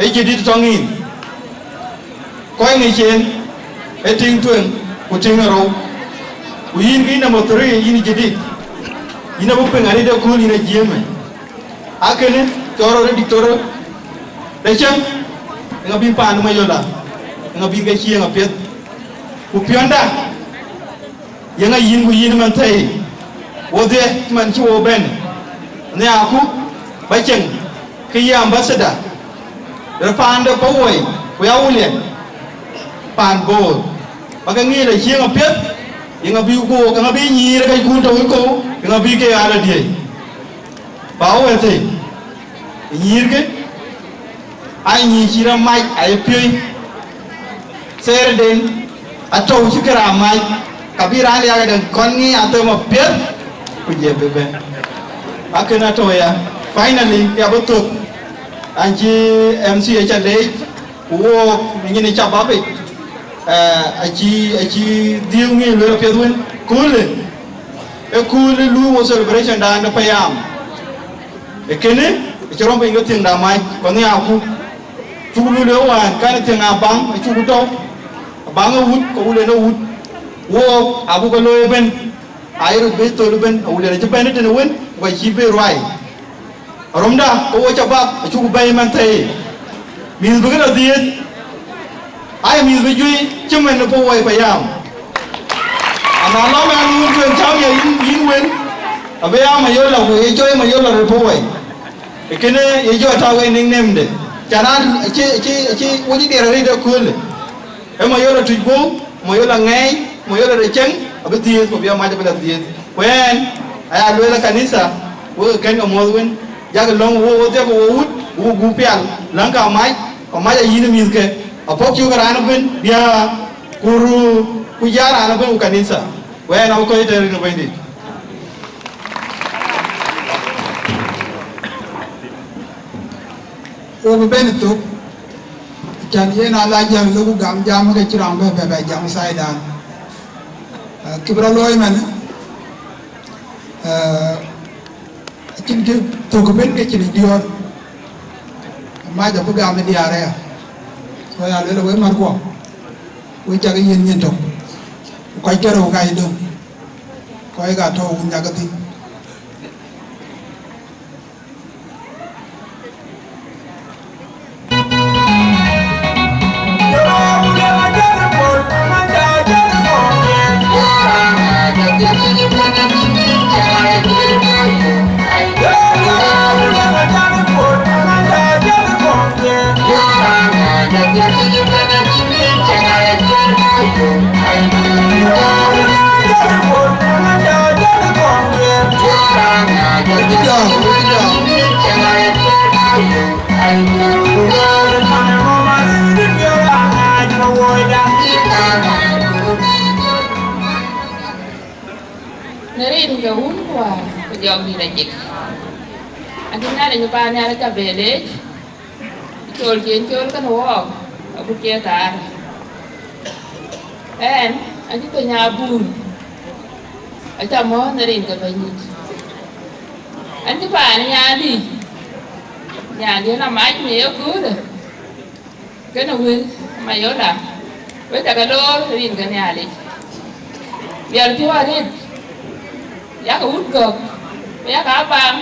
ë jadid tɔŋ yïn. Kɔc ŋic en, ë tiŋ tueŋ, ku tiŋ ë rou. Ku yïn ke yïn number three, yïn jadid. Yïn abï piŋ arëët ë kööl yïn ë jiëëmë. Akënë, cɔl rɔt ë diktor de cieŋ, ë ŋa bïn paan Mayola, ë ŋa bïn ke cieŋ apiɛth. Ku piɔ̈nda, yeŋa yïn ku yïn man thëi, wodhie man cï wo bɛ̈n, nhiaarku ba cieŋ ke ye ambassador rɔt paan de Pawuoi, ku ya William paan Bor, ba ke ŋic la cieŋ apiɛth, yeŋa bï ku, yeŋa bï nyïïr ke kun tɔ̈u iko, yeŋa bï ke ala diëëc. Ba wëëthë, nyïïrkë, aa nyïïr cï rɔt mac, aye piööc. Therden, atɔ̈u cï kërac mac, ka bï raan liak ëdɛ̈ kɔn ŋic athëm apiɛth, ku jɛ bï bɛ̈n. Akën atɔ̈u ya. Finally, ya bï thök, an cï M C A ca leec, ku wook në nyin ë ca bap yic, eh, acï, acï dhiëëu ŋic lueel apiɛth wën, köölë, ë kööl ë luui wo celebration dan de payam. Ë kënë, acï rɔm piny ke thiëŋda mac, kɔn nhiaarku. Cuk lueel wään, kan thiëŋ Abaŋ, acuk tɔ̈u. Abaŋ ë wut, ke wulën ë wut. Wook, abuk ke looi ëbën. Ayï röt bei thöl ëbën, awulën acï bɛ̈n ëtënë wën, ku ka cï bei ruai. Arömda, ke wo ca bap, acuk bɛ̈i man thëi. Mïth bï kënë dhiëëth, aa mïth bï juëc cïmën ë Pawuɔi payam. Ana lɔ mɛn wun tueŋ cam ya yïn, yïn wën, abï ya Mayola ku ye jɔi Mayola röt Pawuɔi. Ee kënë ye jɔ tɔ̈u ë nickname de. Can an, acï, acï, acï wec diɛɛr arëët ëköölë. Ee Mayola tuc guɔ̈u, Mayola ŋɛɛi, Mayola de cieŋ, abï dhiëëth, ku bï amac abï la dhiëëth. Ku ɛn, aya lueel ë kanitha, wek kën ke muɔ̈th wën, yak lɔ̈ŋ wo, wo thiɔ̈k wo wut, wo gup pial, läŋ ka mac, ku mac ayïn ë mïthke, apɔ̈k cök raan ëbën, bia, ku ru, ku ja raan ëbën ku kanitha. Ku ɛn abï kɔc tɛ̈r rin ë Bɛ̈nydït. Wo bï ben ë thök, can yen ala jäl lok gam jam ke cï raan bɛ bɛ bɛ jam saidan. Eh, kï bï rɔ looi mɛn, eh, acïn kï thök ben ke cïn diɔ̈ɔ̈r, mac abï gam ë diaar aya. So ya lueel wek märkuɔ, wek cak yen nyin tök, ku kɔc ke rou ka ye döŋ, kɔc ka tɔ̈u wun yak thïn. Në rin ke wun ku wäär ku jɔŋdït ajik. Acï Nhialic ë paan nhial ë cä bɛ leec, cool cï en cool kënë wɔɔk, agut cï e thaar. Ɛn, acï thony abun, acä mɔ̈ɔ̈th në rin ke Bɛ̈nydït. Ɛn cï paan ë nyaandï, nyaandï ënɔm mac në ye köölë. Kënë wël Mayola, wek cakë loor rin ke Nhialic. Miɛl piɔ̈u arëët, yakë wut gɔ̈k, ku yakë abaŋ,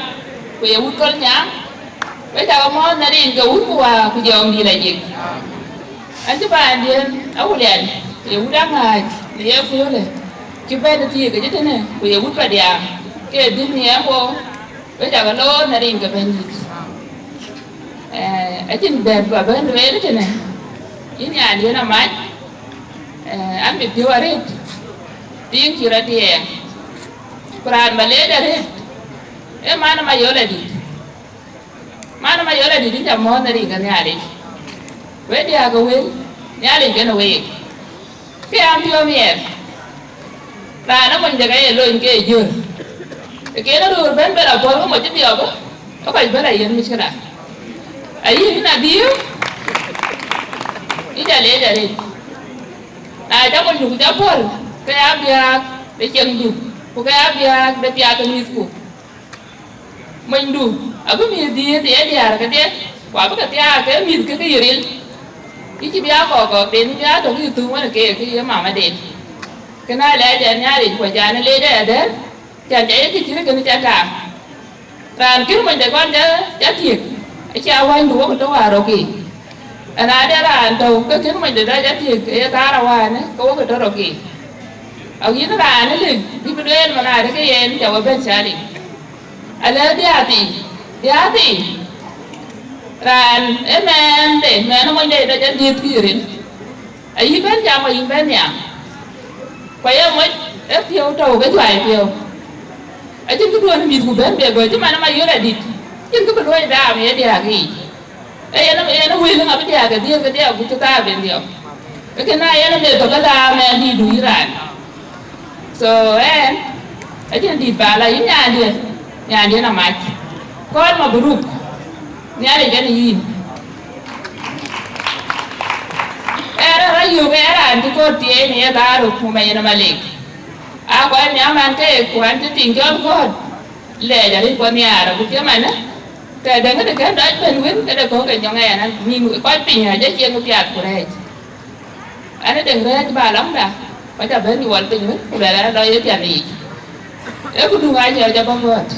ku ye wut kɔl nyaŋ, wek cakë mɔ̈ɔ̈th në rin ke wun ku wäär ku jɔŋdït ajik. An cï paandiën Awulian, ye wut aŋääc në ye köölë, cï bɛ̈n ë thiëëk ëcï tënë, ku ye wut Padiaŋ, ke dhil nhiɛɛm wo, wek cakë loor në rin ke Bɛ̈nydït. Eh, acïn bɛ̈t ba bɛ̈n lueel tënë, yïn nyan yen amac, eh, an bï piɔ̈u arëët, tiiŋ cï rɔt diɛɛr. Ku raan ba leec arëët, ee man ë Mayola dït. Man ë Mayola dït, yïn ca mɔ̈ɔ̈th në rin ke Nhialic. Wek diäk ke wël, Nhialic kenë week. Ke an piɔ̈u miɛt, raan ë monyde ka ye lony ke jör. Ke yen röör bɛ̈n bɛ la pɔ̈l ke moc cï dhiɔp, ke kɔc bɛ̈n la yen mickëla. Ayï yïn adhiëëu, yïn ca leec arëët. Na ca monydu ku ca pɔ̈l, ke ya biääk de cieŋdu, ku ke ya biääk de piath ë mïthku. Monydu abï mïth dhiëëth ë ye diäär kedhie, ku abï ke thiaak ke mïth ke ke ye ril. Yï cï bï a kɔɔr kɔɔrden, yï bï a tök yï thum wën keek ke ye mamaden. Kënë alɛɛc ë Nhialic, ku acan ë leec ë adhɛ̈r, can ca ye kë cït kënë ca taak. Raan kën monyde kɔn ca, ca thiëk, acie awänydu wok tɔ̈ wäär rɔ̈k yiic. Ëna de raan tɔ̈u ke kën monyde dɔc ca thiëk, ke ye thaar awäänë, ke wok tɔ̈ rɔ̈k yiic. Ak yïn raan ë lëk, bï bï lueel man adï ke yen ca we bɛ̈n calic. Alë diäär thii, diäär thii, raan ë mɛɛnde, mɛɛn ë monyde dɔc ca dhiëth kë ye ril. Ayï bɛ̈n jam, ayï bɛ̈n nhiam. Ku aye moc ë piɔ̈u tɔ̈u ke juäi piɔ̈u. Acïn këduön mïthku bɛ̈n bɛ gɔ̈i cï man ë Mayola dït. Acïn kë bï luɔi dhaam ye diäk yiic. Ee yen, yen wël ŋa bï diäk ke dhiëëth ke diäk ku cï thaar ben dhiɔp. Ee kënë yen ë meth tök ke dhaam ë dïïtdu yï raan. So ɛn, acïn dït ba la yïn nyandiën, nyandiën amac. Kɔɔr mabruk, Nhialic kenë yïn. Ɛn rɔt yök ë raan cï kɔ̈ɔ̈t thiëëc në ye dhaar ë kum ë yen ë Malek. Aa kɔc nhiam an ke kuan cï tiŋ cɔl kɔ̈ɔ̈t, lɛɛc arëc kuɔ nhiaar, agut cï manë, tɛ̈ dɛ̈ŋ këde kën dɔc bɛ̈n wën, këde kɔ̈k ke nyɔŋ ɛn an, nïn kɔc piny ë jɔ cieŋ piath ku rɛɛc. An, ë deŋ rɛ̈ɛ̈c ba lɔŋda, kɔc abɛ̈n yuɔl piny wën, ku luɛl an, lɔ ye piath yiic. Ee këdu ŋac ë jɔ bɔ̈ gɔ̈ɔ̈t.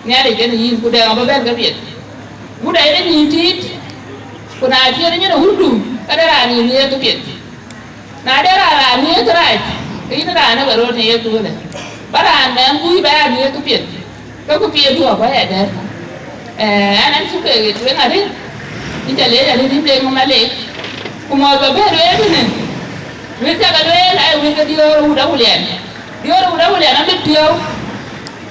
Nhialic kenë yïn, ku dɛŋ abï bɛ̈n ke piɛth. Wut ayï de nyïïn tiit, Ku na cïn nyin ë wurdu, ka de raan yïn ye këpiɛth. Na de raan raan ye kërac, ke yïn raan ë ba röt në ye këwëlë. Ba raan mɛɛn kuc ba ya në ye këpiɛth, ke këpiɛth duɔ̈k ba ya dɛ̈t. Ee, ɛn ɛn cuk ke tueŋ arëët, yïn ca leec arëët, yïn Deŋ Malek. Ku mɔ̈ɔ̈th ba bɛ̈ɛ̈r wek tënë, wek cak lueel, ayï wek ke diöör wut Awulian. Diöör wut Awulian abï piɔ̈u.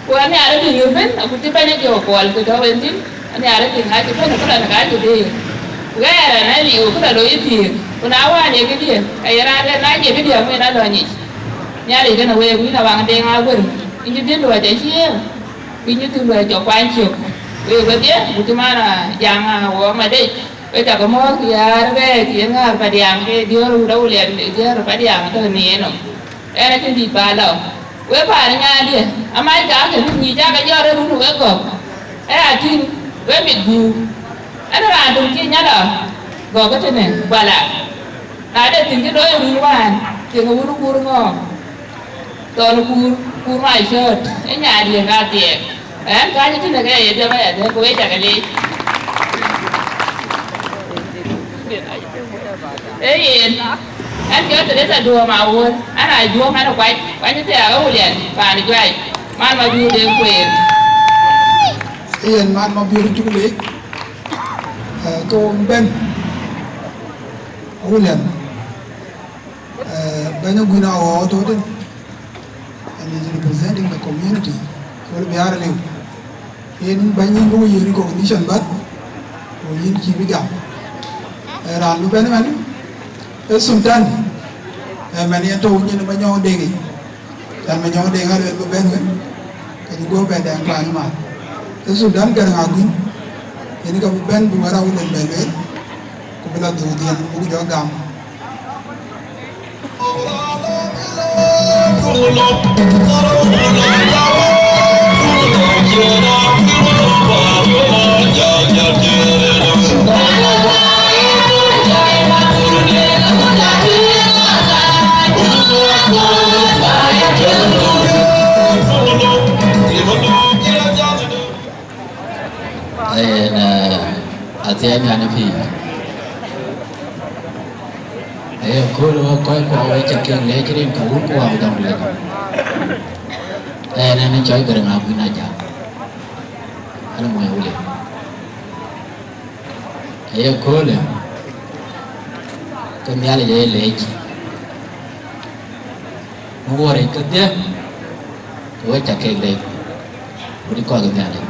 Ku anhiar ë tïŋ ëbën, agut cï bɛ̈ny ë jɔ kuɔl ke tɔ̈u en thïn, anhiar ë tïŋ acï bɛ̈n ë këlɔn ka cï deer. Ku ɣɛɛr ɛn ë liu këlɔ looi ë thiëëk, ku na wään ye këdiën, ka ye raan rɛ̈t na cie këdiën ŋueen alɔny yic. Nhialic kënë week, wïn awaŋ Deŋ Aguer, yïn cï dhil luɔc acie, ku yïn cï dhil luɔc cɔk kuany ciök. Week wedhie, ku cï man a jaŋ a wɔ madec, we cakë mɔ̈ɔ̈th, ku yaar bɛ̈ɛ̈i, ku ye ŋäär Padiaŋ, ke diöör wut Awulian, diöör Padiaŋ tɔ̈ në yenɔm. Ɛn acïn dït ba lɔ. Wek paan ë nyaandië, amac ka ke run ŋic, cakë jɔt ë run wek gɔ̈k. Ë ya tïŋ, wek mit guur. Ɛn raan töŋ cï nyal a gɔ̈k ë tënë, guala. Na de thïn cï looi ë run wään, thieŋ ë wun ë kuur ŋɔ̈ɔ̈ŋ. Thɔn ë kuur, kuur mac cööt, ë nyaandië ka thiɛɛk. Ɛn ka cï tënë ke ye jɔp aya dɛ̈, ku wek cakë leec. Ee yen, ɛn jɔ Teresa Duɔ̈ɔ̈m Awuɔ̈l, ɛn a Juɔ̈ɔ̈m ɛn a kuac, kuany thiaak Awulian, paan Juac, man Mabiöör Deŋ Kueer. Ee yen, man Mabiöör cuk leec, ee, ke wok bɛ̈n Awulian, ee, bɛ̈ny Aguïn Aɣɔ̈ɔ̈ tɔ̈ tën, and is representing the community, wël biaar liu. Yen bɛ̈ny yïn bï we yiëk recognition bäth, ku yïn cïï bï jam. Ee, raan bï bɛ̈n ëmën, ee Sultan, ee, mɛn yen tɔ̈u nyin ë Manyɔk Deŋ yic. Can Manyɔk Deŋ aluel bï bɛ̈n wën, ke cï guɔ̈p bɛ dɛŋ tuany ëmën. Ee Sultan Garaŋ Aguïn, yen ka bï bɛ̈n bï wɛ̈t Awulian bɛ lueel, ku bï lɔ dhuuk dhiën, buk jɔ gam. Yen, eh, athiɛɛny an ë pïïr. Aye kööl wek kɔc kuɔ wek ca kek leec rin ke wun ku wä dɔm lek. Ɣɛn, ɣɛn ë cɔl Garaŋ Aguïn Ajak. Ɣɛn ë mony Awulian. Aye köölë, ke Nhialic aye leec. Në wuɔ̈ric kedhie, ke wek ca kek leec, wut ë kɔc ke Nhialic.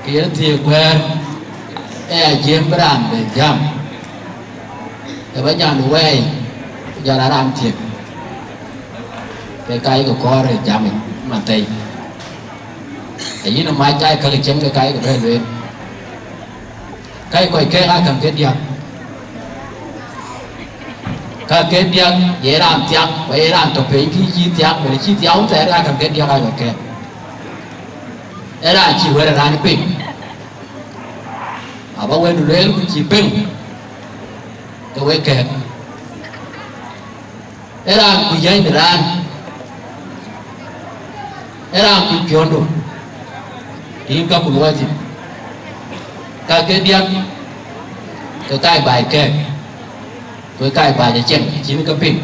Ke yen thiëëk guɛ̈ɛ̈r, ee ajiëm bï raan bɛ jam, ke bä nyandu wɛɛi, ku jɔl a raan thiëëk, ke ka yï ke kɔɔr ë jamic man thɛi. Ayïn ë mac, ka ye käk cieŋ, ke ka yï ke bɛ lueel. Ka ye kɔc kɛ̈ɛ̈k aa käŋ ke diäk. Käŋ ke diäk, ye raan thiak, ku ye raan tɔ̈ piny kï cï thiak, wala cï thiak wun thɛɛr, aa käŋ ke diäk aa kɔc kɛ̈ɛ̈k. Ee raan cï wɛ̈t ë raan piŋ, abä wɛ̈tdu lueel ku cï piŋ, ke wek kɛ̈ɛ̈k. Ee raan kuc yäny de raan, ee raan kuc piɔ̈ndu, tïŋ ka ku luɔi thïn. Ka ke diäk, ke kac baai kɛ̈ɛ̈k, ku kac baai cieŋ, cïn ke piŋ.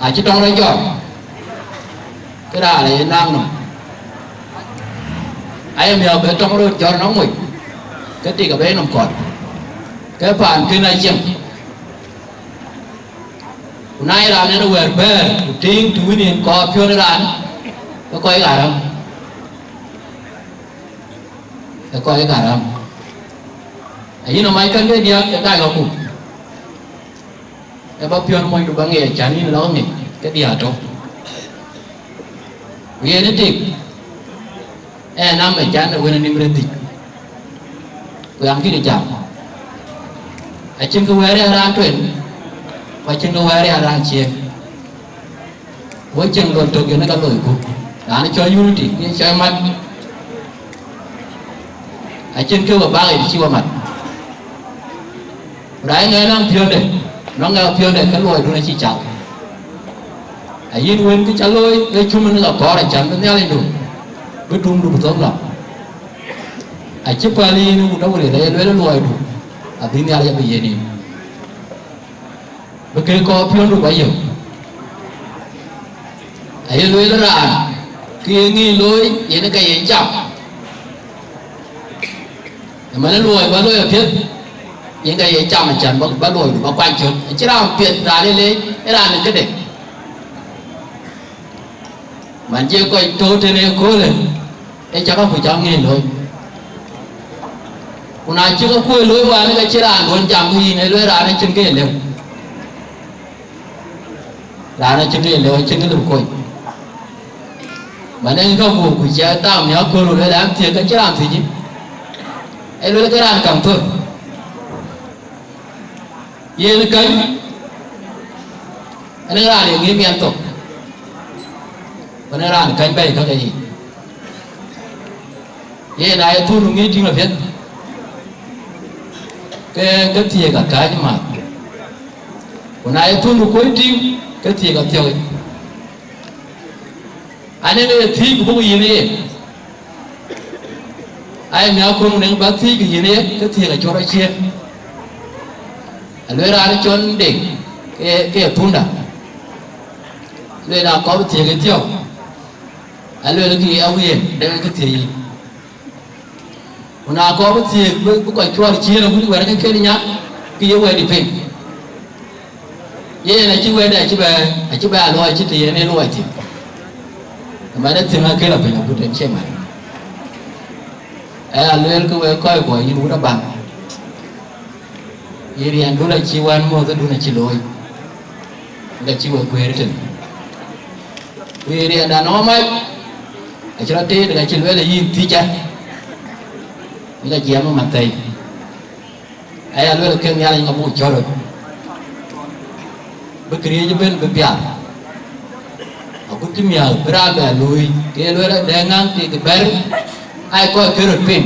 Acï tɔŋ rɔt jɔt, ke raan aye naŋ nɔm. Aye miäk bï tɔŋ rɔt jɔt nɔm moc, ke tik abï nɔm kɔt, ke paan kën acieŋ. Ku na ye raan en wɛ̈ɛ̈r bɛ̈ɛ̈r, ku tïŋ të wën en kɔɔr piɔ̈n ë raan, ke kɔc ë karam, ke kɔc ë karam. Ayïn ë mac käŋ ke diäk, ke kac ɣɔ̈ku, ke bä piɔ̈n monydu bä ŋic, acän yïn lɔ ŋic, ke diäk tɔ̈. Ku yen ë tik, ɛn, am ë can ë wën ë nim rëth dhïc, ku yam kï jam. Acïn kë wɛ̈ɛ̈r ya raan tueŋ, ku acïn kë wɛ̈ɛ̈r ya raan cieŋ. Wo cieŋ lon tök yen ka loiku. Raan cɔl unity, ye cɔl mat. Acïn kë we bak yen cï we mat. Raan ŋɛk nɔŋ piɔ̈nde, nɔŋ ŋɛk piɔ̈nde, ke luɔidun acï cak. Ayïn wën kë ca looi, ee cum në ka kɔɔr acän bï Nhialicdu, bï tumdu bï thök lɔ. Acï päl yïn wut awël, aye lueel luɔidu abï Nhialic abï yen yïn, bï kek kɔɔr piɔ̈ndu ba yök. Aye lueel raan kë ye ŋic looi, yen ka ye cam. Ëmën luɔi ba looi apiɛth, yen ka ye cam, acan ba, ba luɔidu ba kuany cök. Acïn raan piɛth, raan ë leec, ë raan ë këde. Man cie kɔc tɔ̈u tënë ëköölë, ë cak ku cak ŋic looi. Ku na cï ke kuöc looi wään, ke cïn raan duön jam ku yïn, ë lueel raan acïn kë ye lëu. Raan acïn kë ye lëu, acïn kë lëu kony. Man ë ka ku, ku cie tam ya kööl, lueel an thiëëk, ke cïn raan thiëc. Ë lueel ke raan kaŋ thör. Yen käny, ënë raan ye ŋic miɛt thok, ku ënë raan käny bɛ̈ɛ̈i käk ë yic. Yen aye thundu ŋic tïŋ apiɛth, ke, ke thiëëk akääc math. Ku na ye thundu kuöc tïŋ, ke thiëëk athiɔ̈k yic. Anëŋ ye thiëëc ku buk yïn ë ye. Ai, miäk kɔ̈k nɛŋ bä thiëëc, ke yïn ë ye, ke thiëëk acɔl rɔt ciëën. Alueel raan cɔl Deŋ, ke, ke thunda. Lueel akɔɔr bï thiëëk ë thiɔ̈k. Alueel kë ye awiëën, dɛ̈ŋ ke thiëëc yic. Ku na kɔɔr bï thiëëk, bï, bï kɔc cuɔl ciëën agut wɛ̈t ke kën nyak, ke ye wɛ̈t dï piŋ. Yen acï wɛ̈tde, acï bɛ, acï bɛ a luɔi cït të yen ë luɔi thïn. Ëmɛn ë thiëŋ akël apiny agut en cie man. Aya lueel ke wek kɔc kuɔ, yïn wut abaŋ, yïn riɛndu la cï wän muɔ̈th ëdun acï looi, ka cï wek guëër tënë. Ku yïn riɛnda nɔm mac, acï rɔt teet, ka cï lueel ë yïn thiëc, yïn ka jiɛɛm ë mathɛi. Aya lueel ke Nhialic ŋa buk cɔ̈t röt, bï këriëëc ëbën bï piath, agut cï miäk bï raan bɛ luui, ke ye lueel adɛ̈ ŋaŋ tik bɛ̈r, ai kɔc ke röt piŋ.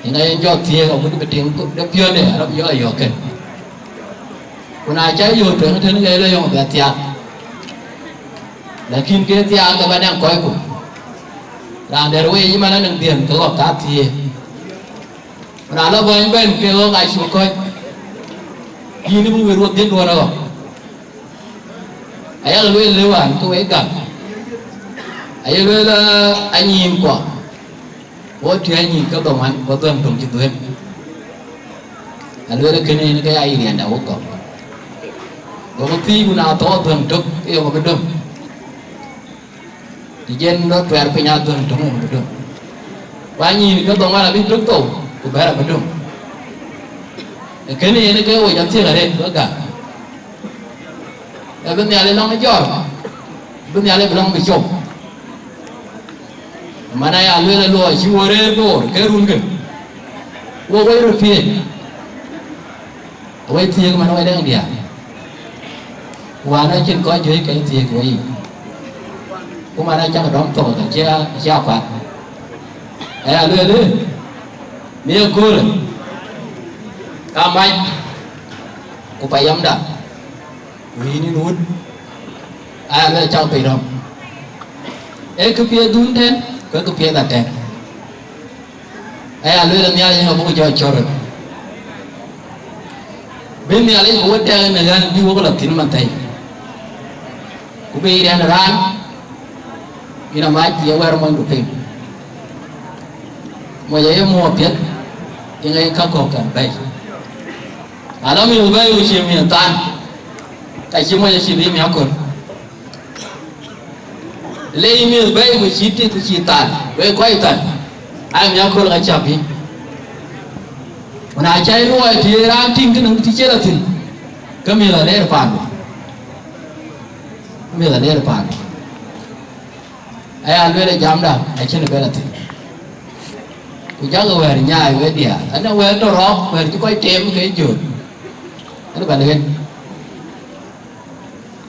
Yen aye jɔ thiëëk agut bï tiŋ de piɔ̈nde arɔp yɔ̈k ayɔ̈k kën. Ku na cä yöök tueŋ tënë ke lɔ yɔŋ bɛ thiaak, lakin ke thiaak ke bä nɛŋ kɔcku. Raan dɛ̈t wei cï man anäŋ dhiën ke ɣɔ̈k ka thiëëk. Ku na lɔ bäny bɛ̈n ke ɣɔ̈k acuk kɔc, yïn bï wël wok dhiënduɔ̈n ɣɔ̈k. Ayak lueel lëu an, ke wek gam, aye lueel, aa, anyiin kuɔ. Wo tï anyic ke dhoŋuan, ku dhuëëŋ töŋ cï dhuëëŋ. Alueel kënë yen ke ya yï riɛnda wok gɔ̈k. Gokï thiic, ku na thɔɔk dhuëëŋ tök, ke yok bï döŋ. Të jɛn rɔt tuɛɛr piny, a dhuëëŋ töŋ yen bï döŋ. Ku anyic ke dhoŋuan abï tök thou, ku bɛ̈ɛ̈r abï döŋ. Ee kënë yen ke wec athiëk arëët, wek gam. Ee bï Nhialic lɔ̈ŋ ë jɔ̈ɔ̈r, bï Nhialic bï lɔ̈ŋ bï cop. Man aya lueel ë luɔi cï wo rëër Bor ke runkë, wo woi röt piëëc. Awoi thiëëk man wai dɛŋ diaal. Wään acïn kɔc juëc ke thiëëk wei. Ku man acak dɔm thok, acie, acie akuat. Aya lueel ë, mi ëköölë, ka mac, ku payamda. Ku yïn yïn wut, aya lueel cak piny rɔ̈m. Ee këpiɛth dun tɛ̈n, ku ee këpiɛth atɛ̈n. Aya lueel Nhialic yen abuk jɔ cɔ̈t röt. Bï Nhialic bï we tɛ̈ɛ̈k në ɣän bï wok lɔ thïn man thɛ̈i. Ku bï yï riɛn raan, yïn amac ye wɛ̈ɛ̈r monydu piŋ. Moc aye muɔɔk piɛth, yen aye ka kɔ̈k kɛn bɛ̈i. Alɔ mïth bɛ̈i ku cïï mïth than, ka cï moc acï bï miäk köl. Le yï mïth bɛ̈i ku cïï tik ku cïï than, wek kɔc than, aa miäk köl ka cä bï. Ku na cä yï luɔi të ye raan tïŋ kënë të cï lɔ thïn, ke mïth alɛɛr paandu. Mïth alɛɛr paandu. Aya lueel ë jamda acïn bɛ lɔ thïn. Ku jakï wɛ̈ɛ̈r nyaai wek diaal, ënë wɛ̈ɛ̈r tɔ̈ rɔ̈ɔ̈k, wɛ̈ɛ̈r cï kɔc teem ke jöt. Ënë bä lueel.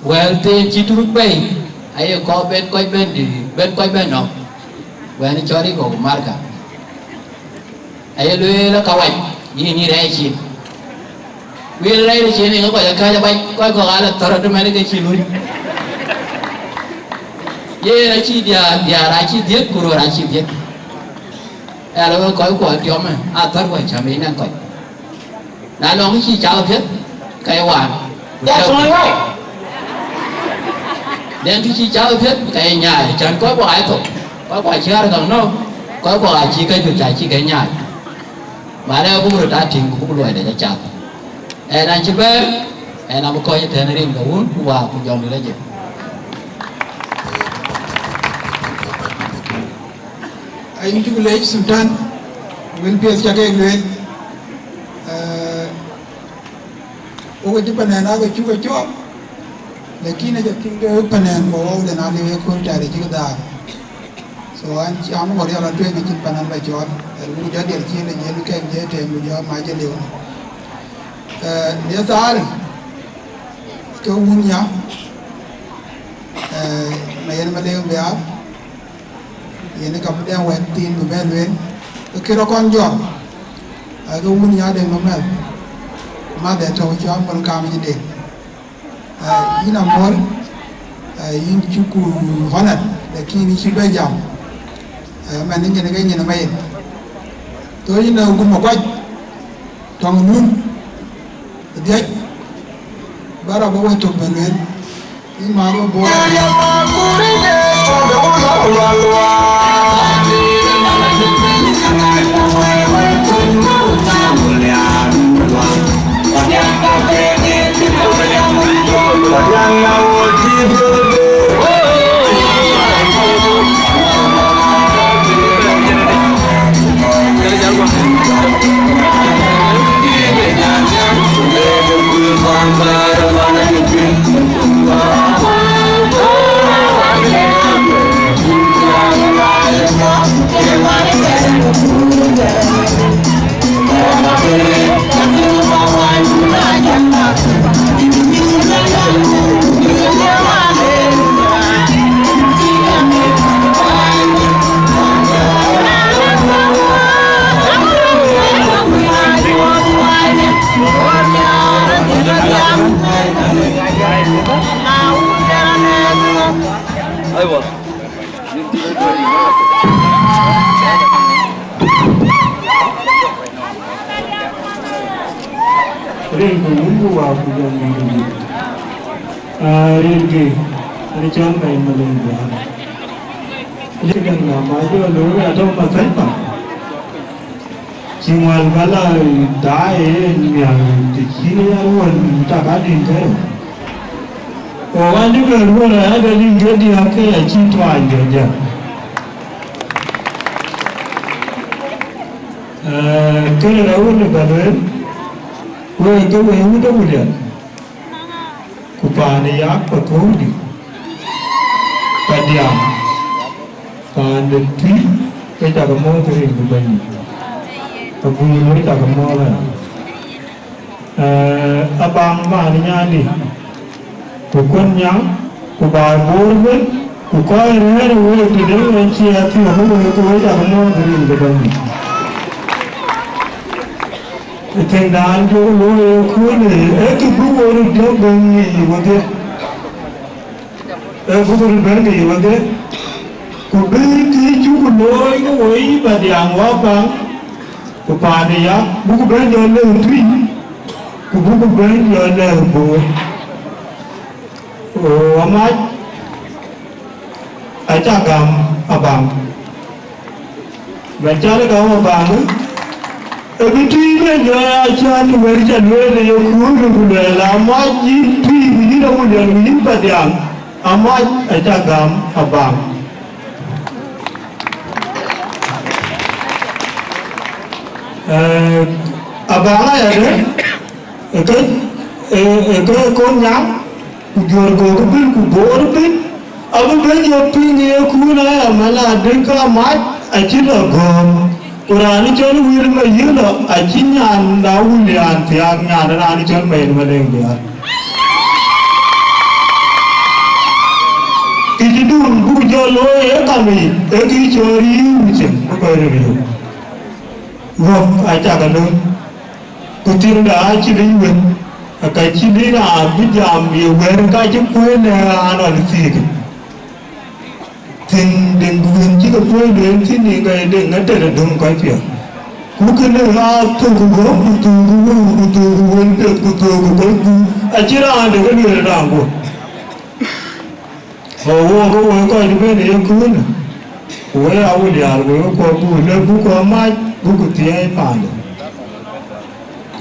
Wɛ̈ɛ̈r thëën cï turuk bɛ̈i, aye kɔɔr ben kɔc ben dï, ben kɔc ben nɔ̈k. Wɛ̈ɛ̈r cɔl Rico ku Marka. Aye lueel ë ka wac, yïn yï rɛɛc cin. Ku yen rɛɛc cin, yen kɔc akääc abac, kɔc kɔ̈k aa lɔ thɔ̈r ëtëmɛn ke cï luny. Yen acï diäär, diäär acï dhiëth, ku röör acï dhiëth. Ë la wek kɔc kuɔ tiɔmë, athär wä cäm ë nɛn kɔc. Na nɔŋ kë cï cak piɛth, ke ye waan. That's my right. Den kë cï cak piɛth, ke ye nyaai, cän kɔc kuɔ aa thok, kɔc kuɔ cï ɣär käŋ nɔ̈k, kɔc kuɔ acï ke jur, acï ke nyaai. Manë abuk röt aa tïŋ, ku buk luɔi dec acath. Ɣɛn acï bɛ̈ɛ̈r, ɣɛn abï kɔc ëtɛ̈ɛ̈n rin ke wun, ku waak, ku jɔŋdït ajëk. Ayï cuk leec Sultan, wël piɛth ca kek lueel. Eh, wok acï panɛn ake cuk acɔɔk, lakin aca piŋ de panɛn ku wok de na liu ëkööl tɛ̈ɛ̈r acïk dhaar. So an cï am ŋɔt riɔl atueŋ acïn panɛn ba cɔɔl, ë wun jɔ diɛl ciëën de jiël kek jë tɛ̈ɛ̈n ku jɔ mac ë liu. Eh, në thaar ke wun nya, eh, na yen ma leŋ biaar, yen ka bï dɛn wɛ̈t thiin bï bɛ lueel, ke kërë kɔn jɔl, ake wun nya de ŋö mɛth, madhɛ tɔ̈u cɔl mol kam cï de. Eh, yïn amol, eh, yïn cuku honat, lakin yïn cï bɛ jam. Eh, man ni nyin ke nyin ma yen. To yïn, eh, gum akuac, tɔŋ nun, dhiac, bara ba wek tök bɛ lueel. Yïn ma ro bo. Aywa. Rin ke wun ku waak ku jɔŋ dït ë juëc. Ah, rin ke, rin cɔl Mayen Maleng Biar. Rin ke däŋ na ma jɔ looi atɔ̈ Mathai pa. Cï ŋuan bä la daai ë miäk të cïn ya ruɔ̈n tak adïn kërou. Ku wan cï bɛ ruɔ̈n ayadɛ̈ dïn ke diäk ke acï tuaany jɔ jäl. Eh, kënë rɛ̈ wën ë bä lueel, wek ke wek wut ë Wulian, ku paan ë yak pa thuɔ̈ɔ̈ŋdï, pa diaam, paan de Tuïc, ke cakë mɔ̈ɔ̈th rin bï bɛ̈ny yic, pa guur ke cakë mɔ̈ɔ̈th aya. Eh, Abaŋ man nyandï, ku Kuɔn Nyaŋ, ku baai Boor ëbën, ku kɔc rɛ̈ɛ̈r ë week tëde ɣɛn cï a thiɔ̈k ë week, ke wek cakë mɔ̈ɔ̈th rin ke bɛ̈ny yic. Ë thiëŋdan jɔ looi ë köölë, ee kë bï wo röt jɔ bɛ̈n ŋic wedhie. Ee buk röt bɛ̈n ŋic wedhie, ku bï kë cuk looi ke wo yï Padiaŋ wä Abaŋ, ku paan ë yak, buk bɛ̈n jɔ lëu Tuïc, ku buk bɛ̈n jɔ lëu Boor. Ku amac acä gam Abaŋ. Bɛ cal gam Abaŋ, ë bï tïï bɛ jɔ ya cän wɛ̈t cä lueel ë yeköölë, ku luɛɛl, amac yïn Tuïc, ku yïn Awulian, ku yïn Padiaŋ, amac acä gam Abaŋ. Eh, Abaŋ ayadɛ̈, ë ke, ë, ë ke Kuɔn Nyaŋ, ku Juɔ̈r Gök ëbën, ku Boor ëbën, abï bɛ̈n jɔ piŋ ë yeköölë aya, man adï, ka mac acï lɔ gɔ̈ɔ̈m, ku raan cɔl Wïïr Mayëlɔ acï nyan de Awulian thiaak, nyan raan cɔl Mayen Maleng Biar. Kë cï dun buk jɔ looi ë kam yic, ee kë cɔl riëëu cïn bï kɔc röt yök. Ɣɔ̈k acä ke lööm, ku thiëŋda acï lëc wën, ka cï lëc raan bï jam ye wɛ̈ɛ̈r ka cï kuëën në raan ɣɔn thiëëk. Deŋ, deŋ ku wën cï ke puɔ̈l lueel thïn, yen ka ye deŋ ŋätɛ̈n ë döŋ kɔc piɔ̈ɔ̈th. Ku kënë aa thök ë gɔ̈k, ku thök ë wëu, ku thök ë wël piɛth, ku thök ë kɔc guur, acïn raan de ke lueel raan guöp. Go wook ke woi kɔc bɛ̈n ë yeköölë, ku woi Awulian, woi ke kuɔ buk lëk, buk kuɔ mac, buk ku thiëëi paande.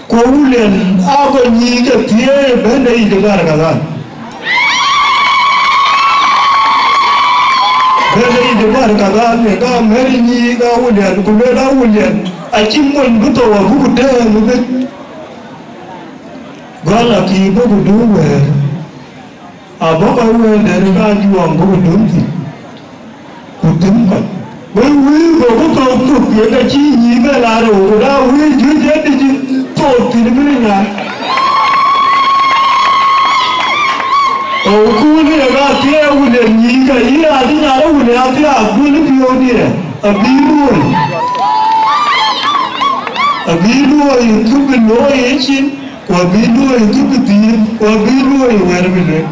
Ku Awulian aa kɔc nyïïk ke thiëëi bɛ̈n de yic ë Barkadhal. Bɛ̈n de yic ë Barkadhal, në ka mɛ̈r nyïïk Awulian, ku lueel Awulian acï mony bï thou abuk ku tɛ̈ɛ̈m ëbën. Gɔl akï buk ku dum wɛ̈ɛ̈r. Abɔ̈ kɔc wëënde në kajuɔɔm bï ku dum thïn, ku tïŋ kɔc. Wëi wëi gokï thok thok, yen ka cï nyïïk bɛ la rou, ku na wëi juëc ë dï cï thok thïn bï nya. Ë wëkuun ë ka thiëëk Awulian nyïïk, ka yïn raan cï nyan Awulian athiaak, duël piɔ̈u diɛɛr, abï luöi. Abï luöi kë bï looi ë cin. Ku abï luöi kë bï dhiëëth, ku abï luöi wɛ̈ɛ̈r bï lueel.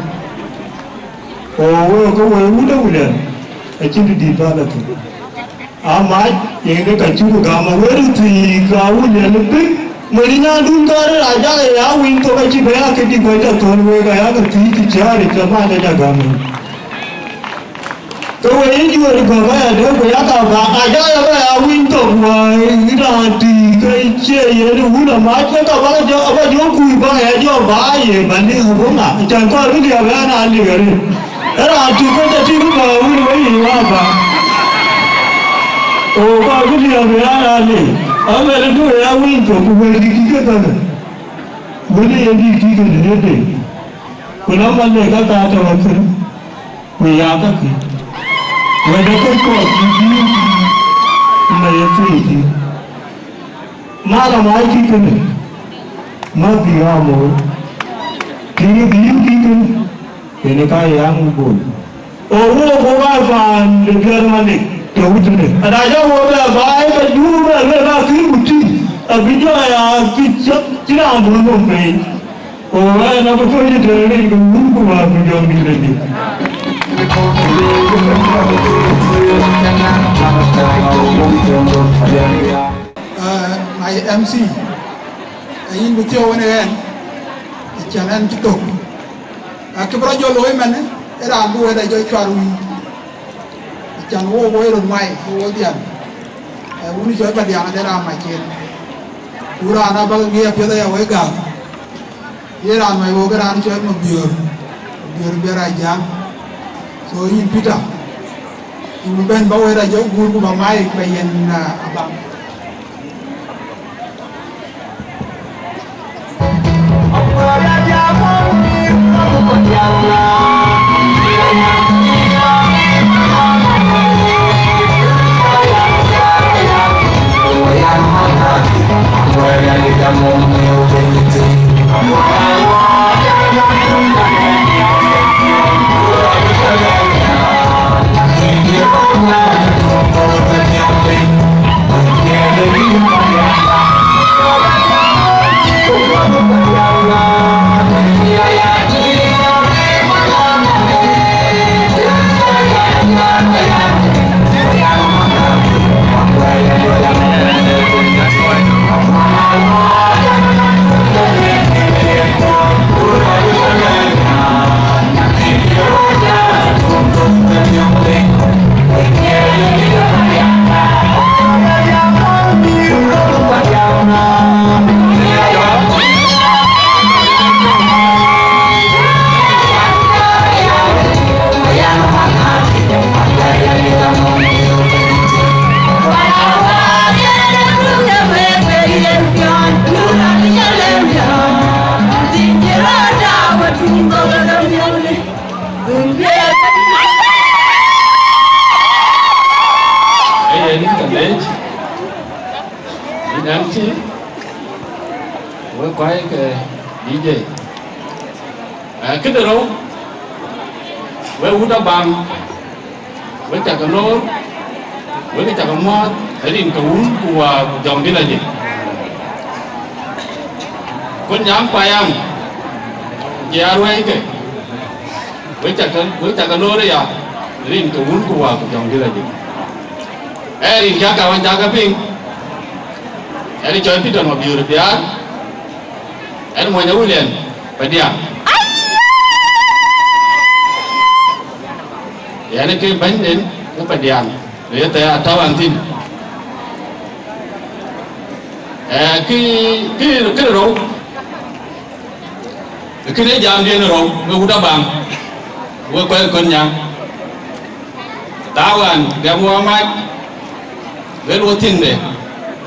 Ku wek ke wek wut Awulian, acïn të dït bä lɔ thïn. Amac, yen ke ka cuk gam awër thii, ka Awulian ëbën. Mony nyandun karë ajak ë ya winy thok acï bɛ ya këdï kɔc tɔ thɔ̈n wek, aya ke thii cï cääric, ke mac aja gam. Ke we yï juöör gɔ̈k aya dɛ̈, ku yak aba, na jɔ ya bɛ ya winy thok, wä, yïn raan tïï, ke cie yen wun amac, ke ka ba jɔ, aba jɔ kuc ba ya jɔ ba ye, ba ni abo ŋa, can kɔɔr bï liɛp ya na liɛp rin. Ë raan tïï ke jɔ tïï bï ba wun we yï wa ba. O kɔɔr bï liɛp ya na liɛp. Abɛ̈n du ya winy thok, ku wël dï kï ke thäk. Wël yen dï kï ke dï dëde. Ku na man le ka ka tɔ wa kër. Ku ya kakï, wɛ̈t ë kɔc kɔɔr cï bïï, na ye thëëi cï. Mal amac kï kënë, ma bï ɣa mooi. Tïŋ bïï kï kënë, kënë ka ye aŋ bol. O wo, wo ka paan de biɛt manik, të wutënë. Ana jɔ wo bɛ baai, ka juur bɛ, bɛ ka kï ku tïŋ, abï jɔ ya kï cäk, cï raan bɔ̈ nɔm pei. Ku ɣɛn abï tɔ̈ yï tënë rin ke wun ku wäär ku jɔŋdït adï. Ah, my M C, ayïn bï thiɔ̈u wën ë ɣɛn, acän ɣɛn cï thök. Akï bï rɔt jɔ looi mɛn, ë raan bï wɛ̈t a jɔ cuar wïïr. Acän wo wo ë röt mai, wo wo dhian. Eh, wun cɔl Padiaŋ ade raan mac yen. Ku raan abäk ŋic apiɛth aya wek gam. Ye raan mac wok ë raan cɔl Mabiöör, Mabiöör Biar Ajaŋ. So yïn Peter, yïn bï bɛ̈n ba wɛ̈t a jɔ guur ku ba mai ba yen, ah, abaŋ. Ee yen ka leec, yïn M C, wek kɔc ke D J. Ee, këde rou, wek wut abaŋ, wek cakë loor, wek cakë muɔɔth, rin ke wun ku wäär ku jɔŋdït ajik. Kun nyaŋ payam, cï aa ruɛ̈ike, wek cakë, wek cakë loor aya. Rin ke wun ku wä ku jɔŋdït ajï. Ee rin cä ka wën cä ke piŋ. Ee cɔl Peter Mabiöör Biaar. Ee mony Awulian Padiaŋ. Yɛn ke bɛ̈nyden ke Padiaŋ. Ye thɛɛr atɔ̈ an thïn. Ee, kë, kë, kë rou. Kënë jamdiɛ̈n rou, we wut abaŋ, we kɔc kɔn nyaŋ. Thawan gɛm wɔ mac, we luɔ thiëŋde,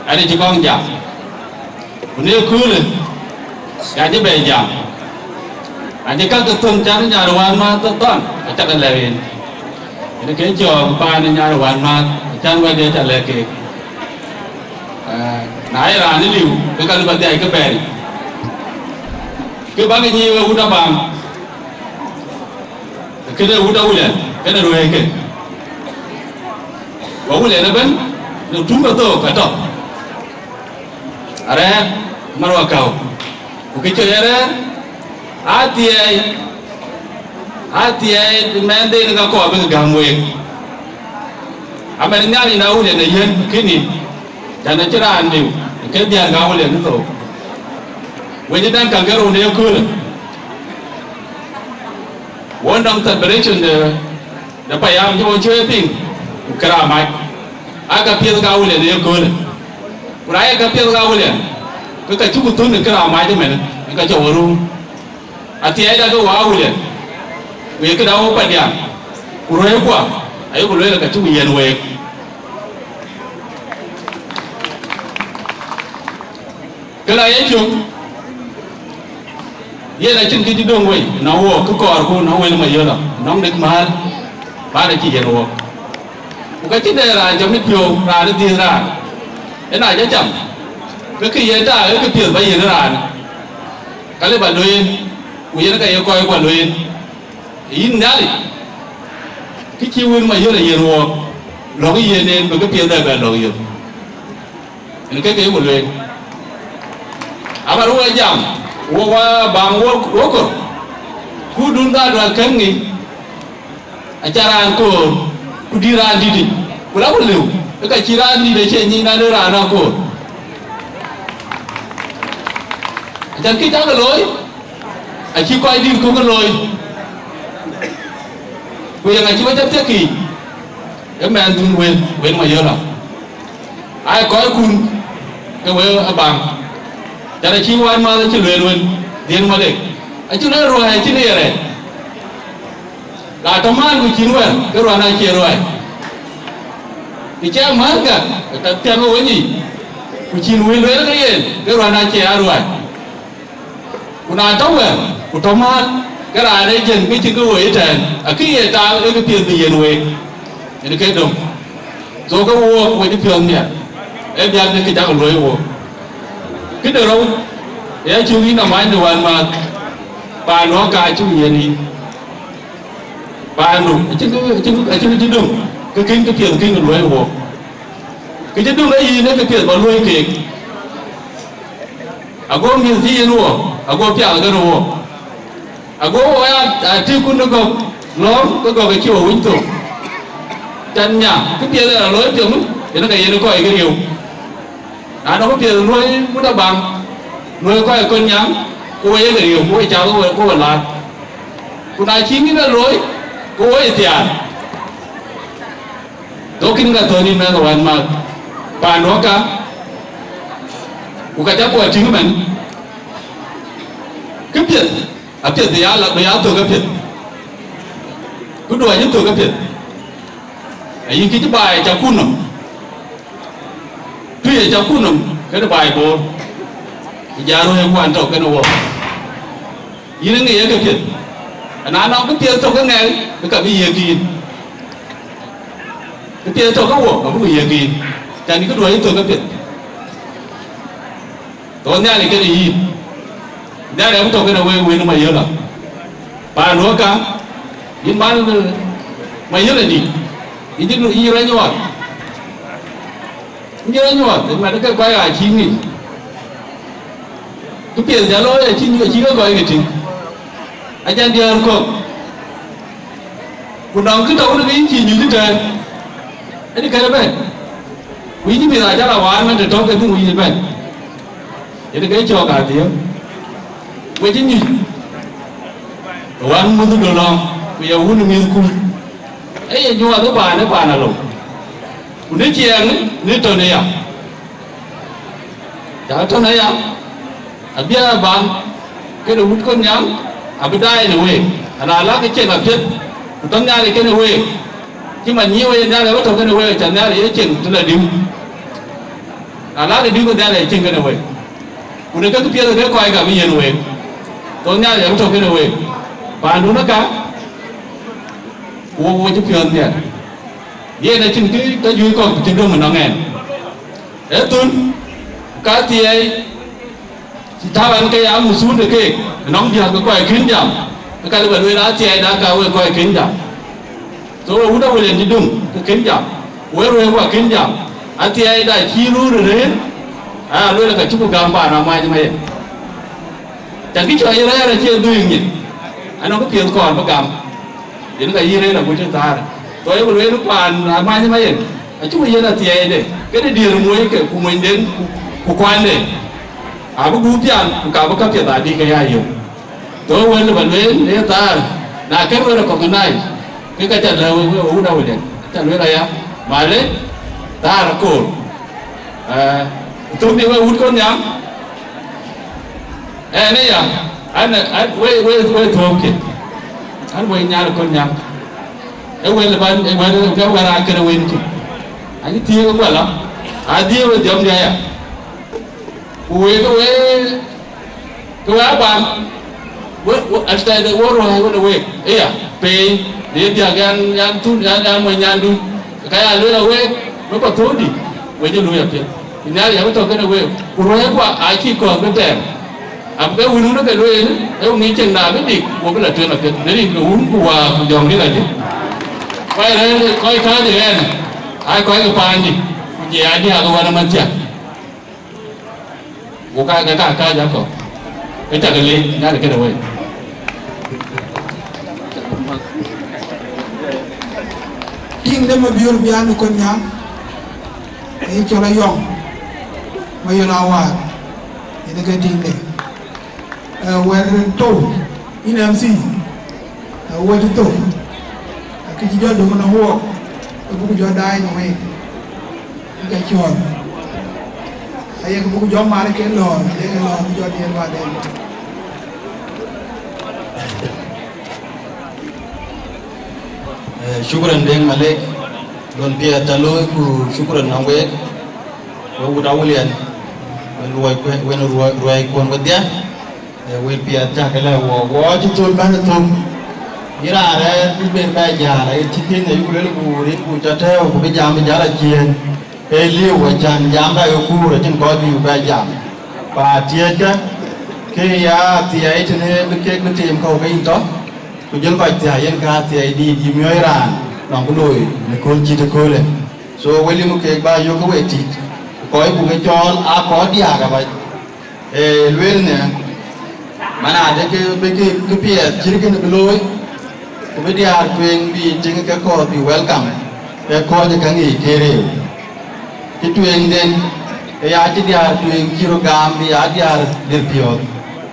ade cï kɔŋ jam. Ku në köölë, ya cï bɛ jam. Acï ka ke thöŋ can nyar wään ma thɔn, acä ke lɛ̈k en. Ënë ke cɔɔk paan ë nyar wään ma, can wɛ̈t de cä lɛ̈k keek. Eh, na ye raan ë liu, ke ka lë bä dhiac ke bɛ̈ɛ̈r. Ke bä ke nyic we wut abaŋ. Kënë wut Awulian, kënë ruɛ̈ɛ̈c ke. Wa Awulian ëbɛ̈n, në tuŋ ke thok ka tɔ. Arɛ̈ɛ̈r, man wa käu. Ku kë cɔl arɛ̈ɛ̈r, athiɛɛi, athiɛɛi mɛnhden ka kɔɔr bï ke gäm week. Amɛn Nhialic na Awulian ë yiɛ̈n kënë, can acïn raan liu, ke dhiäl ka Awulian ë thok. Wecdan käŋ ke rou në ëköölë. Wɔ nɔŋ celebration de, de payam cï wɔ cuëë piŋ, ku këraamac. Aa ka piɛth ka Awulian ë ëköölë. Ku na ye ka piɛth ka Awulian, ke ka cuk thun ë këraamac ëmɛn, ë ka cɔk wɔ ruu. Athiɛɛida ke wɔ Awulian, ku ye këda wɔ Padiaŋ, ku ruɛ̈ɛ̈ckua, ayeku lueel ka cuk yiɛ̈n week. Këda ye cök, yen acïn kë cï döŋ wei, nɔŋ wɔ kë kɔɔrku, nɔŋ wël Mayöla, nɔŋ dek määr, bä de cï yiɛ̈n wɔ. Ku ka cïn dɛ raan cam mit piɔ̈u, raan ë dhiëth raan. Ëna jɔ cam, ke kë ye taak, ee kë piɛth bä yiɛ̈n raan. Ka lë bä lueel, ku yen ka ye kɔc kuɔ lueel. Yïn Nhialic, kë cï wën Mayöla yiɛ̈n wɔ, lɔ̈k yiɛ̈n en, bï kë piɛth dɛ bɛ lɔ̈k yök. Ënë ke ke yeku lueel. Abar wɔ jam, wɔ wa baŋ wɔ, wɔ kor. Ku dun dhadu akëŋ ŋic, aca raan koor, ku dït raan dït yic, ku la ku lëu, ë ka cï raan dït acie nyic na de raan akoor. Acan kë cakë looi, acï kɔc dït kɔ̈k looi. Ku yeŋa cï wec athiek yiic, ë mɛnhdun wën, wën Mayöla. Ai kɔckun ke wek abaŋ, cat acï wään mäth acï lueel wën, dhiën Malek. Acï lueel ruääi acïn ye rɛɛc. La tɔ mäl ku cïn wɛ̈r, ke ruääi acie ruääi. Të cï mäthkä, ke ka thiäŋ ë wenyic, ku cïn wël lueel ke yen, ke ruääi acie aa ruääi. Ku na tɔ wɛ̈r, ku tɔ määt, ke raan ee jiëŋ ke cïn kë woi ëtɛ̈ɛ̈n, akï ye taal ë kë piɛth bï yiɛ̈n week. Yen ke döŋ. So ke wook we cï piɔ̈ɔ̈th miɛt, ee biäk de kë cak luɔi wook. Këde rou, ee acuk yïn amany de wään määt, paandu aka acuk yiɛ̈n yïn. Paandu, acïn kë, acïn, acïn kë cï döŋ, ke kën kë piɛth kën kë luɔi wook. Kë cï döŋ ee yïn ee kë piɛth bä luɔi keek. Ago mïth cï yen wɔ, ago piath kën wɔ. Ago wɔ ya, a tïkun ë gɔ̈k lɔ̈ɔ̈m, ke gɔ̈k acï wɔ winy thok. Can nya, kë piɛth ë raan looi piɔ̈ŋ, yen ka yen kɔc ke riëëu. Na nɔŋ kë piɛth luɔi mut abaŋ, luɔi kɔc ë kɔn nyaŋ, ke wɔ ye ke riëëu, ku wɔ cath, ku wɔ, ku wɔ laar. Ku na cï ŋïn e looi, ke wɔ ye thiaar. Dhɔ̈k kïn ka thɔ̈n yïn mɛnh ë wään maak, paandu aka, ku ka cä guɔ tïŋ ëmɛn. Kë piɛth, apiɛth bï ya la, bï ya thök apiɛth. Ku duɔɔc ë thök apiɛth. Ayï kë cï baai cä kun nɔm. Tui ë cä kun nɔm, kënë baai boor. Ku jɔ röör ë kuan tɔ̈ kënë wɔ. Yïn ë ŋic ye kë piɛth. Ana nɔŋ kë piɛth tök ë ŋɛk, ke ka bï yiëk yïn. Kë piɛth tök ë wɔ, abuk yiëk yïn. Can kë duɔɔc ë thök ë piɛth. Thou Nhialic kënë yïn. Nhialic abï tɔ̈ kënë wek wën Mayöla. Paandu aka, yïn man, eh, Mayöla dït. Yïn cï, yïn cï rɔt nyuɔɔth. Yïn cï rɔt nyuɔɔth, mat ke kɔc aa cï ŋic. Kë piɛth cä looi acï, acï ke kɔc ke tïŋ. Acan diäär kɔ̈k. Ku nɔŋ kë tɔ̈u në ke yïn cï nyuc ëtɛ̈ɛ̈n, ënë kën ëbɛ̈n. Ku yïn cï mïth acä la wään mɛn të tɔ̈u ke dhïn ku yïn ëbɛ̈n. Yen ke cɔɔk adhiëëu. We cï nyuc, wään muth dö lɔ̈ŋ, ku ye wun ë mïthku. Ee ye nyuɔɔth ë paan ë paan alou. Ku në ciɛɛŋ në tɔ̈n aya. Cä tɔ̈n aya, abï aa baŋ këde wut Kɔn Nyaŋ, abï daai në week. Ana lak ë cieŋ apiɛth, ku tɔ̈ Nhialic kënë week. Cï man nyïï we ye Nhialic abï tɔ̈ kënë week, cä Nhialic ye cieŋ të la dïu. Na lak ë dïu ke Nhialic ye cieŋ kënë week. Ku në kek piɛth ke kɔc ka bï yen week. Tɔ̈ Nhialic abï tɔ̈ kënë week. Paandun ë ka, ku wo wo cï piɔ̈ɔ̈th nhial. Yen acïn kë tɔ̈ juëc kɔ̈k cï döŋ ënɔŋ ɛn. Ee thun, ka thiɛɛi, cï taban ke ya muthun de keek, ënɔŋ diäk ke kɔc kën jam, ke ka lë bä lueel athiɛɛi da ka wek kɔc kën jam. So, wut Awël en cï döŋ, ke kën jam, wek ruëëŋ kua kën jam, athiɛɛi da cï röör rëër, aa lueel ka cï ku gam paan amac ëmɛ yen. Cäkï cɔɔc rɛ̈ɛ̈r acie dhuëëŋ nyin, anɔŋ kë piɛth kɔɔr bï gam. Yen ka yïn rëër agut cï thaar. Thɔɔc ku lueel paan amany ëmɛ yen, acï ku yen athiɛɛide, këde diëër muɔɔc ke, ku monyden, ku, ku kuande. Abï gup pial, ku ka bï käpiɛth adï ke ya yök. Thɔɔc wël bä lueel ë thaar, na kën we recognize, ke ka ca lɛ̈k we, we, we wun Awël yen. Ca lueel aya, malë, thaar akoor. Ee, thöŋ dï we wut Kɔn Nyaŋ. Ɛn aya, an, an, we, we, we thuɔɔk kë. An, we nyan Kɔn Nyaŋ. Ë wël ban, ë wël, ke wɛ̈t aa kënë wënkï. Ani thiëëk ë guala, adhie we dhiɔm de aya. Ku wek, ke we, ke we abaŋ. We, we, atɛɛde wo ruääi wën ë week. Ëya, pei, de diäk yan, yan thun, yan, yan mony nyandu. Ka ya lueel a week, we pa thöödï, we jë luui apiɛth. Nhialic abï tɔ̈ kënë week, ku ruɛ̈ɛ̈rkua acï kɔ̈ɔ̈th bï tɛɛm. Abï ke wun ke lueel, ee wun ŋic cieŋda bï dik, wo bï la tueŋ apiɛth, në rin ke wun ku wäär ku jɔŋdït adï. Kɔc rɛ̈ɛ̈r, kɔc kääc ë ɣɛn, aa kɔc ke paandï, ku jɛ adï aa ke wän ë mathiak. Wo ka, ka, ka, ka ja kɔ̈k. Ke cak le, nyal këde wei. Tiŋ de Mabiör Bian Kɔn Nyaŋ, ee cɔl Ayɔŋ, Mayɔl Awar, yen ke tiŋ de. Eh, wɛ̈t tou, yïn M C, eh, wɛ̈t tou, akë cï jɔ döŋ në wuɔk, ke buk jɔ daai në week, ke cuɔl. Aye ke buk jɔ mar ke lɔɔr, aye ke lɔɔr bï jɔ diɛɛr baden. Eh, shukran Deŋ Malek, don piɛth ca looi ku shukran na week, we wut Awulian, wen ruɔi kue-, wen ruɔi, ruɔi kuɔn wedhia. Eh, wek piɛth cak lɛ wɔ, wɔ cï thol bɛ̈n ë thök. Yïn raan rɛɛr bï ben bɛ jäl, aye cï thiëny ayuk luel ku rin ku ca tɛ̈ɛ̈u ku bï jam bï jäl aciëën. Ee liu acan jamda ye kuur acïn kɔc bï bɛ jam. Pa tiɛ̈ɛ̈ckë, ke ya thiɛɛi tënë bï kek bï tim kɔ̈u ke yïn tɔ̈, ku jël kɔc thiäi yen ka thiɛɛi dïït yï miɔ̈c raan nɔŋ kë looi në kööl cït ëköölë. So, wël yïn kek bä yök ke we tït, ku kɔc buk ke cɔɔl aa kɔc diääk abac. Ee, lueel në, man adë ke bï kë, kë piɛth cït kënë bï looi, ku bï diäär tueŋ bï tïŋ ke kɔ̈ɔ̈th bï welcome, ke kɔc ë ka ŋic ke rëëu. Cï tueŋden, ke ya cï diäär tueŋ cï röt gam bï ya diäär dhil piɔ̈ɔ̈th,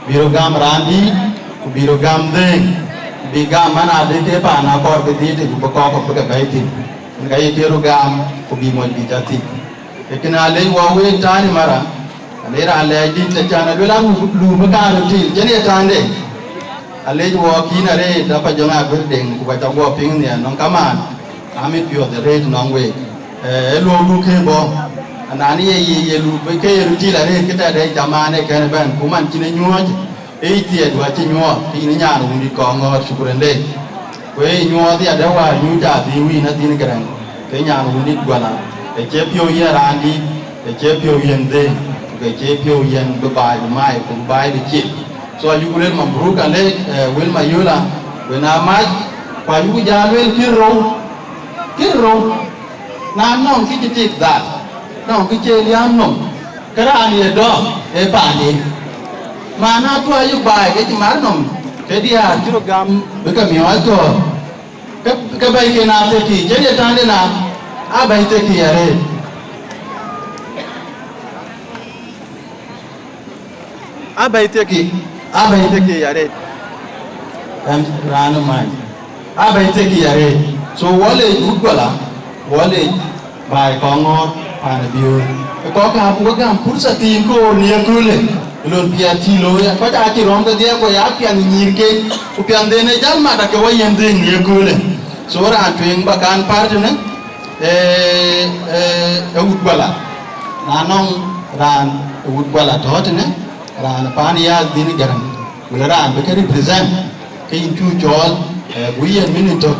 bï röt gam raan dïït, ku bï röt gam dhëëŋ, ku bï gam man adë ke paan akɔɔr bï dhiëëtic ku bï kɔɔr kɔ̈k bï ke bɛ̈ɛ̈i thïn. Yen ka ye ke röt gam, ku bï moc bï ca thïn. Ee kënë alec wɔ week täänë mara, alec raan lɛɛc dït të can aluel an, luum ë kaar röt til, cïn ye täändë. Alec wɔ kïn arëët, apa jɔŋ aguër deŋ, ku ka ca guɔ piŋ nhial nɔŋ kamaan, amit piɔ̈ɔ̈th arëët nɔŋ week. Ee, ë luɔ̈ɔ̈kdu ke bɔ̈, anani ye, ye, ye luum ke ye röt til arëët, kë tɛ̈dë jamaan ë kɛn ëbɛ̈n, ku man cïn ë nyuɔ̈ɔ̈c, ee yic thiɛɛt wä cï nyuɔɔth, ke yïn ë nyan wundït kɔŋ ŋɔ̈ɔ̈r, shukran lek. Ku ee nyuɔɔth ya dɛ wäär nyuc adhii wïn adhïn Gɛrɛŋ, ke nyan wundït Guala, ke cie piɔ̈u yen raan dïït, ke cie piɔ̈u yen dhëëŋ, ku ke cie piɔ̈u yen bï baai bï maai, ku bï baai bï cil. So ayuk lueel mabruk alek, eh, wël Mayöla, wën aa mac, ku ayuk jal lueel kën rou, kën rou. Na nɔŋ kë cï tik dhal, nɔŋ kë cï liääm nɔm, ke raan ye dɔm ë paanden. Man atuɔ ayuk baai ke cï mar nɔm, ke diäär cï röt gam bï ke miɔɔc kɔ̈ɔ̈r. Ke, ke bɛ̈i ken aa thekï, cïn ye tande na, aa bɛ̈i thekï arëët. Aa bɛ̈i thekï, aa bɛ̈i thekï arëët. Ɛn raan ë mac. Aa bɛ̈i thekï arëët. So, wɔ leec wut Guala, wɔ leec baai kɔŋ ŋɔ̈ɔ̈r paan ë biöör. Ë kɔc kä abuk gäm pursa thiin koor në ye köölë. Lon piɛth cï looi, kɔc aa cï rɔ̈m kedhie, ku ya piɛth nyïïrken, ku piɛthden ë jäl mat, ake wɔ yen dhëëŋ në ye köölë. So, raan tueŋ ba kan par tënë, ee, ee, ee wut Guala. Na nɔŋ raan ë wut Guala tɔ̈ tënë, raan paan ya dhïn Gäräŋ, wala raan bï ke represent, ke yïn cu cɔɔl, ee, ku yen minute tök,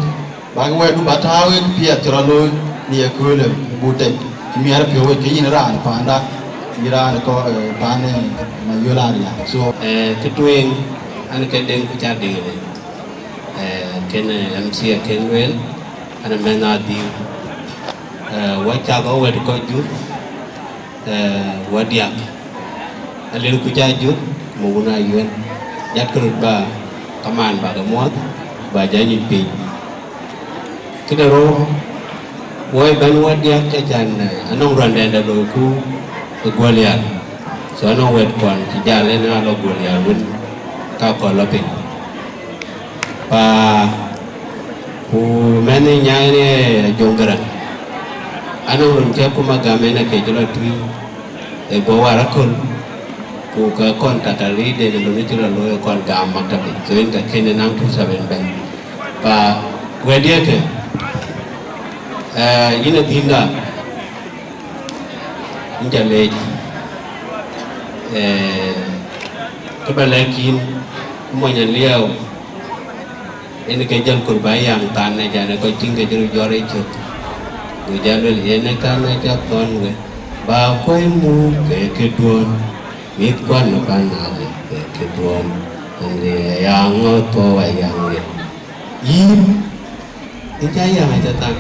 bäk wɛ̈tdu ba tääu ë piɛth cï rɔt looi në ye köölë, bu tek, cï miɛt piɔ̈u wec, ke yïn raan paanda, yïn raan kɔc, ee, paan, ee, Mayol area. So, ee, kë tueŋ, an, ke Deŋ ku ca Deŋ ënë. Ee, kën, ee, M C akën lueel, an, mɛnh adhïu. Ee, wɔ cath wɔ wɛ̈t kɔc jur, ee, wɔ diäk. Alel ku ca jur, muk wun ayuɛn. Jat kë röt ba kamaan ba ke muɔ̈th, ba ja nyuc piny. Këde rou, wɔ ë bɛ̈n wɔ diäk, acan, ee, anɔŋ ruandɛn dɛ̈ loiku ë Guɔl Yar. So anɔŋ wɛ̈t kuɔn cï jal en aa lɔ Guɔl Yar wën, ka kɔn lɔ piny. Pa, ku mɛnh ë nyan ë Ajoŋ Gäräŋ. Anɔŋ run cä kuma gam en ake jɔ lɔ tui, ë guɔ war aköl, ku ke kɔn tataliden ë lon cï lɔ looi kɔn gam maktabi. So en ka kën ë naŋ tu saben bɛ̈n. Pa, wɛ̈t diɛ̈ ke, ee, yïn adhïnda, yïn ca leec, ee, kë ba lɛ̈k yïn, mony aliɛɛu, en ke jäl kur ba yam than ë jan ë kɔc tïŋ ke jɔ röt jɔt ë cök. Go jäl lueel, yen ë kan ë ca thɔ̈n we, ba kuɔ̈i muk ke këduɔ̈n, mïth kuan ë pan ade ke këduɔ̈n, ënde aya ŋö thuɔɔu aya ŋö. Yïn, yïn ca yam aca than,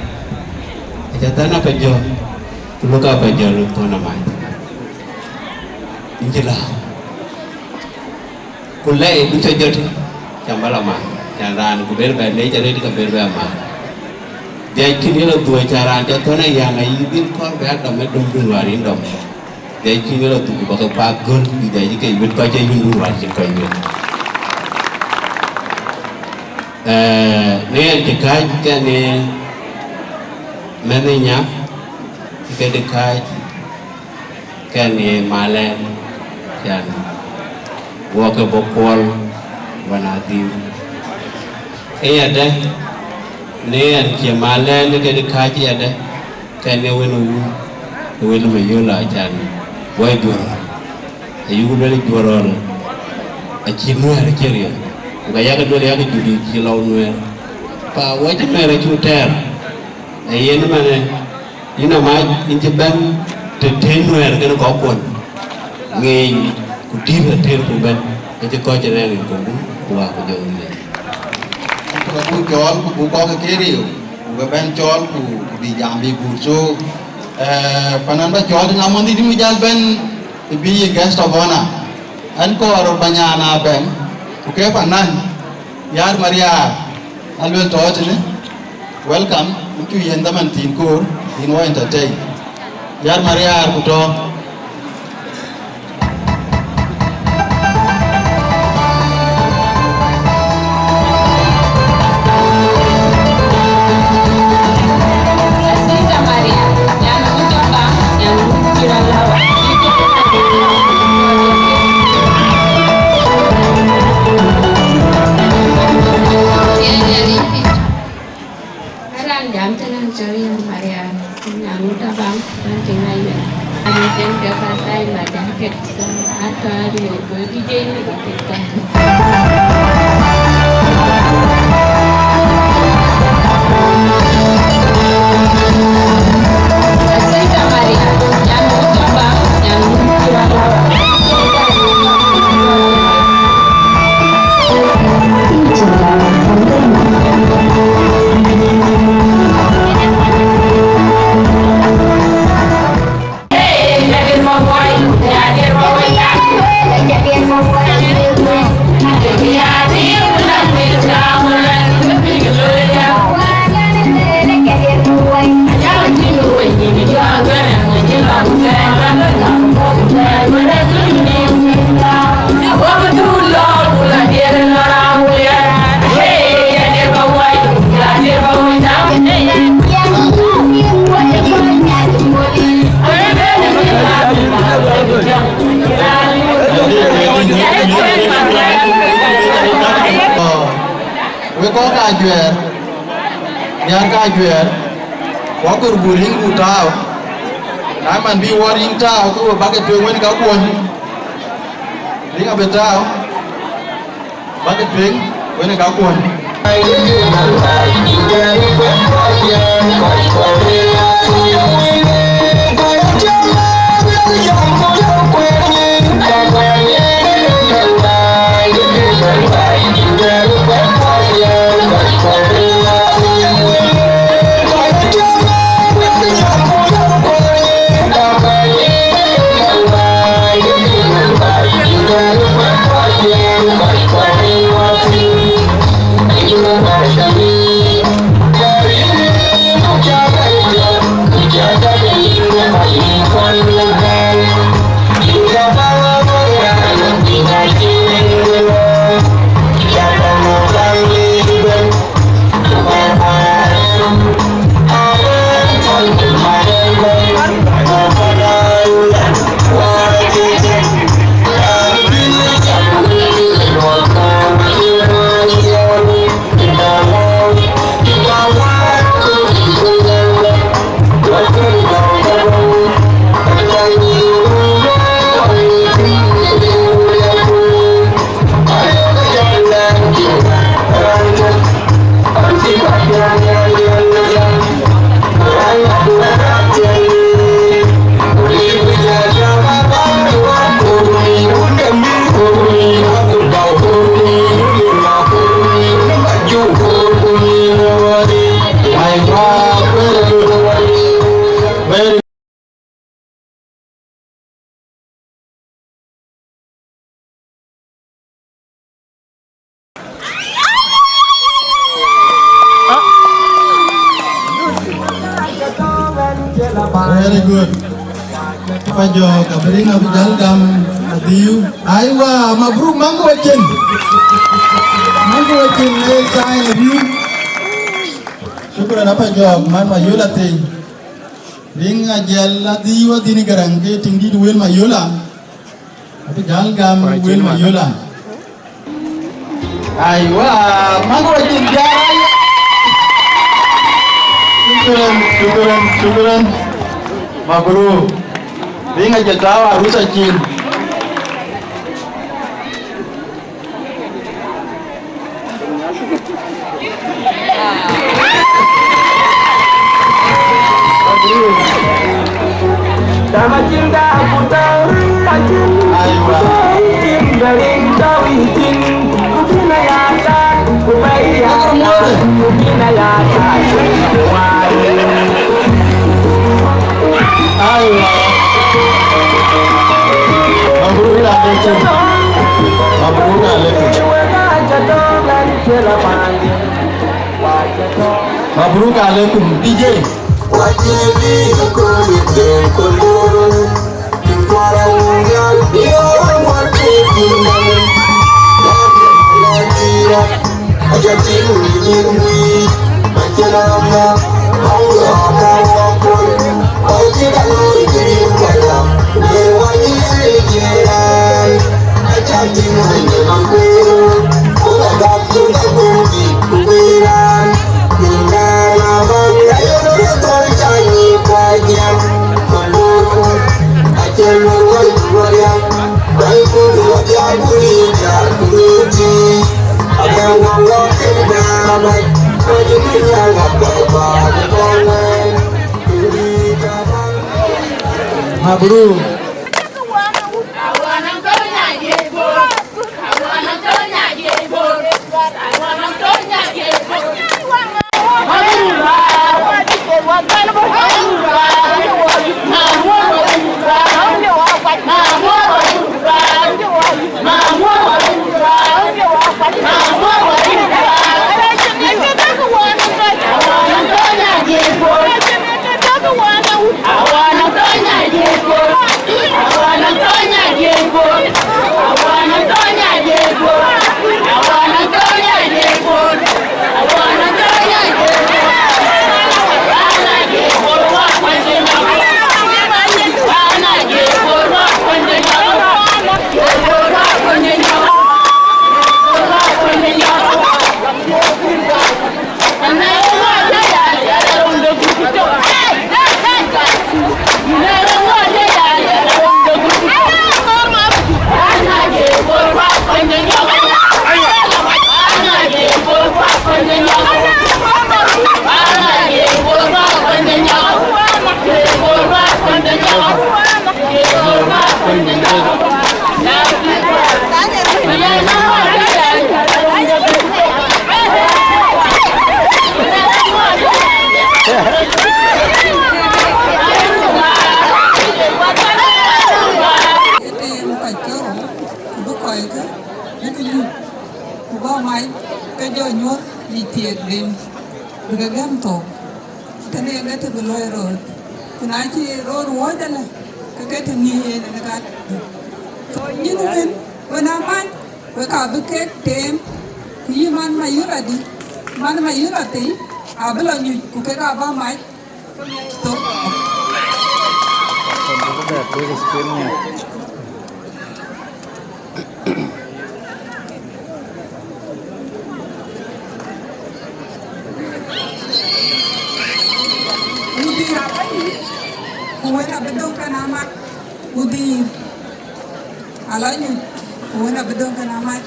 aca than apajɔl, ku lok apajɔl thɔ̈n amac. Yïn cï lääu. Ku lɛɛi ducä jɔt, cam bä la man, cän raan ku ber bɛ lec arëët ka ber bɛ man. Dhiac kïn ye lɔ dhuɔ̈k, cän raan cä thɔ̈n aya ŋa yï dhil kɔɔr bɛ a dɔm ë döŋ dun wäär yïn dɔm. Dhiac kïn ye lɔ dhuk bä ke path göl, bï dhiac ke wit kɔc cï yïn dun wäär cïn kɔc wit. Ee, në yen cï kääc kɛn ë mɛnh ë nya, cï ke dï kääc, kɛn ye malɛn, cän wɔ ke bɔ̈ kuɔl wën adhïu. Ë yadë, në yen cï malɛn ke dï kääc yadë, kɛn ye wën ë wun, ë wën ë Mayol, cän wɔ juɔ̈r. Ayuk luel juɔ̈r ɣɔn, acï Nuɛɛr acï riɛl. Ku ka yak luel yak jur cï lɔu Nuɛɛr. Pa wɔ cï Nuɛɛr acuk tɛɛr. Ee yen ëmënë, yïn amac, yïn cï bɛ̈n të tëën Nuɛɛr kën kɔ̈k kuɔn. Ŋeeny, ku tïït atëër ku bɛ̈n, acï kɔc ë rɛ̈ɛ̈r rin kɔ̈k ku waak ku jɔl ŋic. Ku buk cɔɔl, ku buk kɔ̈k ke riëëu, ku ke bɛ̈n cɔɔl, ku, ku bï jam bï guut. So, eh, panan bä cɔɔl, tïn amɔ̈n dhït mi jäl bɛ̈n, të bï ye guest of honor. Ɛn kɔɔr bä nyan a bɛ̈n, ku ke panan, Yar Mariaar, aluel tɔ̈ tënë, welcome, ku cu yen dhaman thiin koor, yïn wɔ entertain. Yar Mariaar ku tɔ̈. Aran jam tënë cɔl Yar Mariaar, nyan wut Abaŋ, bän tïŋ ayuɛn. An tënë ke pasai ma jacket, so atɔ̈ ariöp, go D J ni go tek tɔ̈. Santa Maria, nyan wut Abaŋ, nyan wut Abaŋ. Kɔ̈k ka juɛɛr, nhiaar ka juɛɛr, ku agur bï riŋ bï tääu. Na man bï wɔ riŋ tääu, ke we bäk ke tueŋ wën ka kuɔny. Riŋ abï tääu, bäk ke tueŋ wën ka kuɔny. Very Very good. Apa jɔk, abï riŋ abï jäl gam adhiu. Aiwa, mabruk, maŋ wecin. Maŋ wecin, eh, sign of you. Shukran, apa jɔk, man Mayol athei. Riŋ ajɛl adhiu adhini Garaŋ ke tiŋ dït wël Mayola. Abï jäl gam wël Mayola. Aiwa, maŋ wecin jai. Shukran, shukran, shukran. Mabruk. Riŋ ajɛl tääu arus acin. Aiwa. Mabruk alaikum. Mabruk alaikum. Mabruk alaikum. D J. Mabruk. Ë tɛ̈n kɔc ke rou, ku bï kɔckë bïk nyuc, ku bä mac ke jɔ nyuɔ̈th yic thiëëk den, bï ke gäm thok. Tënë yen ke të bï looi röt, ku na cï röt wuɔ̈c alë, ke ke të ŋic yen ë kat. So yïn wën, wën aa mac, wek aa bï kek teem, ku yï man Mayula dï, man Mayula thii, abï lɔ nyuc, ku kek aa bä mac. Wudïïr abä nyuc, ku wën abï döŋ ke na mac. Wudïïr ala nyuc, ku wën abï döŋ ke na mac.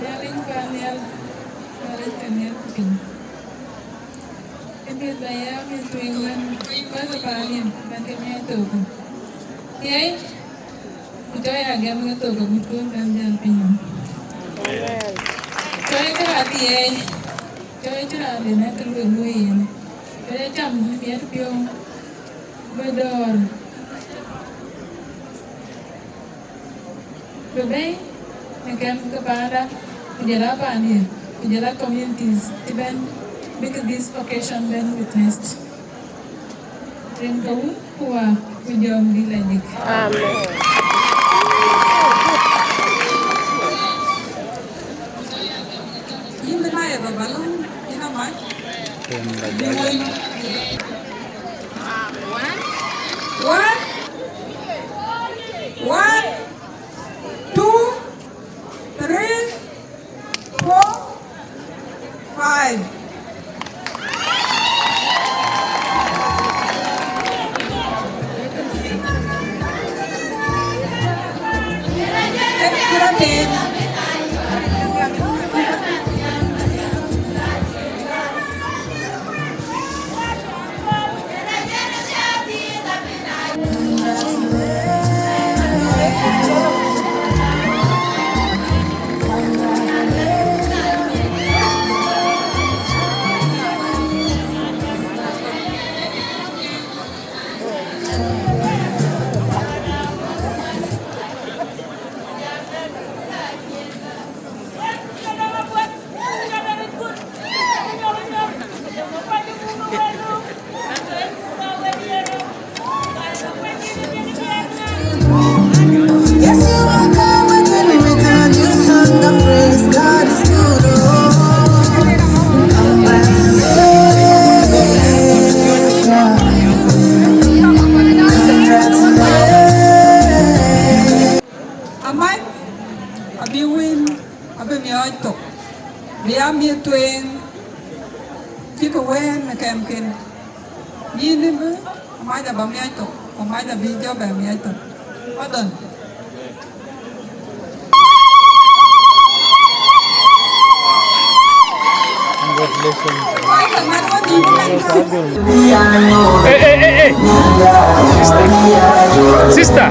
Nhialic, Nhialic, Nhialic, Nhialic, Nhialic. Ë mïth ba ya mïth tueŋ man, bäkï paandiɛ̈, bäkï miɔɔc thok. Thiëi, ku cɔk ya gɛm ke thok agut kɔn bɛ̈n jäl piny nɔm. Cɔk kë raan thiëi, cɔk cï raan den akë lueel lueel yen. Cɔk cam në miɛt piɔ̈u, bï dɔ̈ɔ̈r. Bï bɛ̈i në kɛm ke paanda, ku jɔl a paandiɛ̈, ku jɔl a communities cï bɛ̈n, bïk this occasion bɛ̈n witnessed. Rin ke Wun ku Wä ku Jɔŋdït Lajik. Amen. Yïn bï na ye baba lɔ̈ŋ, yïn amac. One, one, two, three, four, five. Yes, you are God, when we return, you sung the praise. God is good, oh. Congratulations. Congratulations. Amac abï win, abï miɔɔc thok, bï ya mïth tueŋ cï ke wëën në kɛmken. Yïn ëbï, amac abä miɔɔc thok, ku amac abï jɔ bɛ miɔɔc thok. Pardon. Congratulations. Hey, hey, hey, hey. Sister. Sister.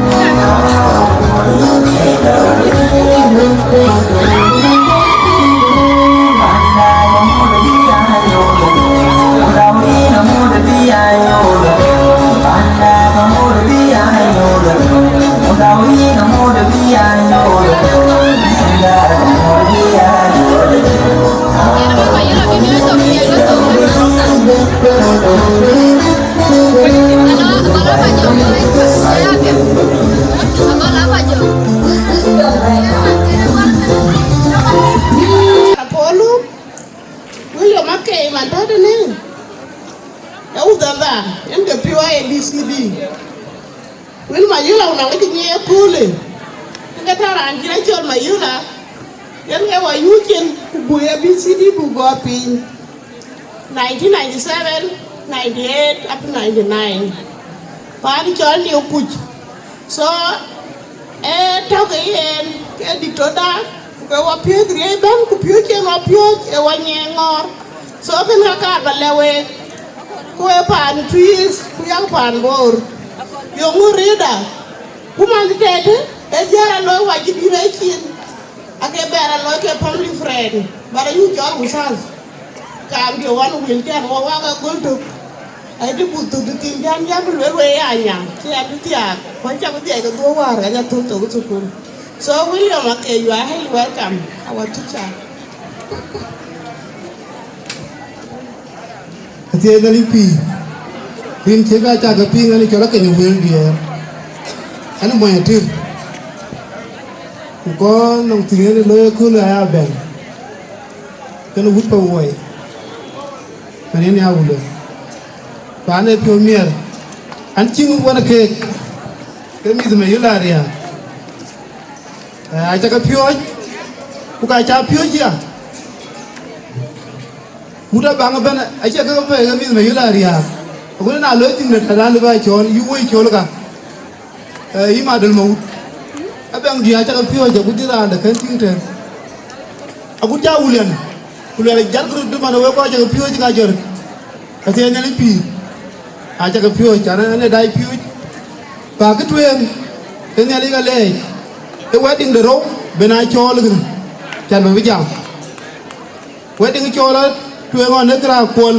Apolu, William Akei, man tɔ̈ tënë, ë wudhadha, yen ke piɔ̈u A B C D. Wën Mayula, wun aŋic nyiɛɛi ëköölë, yen ke tɔ̈ raan cïn acɔl Mayula, yen ke wä yuc cin, ku buk A B C D buk gɔ̈ɔ̈r piny, nineteen ninety-seven, ninety-eight up to ninety-nine. Paan cɔl New Kuc. So, ee tɔ̈ ke yen, ke dït tɔ̈ da, ku ke wa piööc riëëc bɛ̈n, ku piööc cïn wa piööc, ee wa nyiɛɛn ŋɔɔr. So, kën ka kaar ba lɛ̈k week, ku ee paan Tuïc, ku yak paan Bor. Yöŋ ŋö rëërda? Ku man tëtëtë, ee jiëër aloi wa cï dït ë cin. Ake bɛ̈ɛ̈r aloi ke family friend, but ayï cɔl Usas. Kaam dië wan wël tɛ̈n wɔ wak agöl tök. Ai dï buth thuk dï thiin jam jam luel wei ya nyaŋ. Cï ya bï thiaak. Ku acä bï dhiac ke dhuɔ̈k wäär ka ja thök thok thukul. So William Akec, you are highly welcome, our teacher. Athiɛɛi Nhialic pïïr, rin cï ka cak ke piŋ, an cɔl akeny wël diɛɛr, an mony atïr, ku kɔn nɔŋ thiŋ en looi ëkööl aya bɛ̈n, kën wut pa wuɔi, man en ya wulë, paan ee piɔ̈u miɛr, an cïn wän keek, ke mïth me yï la riääk, acä ke piɔ̈ɔ̈c, ku ka cä piɔ̈ɔ̈c ya. Wut Abaŋ ëbɛ̈n acie kek pɛ̈i ke mïth me yï la riääk. Agut na loi thïn de tɛ̈dan lëu bä cɔɔl, yï woi cɔɔl ka, ee, yï Madol Mawut. Abaŋ juëc acä ke piɔ̈ɔ̈c, agut cï raan de kën tïŋ tɛ̈n. Agut cä wul yɛn, ku luɛl jat röt man wek kɔc acä ke piɔ̈ɔ̈c ka jɔt. Athiɛɛi Nhialic pïïr, acä ke piɔ̈ɔ̈c, an, an, ee dac piɔ̈ɔ̈c. Bä kë tueŋ, ee Nhialic ka lɛɛc, ee wedding de rou, ben aa cɔɔl kën, can bä bï jam. Wedding cɔɔl atueŋ ɣɔn ë këraak kuɔl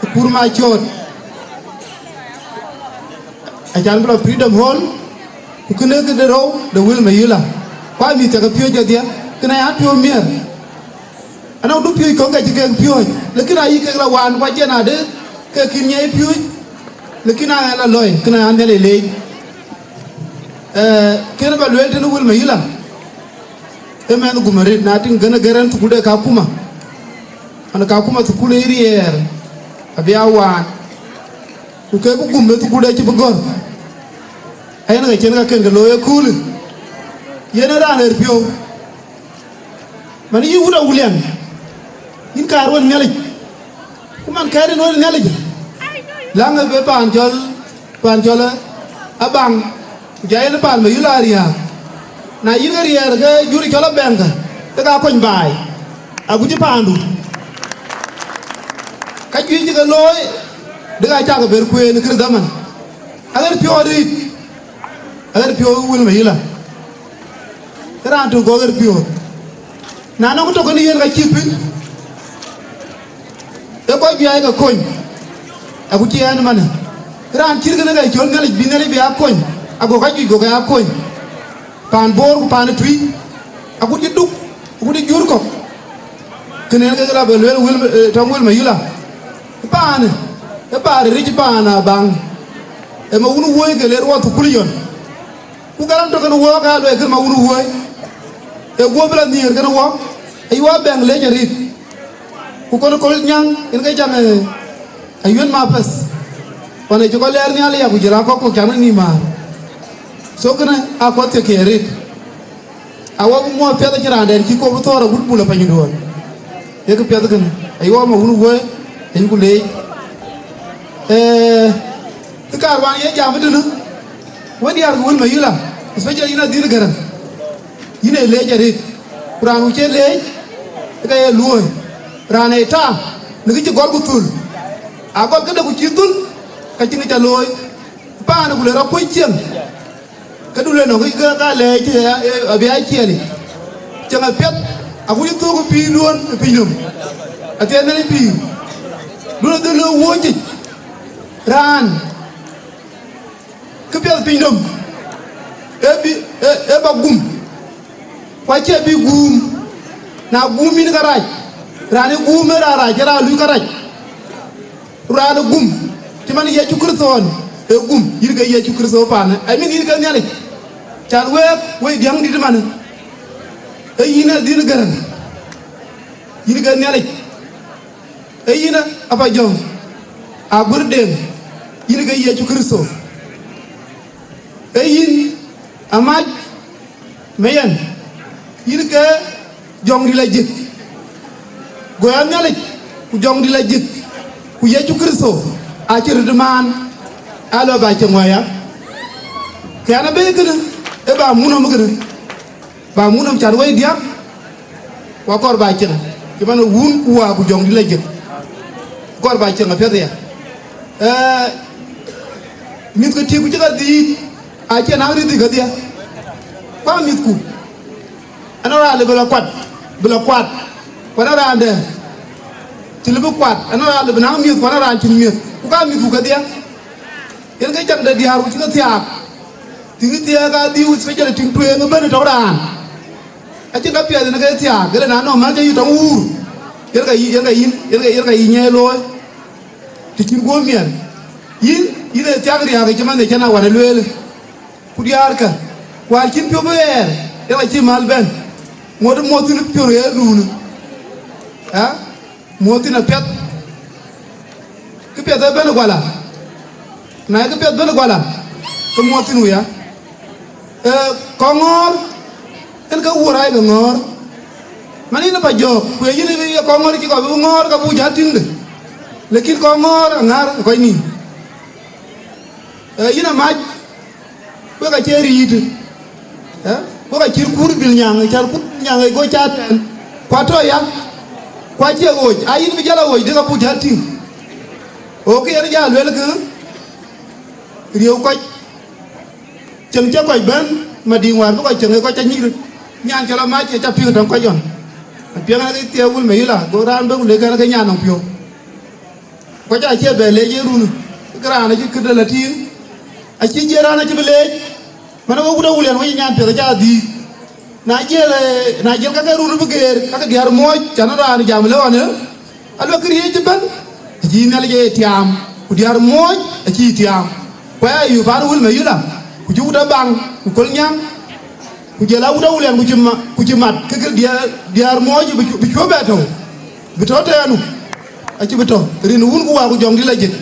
ë Kur Macɔɔt. Acan bï lɔ Freedom Hall, ku kënë këde rou de Wil Mayila. Ku aa mïth cä ke piööc kedhie, kënë aa piɔ̈u miɛr. Anɔŋ du piööc kɔ̈k ka cï kek piööc, lakin ayï kek la waan, ku acïn ade ke kïn nyiɛc piööc, lakin aa ɣɛn la lɔi, kënë aa Nhialic leec. Ee, kënë bä lueel tënë Wil Mayila. Ee mɛnh gum arëët, na tïŋ gën ë gɛ̈r ɛn thukul de Kakuma. An Kakuma thukul ë riɛɛr, abï a waan. Ku ke bï gum ë thukul de cï bï gɔ̈r. Ayen ka cïn ka kën ke looi ëköölë. Yen ë raan ɣer piɔ̈u. Man yïn wut Awulian, yïn kaar wën Nhialic. Ku man kɛ̈ɛ̈t en wën Nhialic. Läŋ ë bï paan cɔl Pan cɔl Abaŋ, ku jɔ yen pan Mayila riääk. Na yïn ke riɛɛr ke jur cɔl Abaŋ, ke ka kony baai, agut cï paandu. Ka juëc cï ke looi, dï ka cak ber kueen kërë dhaman. Aɣer piɔ̈ɔ̈th rïït, aɣer piɔ̈ɔ̈th Wil Mayila. Raan töŋ kɔ̈k ɣer piɔ̈ɔ̈th. Na nɔŋ tök kën yen ka cï piŋ, ee kɔc juëc ke kony, aku cï ɛn manë. Raan cït kënë ka cɔl Nhialic, bï Nhialic bï aa kony, ago ka juëc go ke aa kony. Paan Bor ku paan ë Tuïc, agut cï duk, agut cï jur kɔ̈k. Kënë en ke la bɛ lueel Wil, eh, tɔŋ Wil Mayila. Paanë, ee paan ric paan Abaŋ. Ee ma wun wuöi ke le ruɔth thukul yɔn. Ku gäräŋ tök kën wɔ ka luɛɛk kën ma wun wuöi. Ee guöp bï la nhiëër kën wɔ, ayuɔ Abaŋ leec arït. Ku kɔn kɔl nyaŋ, yen ke caŋ, eh, ayuën ma pɛth. Ɣɔn ë cï kɔc lɛɛr nhial ya, ku jël akɔk kɔk caŋ nïïm määr. So kënë aa kɔc thiek arït. Awɔ bï muɔɔth piɛth acïn raan dɛn cï kop bï thɔ̈ɔ̈r agut bul ë panyduɔ̈ɔ̈n. Yek piɛth kënë, ayuɔ ma wun wuöi, ayuku leec. Eh, kë kaar wään ye jam ëtënë, wën diäär ke Wil Mayila, especially yïn adhil Gäräŋ, yïn ee leec arëët, ku raan ku cie leec, ke ye luööi, raan ee ta, në kë cï gɔl ku thul, agɔl këde ku cï thul, ka cïn kë ca looi, paanë ku le rɔt kuöc cieŋ, ke du le nɔ̈k ke ka lɛɛc, eh, eh, abï a ciɛɛlic, cieŋ apiɛth, aku cï thök ë pïïr duön ë piny nöm, athiɛɛn ë pïïr, duön adhil le wuööc yic, raan, Këpiɛth piny nɔm, ee bï, ee, ee ba gum, ku acie bï guum. Na guum yïn ka rac, raan ë guum ee raan rac, ee raan luui ka rac. Raan ë gum, cï man Yecu Kërtho ɣɔn, ee gum, yïn ke Yecu Kërtho paanë, I mean, yïn ke Nhialic. Can week, wek diäŋdït manë, ee yïn adhil Gäräŋ, yïn ke Nhialic. Ee yïn Apajɔŋ Aguër Deŋ, yïn ke Yecu Kërtho. Ee yïn Amac Meyɛn, yïn ke Jɔŋdït Lajik. Go ya Nhialic, ku Jɔŋdït Lajik, ku Yecu Kërtho, acï röt maan. Alo, ba cieŋ waya. Ke an abëë kënë, ë ba mum nɔm kënë. Ba mum nɔm cat wei diäk, ku akɔɔr ba cieŋ. Cï man wun ku wa ku jɔŋdït la jëk. Akɔɔr ba cieŋ apiɛth ya. Eh, mïth ke tik ku cï ka dhiic, acïn ak rïth kedhie. Ku amïthku, ënɔɔnë raan lë bï la kuat, bï la kuat. Ku ënɔɔnë raan dɛ cï lë bï kuat, ënɔɔnë raan lë bï naŋ miëth, ku ënɔɔnë raan cïn miëth. Ku ka mïthku kedhie. Yen ke cak de diäär ku cï ke thiaak. Tiŋ thiaak adhiu, especially tiŋ tueŋ ëbɛ̈n ë tɔ̈u raan. Acïn ka piɛth yen ke thiaak, ke le na nɔm mal cä yï tɔŋ wuur. Yen ka yï, yen ka yï, yen ka yï, yen ka yï nyiɛɛi looi. Të cïn guöp miɛt. Yïn, yïn ee thiaak riääk cï man de cän awan ë lueel. Ku diäärkä, wäär cïn piɔ̈u bï ɣɛɛr, yen acï mal bɛ̈n. Ŋuɔ̈t muɔ̈th thïn piɔ̈u ɣɛɛr duunë. Ë? Muɔ̈th thïn apiɛth. Kë piɛth ëbɛ̈n ë guala. Na ye kë piɛth bɛ̈n ë guala, ke muɔ̈th thïn wia. Ee, kɔŋ ŋɔ̈ɔ̈r, en ke wuɔ̈r rac ke ŋɔ̈ɔ̈r. Man yïn ë pa jɔ̈ɔ̈k, ku ye yïn ë kɔŋ ŋɔ̈ɔ̈r cï kɔc bï ŋɔ̈ɔ̈r, ka buk jäl tïŋde. Lakin kɔŋ ŋɔ̈ɔ̈r aŋäär ë kɔc nïïm. Ee, yïn amac, wek acie riit, ë? Wek acït kuur bil nyaŋ, car kuur bil nyaŋ ë go cä tɛ̈n. Ku atɔ̈ ya, ku acie ɣoc, a yïn bï jäl aɣoc, dek abuk jäl tïŋ. Ɣok kë yen jal luel kë, riëëu kɔc, cieŋ cï kɔc bɛ̈n, Madiŋ wäär bï kɔc cieŋ ë kɔc cä nyïïr. Nyan cɔl amac ë cä piŋ tɔŋ kɔc ɣɔn. Apiɛŋ ë thiëëu wul me yïla, go raan bɛ̈n ku lek kɛn ke nyan nɔm piɔ̈u. Kɔc acie bɛ leec ë run, ke raan acï këde la tïŋ, acï jiël raan acï bï leec. Man, wek wut awulian, wek nyan piɛth acä dhiik. Na jiël, eh, na jiël ka ke run bï geer, ka ke diäär muɔɔc, cän raan jam lë ɣɔn, eh, aluɛk këriëëc ëbɛ̈n, acï Nhialic ye tiaam, ku diäär muɔɔc acï tiaam. Ku aya yök paan wël me yïla, ku cï wut abaŋ, ku köl nyaŋ. Ku jël awut awulian ku cï ma-, ku cï mat, ke ke diäär, diäär muɔɔc bï cu-, bï cuö bɛ tɔ̈u, bï tɔ̈u tɛ̈ɛ̈nu, acï bï tɔ̈u, rin wun ku wa ku jɔŋdït la jëk,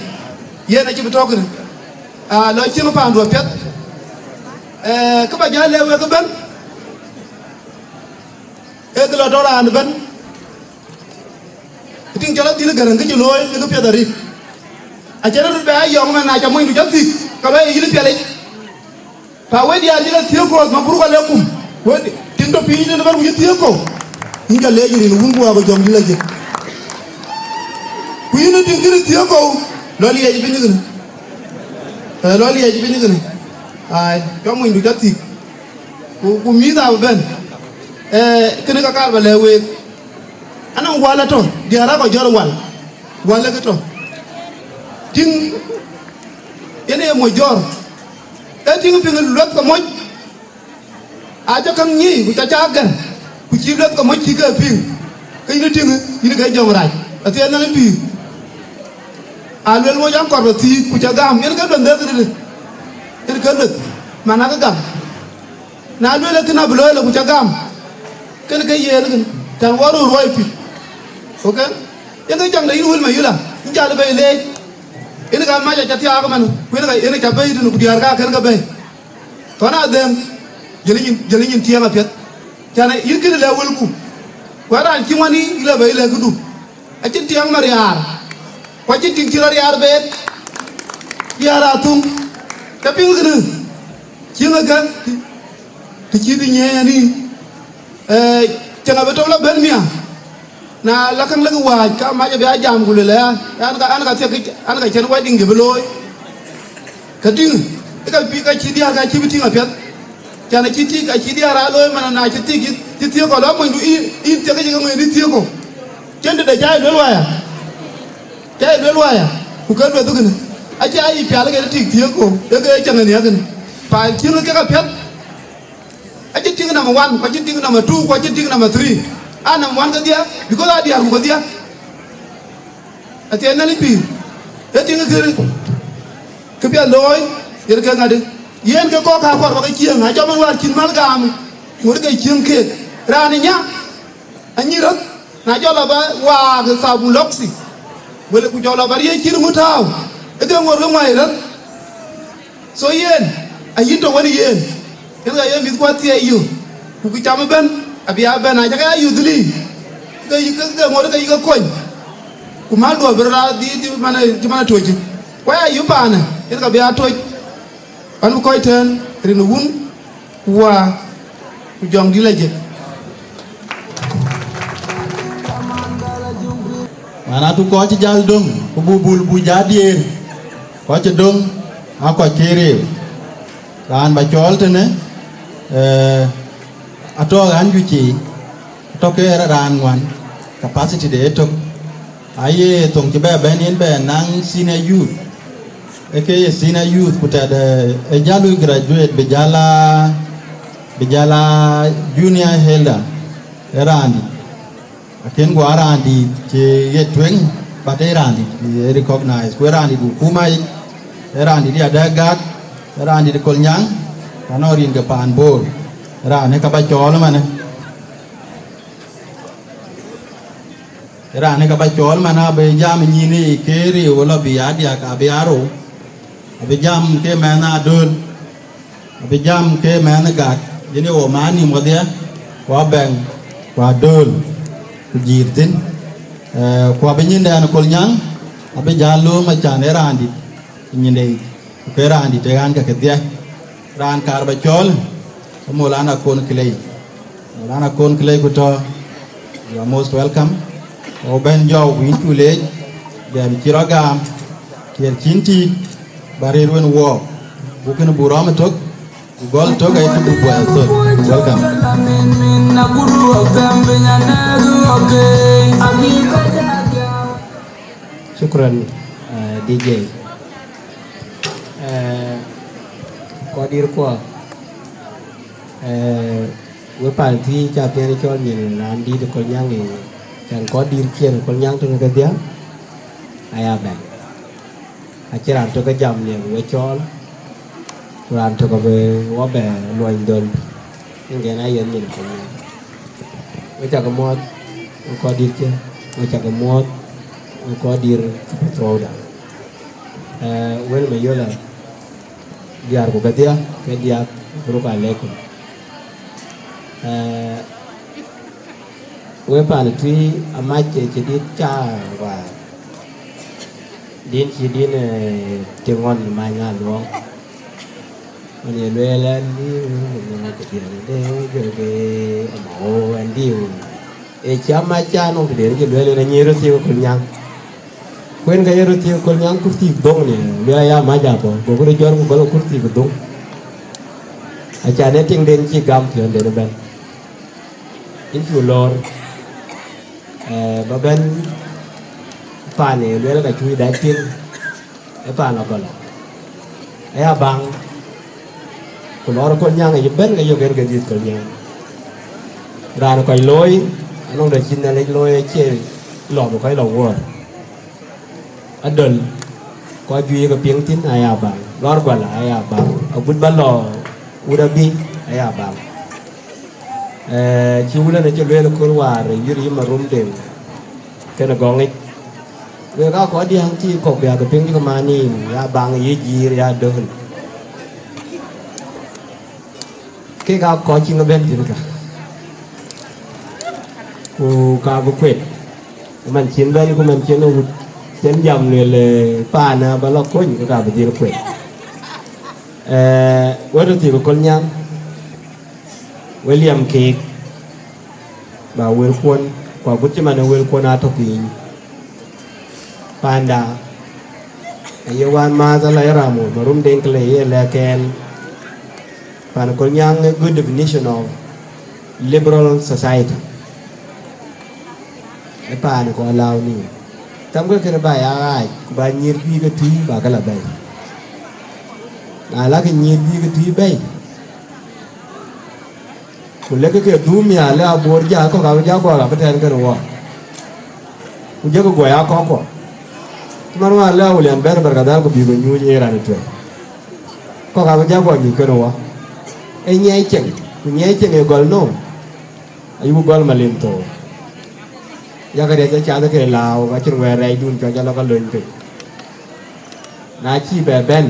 yen acï bï tɔ̈u kënë. Aa, lɔ cieŋ paandu apiɛth, ee, kë ba jäl lɛ̈k wek ëbɛ̈n, ee kë lɔ tɔ̈u raan ëbɛ̈n, ë tiŋ cɔl adhil Gäräŋ kë cï looi, ee kë piɛth arëët. Acïn röt bɛ a yɔŋ man na ca monydu ca thïk, ka bɛ ye yïn pialic. Pa wek diäär cï ke thiëëk kɔ̈th, mabruk alekum. Wek tiŋ tɔ piny tënë bän ku cï thiëëk kɔ̈u. Yïn ca leec rin wun ku wa ku jɔŋdït la jëk. Ku yïn ë tiŋ kënë thiëëk kɔ̈u, lɔ liɛc piny kënë. Ee, lɔ liɛc piny kënë. Ai, cɔk monydu ca thïk. Ku, ku mïïth abï bɛ̈n. Ee, kënë ka kaar ba lɛ̈k week. Anɔŋ wal atɔ̈, diäär akɔ jɔt wal. Wal ë kë tɔ̈. Tiŋ, yen ee moc jɔ̈ɔ̈r. Ee tiŋ piŋ luɛth ke moc. Acä käŋ nyic, ku ca cä gɛ̈r, ku cï luɛth ke moc cï ke piŋ, ke yïn tïŋ, yïn ke jɔŋ rac, athiɛɛn Nhialic pïïr. A luel moc an, kɔɔr bä thiëëk, ku ca gam, yen ke lueth dhëëth tëde, yen ke lueth, man akë gam. Na luel ee kënë abï looi lë, ku ca gam, kën ke yen kën, tɛ̈n wɔ röör ruɔi pïïr. Ok? Yen ke caŋ de yïn wël ma yïla, yïn jal ë bɛ̈i leec, yen ka mac aca thiaak ëmën, ku yen ka, yen ca bɛ̈i tënë, ku diäär ka kën ke bɛ̈i. Thɔn adhem, jël nyin, jël nyin tiɛɛŋ apiɛth. Cän yïn kënë lɛ̈k wëlku. Ku raan cï ŋuan yï lɛ bɛ yï lɛ̈k këdu. Acïn tiɛɛŋ ma riaar. Ku acïn tiŋ cï rɔ riaar beet. Riaar athum. Ke piŋ kënë. Cieŋ ëkë. Të cït nyiɛɛn yï. Ee, cäŋ abï tɔ̈u la bɛ̈n miäk. Na la käŋ lëk waac, ka mac abï a jam ku luel aya, an ka, an ka thiek, an ka cïn Wadiŋ dï bï looi. Ka tïŋ, ë ka bï ka cï diäär ka cï bï tïŋ apiɛth. Cän acï tik, acï diäär aa looi man, na cï tik, cï, cï thiëëk kɔ̈u, la monydu yïn, yïn thiëëk ke cï ke ŋuëëni thiëëk kɔ̈u. Cïn tëde ca ye luel waya. Ca ye luel waya, ku ke lueth kënë. Acï a yic pial ke tik thiëëk kɔ̈u, ee ke cäŋ ë nhiäk kënë. Pa cïn kek apiɛth. Acï tiŋ number one, ku acï tiŋ number two, ku acï tiŋ number three. A number one kedhie, because a diäärku kedhie. Athiɛɛn Nhialic pïïr. Ee tiŋ kërë, kë piɛth looi, yen ke ŋadï. Yen ke kɔ̈k ka kɔɔr bä ke cieŋ, acɔm en wäär cïn mal gam, ŋuɔ̈t ke cieŋ keek. Raan ë nya, anyï röth, na jɔl a bä waak ë thabu lɔksi, wël ku jɔl a bä riëëc cït ŋö tääu, ë ke ŋuɔ̈t ke ŋuäi röth. So yen, ayïn tɔ wën yen, yen ka ye mïthkuɔ thiɛɛi yök, ku kë cam ëbɛ̈n, abï a bɛ̈n, acä ke ya yök dhil yic, ke yï, ke, ke ŋot ke yï ke kony, ku mal duɔ bï rɔt aa dhil cï man, cï man ë toc. Ku aya yï paanë, yen ka bï aa toc, an bï kɔc tɛ̈n rin wun, ku wä, ku jɔŋdït la jek. Man atu kɔc cï jäl döŋ, ku buk bul buk jɔ diëër, kɔc cï döŋ, aa kɔc ke rëëu. Raan ba cɔɔl tënë, eh, atɔ̈ ɣän juëc, atɔ̈ ke raan ŋuan, capacity de ëtök. Aye thoŋ cï bɛ bɛ̈n yen bɛ naŋ senior youth. Ee ke ye senior youth ku tɛ̈dë ë jäl lui graduate bï jäl a, bï jäl a junior elder ë raandït. Akën guɔ raandït cï ye tueŋ, but ë raandït ë recognize, ku ë raandït ku kuma yic, ë raandït ya dɛ gak, ë raandït Kolnyaŋ, ku anɔŋ rin ke paan Bor, ë raan ë ka ba cɔɔl ëmanë. Raan ë ka ba cɔɔl man abï jam nyïn ë ke rëëu lɔ bï aa diäk abï aa rou, abï jam ke mɛnh adöl, abï jam ke mɛnh gak, yen ë wo man nïïm wadhia, ku abɛ̈ŋ, ku adöl, ku jïïr thïn. Eh, ku abï nyindɛn Kolnyaŋ, abï jäl lööm acan ë raandït, nyinde yic. Ku ke raandït ë ɣän ke kedhie, raan kaar ba cɔɔl, ke Maulana Kon Clay. Maulana Kon Clay ku tɔ̈, you are most welcome. Wo bɛ̈n jɔu ku yïn cu leec, gɛm cï rɔt gam, tiɛɛl cïn tïït, ba rëër wën wɔɔk. Buk kënë buk rɔm ëtök, ku gɔl tök ayï ku buk buɛl thöl. Welcome. Shukran, eh, D J. Eh, kɔc dït kuɔ, eh, we paan tï ca piɛn cɔl nyin raan dït Kolnyaŋ, eh, can kɔc dït ciɛn Kolnyaŋ tënë kedhie, aya bɛ̈n. Acï raan tök ke jam nhiɛɛr we cɔɔl, ku raan tök abï wɔ bɛ luɔny dhöl, ëŋkɛn aye nyin Kolnyaŋ. We cakë muɔ̈ɔ̈th, we kɔc dït cë, we cakë muɔ̈ɔ̈th, we kɔc dït cï path thuɔɔuda. Eh, wël Mayɔla, diäär ku kedhie, ke diäk, mabruk aleikum. Eh, we paan tï amac cï dït ca wäär. Din cï din, eh, tïŋ ɣɔn many aluɔŋ. Ɣɔn ye lueel ɛn diu, këdiɛn de jɔlke ëmɔ ɣo ɛn diu. Ee cï amac ca nɔŋ këdiɛn cï lueel en anyïïr röt thiëëk Kolnyaŋ. Kuen ka ye röt thiëëk Kolnyaŋ kurthii dhöŋ ni, lueel aya mac abɔ̈, gokï röt jɔt ku gɔl kurthii ke dhöŋ. Acan ee tiŋden cï gam piɔ̈nden ëbɛ̈n. Yïn cu lɔɔr, eh, ba bɛ̈n paan ë lueel ka cuc dac piŋ, ë paan lɔ gɔl. Aya baŋ, ku lɔɔr Kolnyaŋ yic ëbɛ̈n ke yök en ke dhiëth Kolnyaŋ. Raan kɔc looi, anɔŋ de cïn Nhialic looi acie lɔ bï kɔc lɔ wuɔɔr. Adöl, kɔc juëc ke piŋ thïn aya baŋ, lɔɔr guala aya baŋ, agut ba lɔ wut abï aya baŋ. Eh, cï wulën acï lueel kööl wäär ë yïr yï Marum Deŋ, kënë gɔŋic. Wek aa kɔc diäŋ cï kɔ̈k bï akë piŋ cï ke man nïïm, ya baŋ, ye jïïr, ya döŋ. Kek aa kɔc cï ŋö bɛ̈n thïn ka, ku ka bï kuet. Man cïn bɛ̈n ku man cïn wut, cïn jam lueel, eh, paan aba lɔ kony, ke ka bï dhil kuet. Eh, wɛ̈t röt thiëk ë Kolnyaŋ, we liɛm keek, ba wëlkuɔn, ku agut cï man ë wëlkuɔn aa tɔ̈ piny. Panda, aye wään maath ala ye ram wun, Marum Deŋ Clay ye lɛ̈k ɛn, pan Kolnyaŋ a good definition of liberal society. Ë paan kɔn lääu nïïm. Thamkë kënë ba ya ɣaac, ku ba nyïïr juëc ke tui ba ke la bɛ̈i. Na lakï nyïïr juëc ke tui bɛ̈i, ku lekï ke dhum nhial, le abor jäl kɔ̈k abï jäl guɔ abï tɛ̈n kënë wɔ, ku jɔkï guɔ ya kɔ̈k kuɔ. Cï man wään le Awulian bɛ̈n Barkadhal ku bï ku nyuuc ë raan ë tueŋ, kɔ̈k abï jäl guɔ nyuc kënë wɔ. Ee nyiɛɛi ceŋ, ku nyiɛɛi ceŋ ë gɔl nɔm, ayuku gɔl malim thou. Yakë riɛc acath ke lääu, acïn wɛɛr rɛɛcdun cɔk jɔ lɔ ka lony piny. Na cï bɛ bɛ̈n,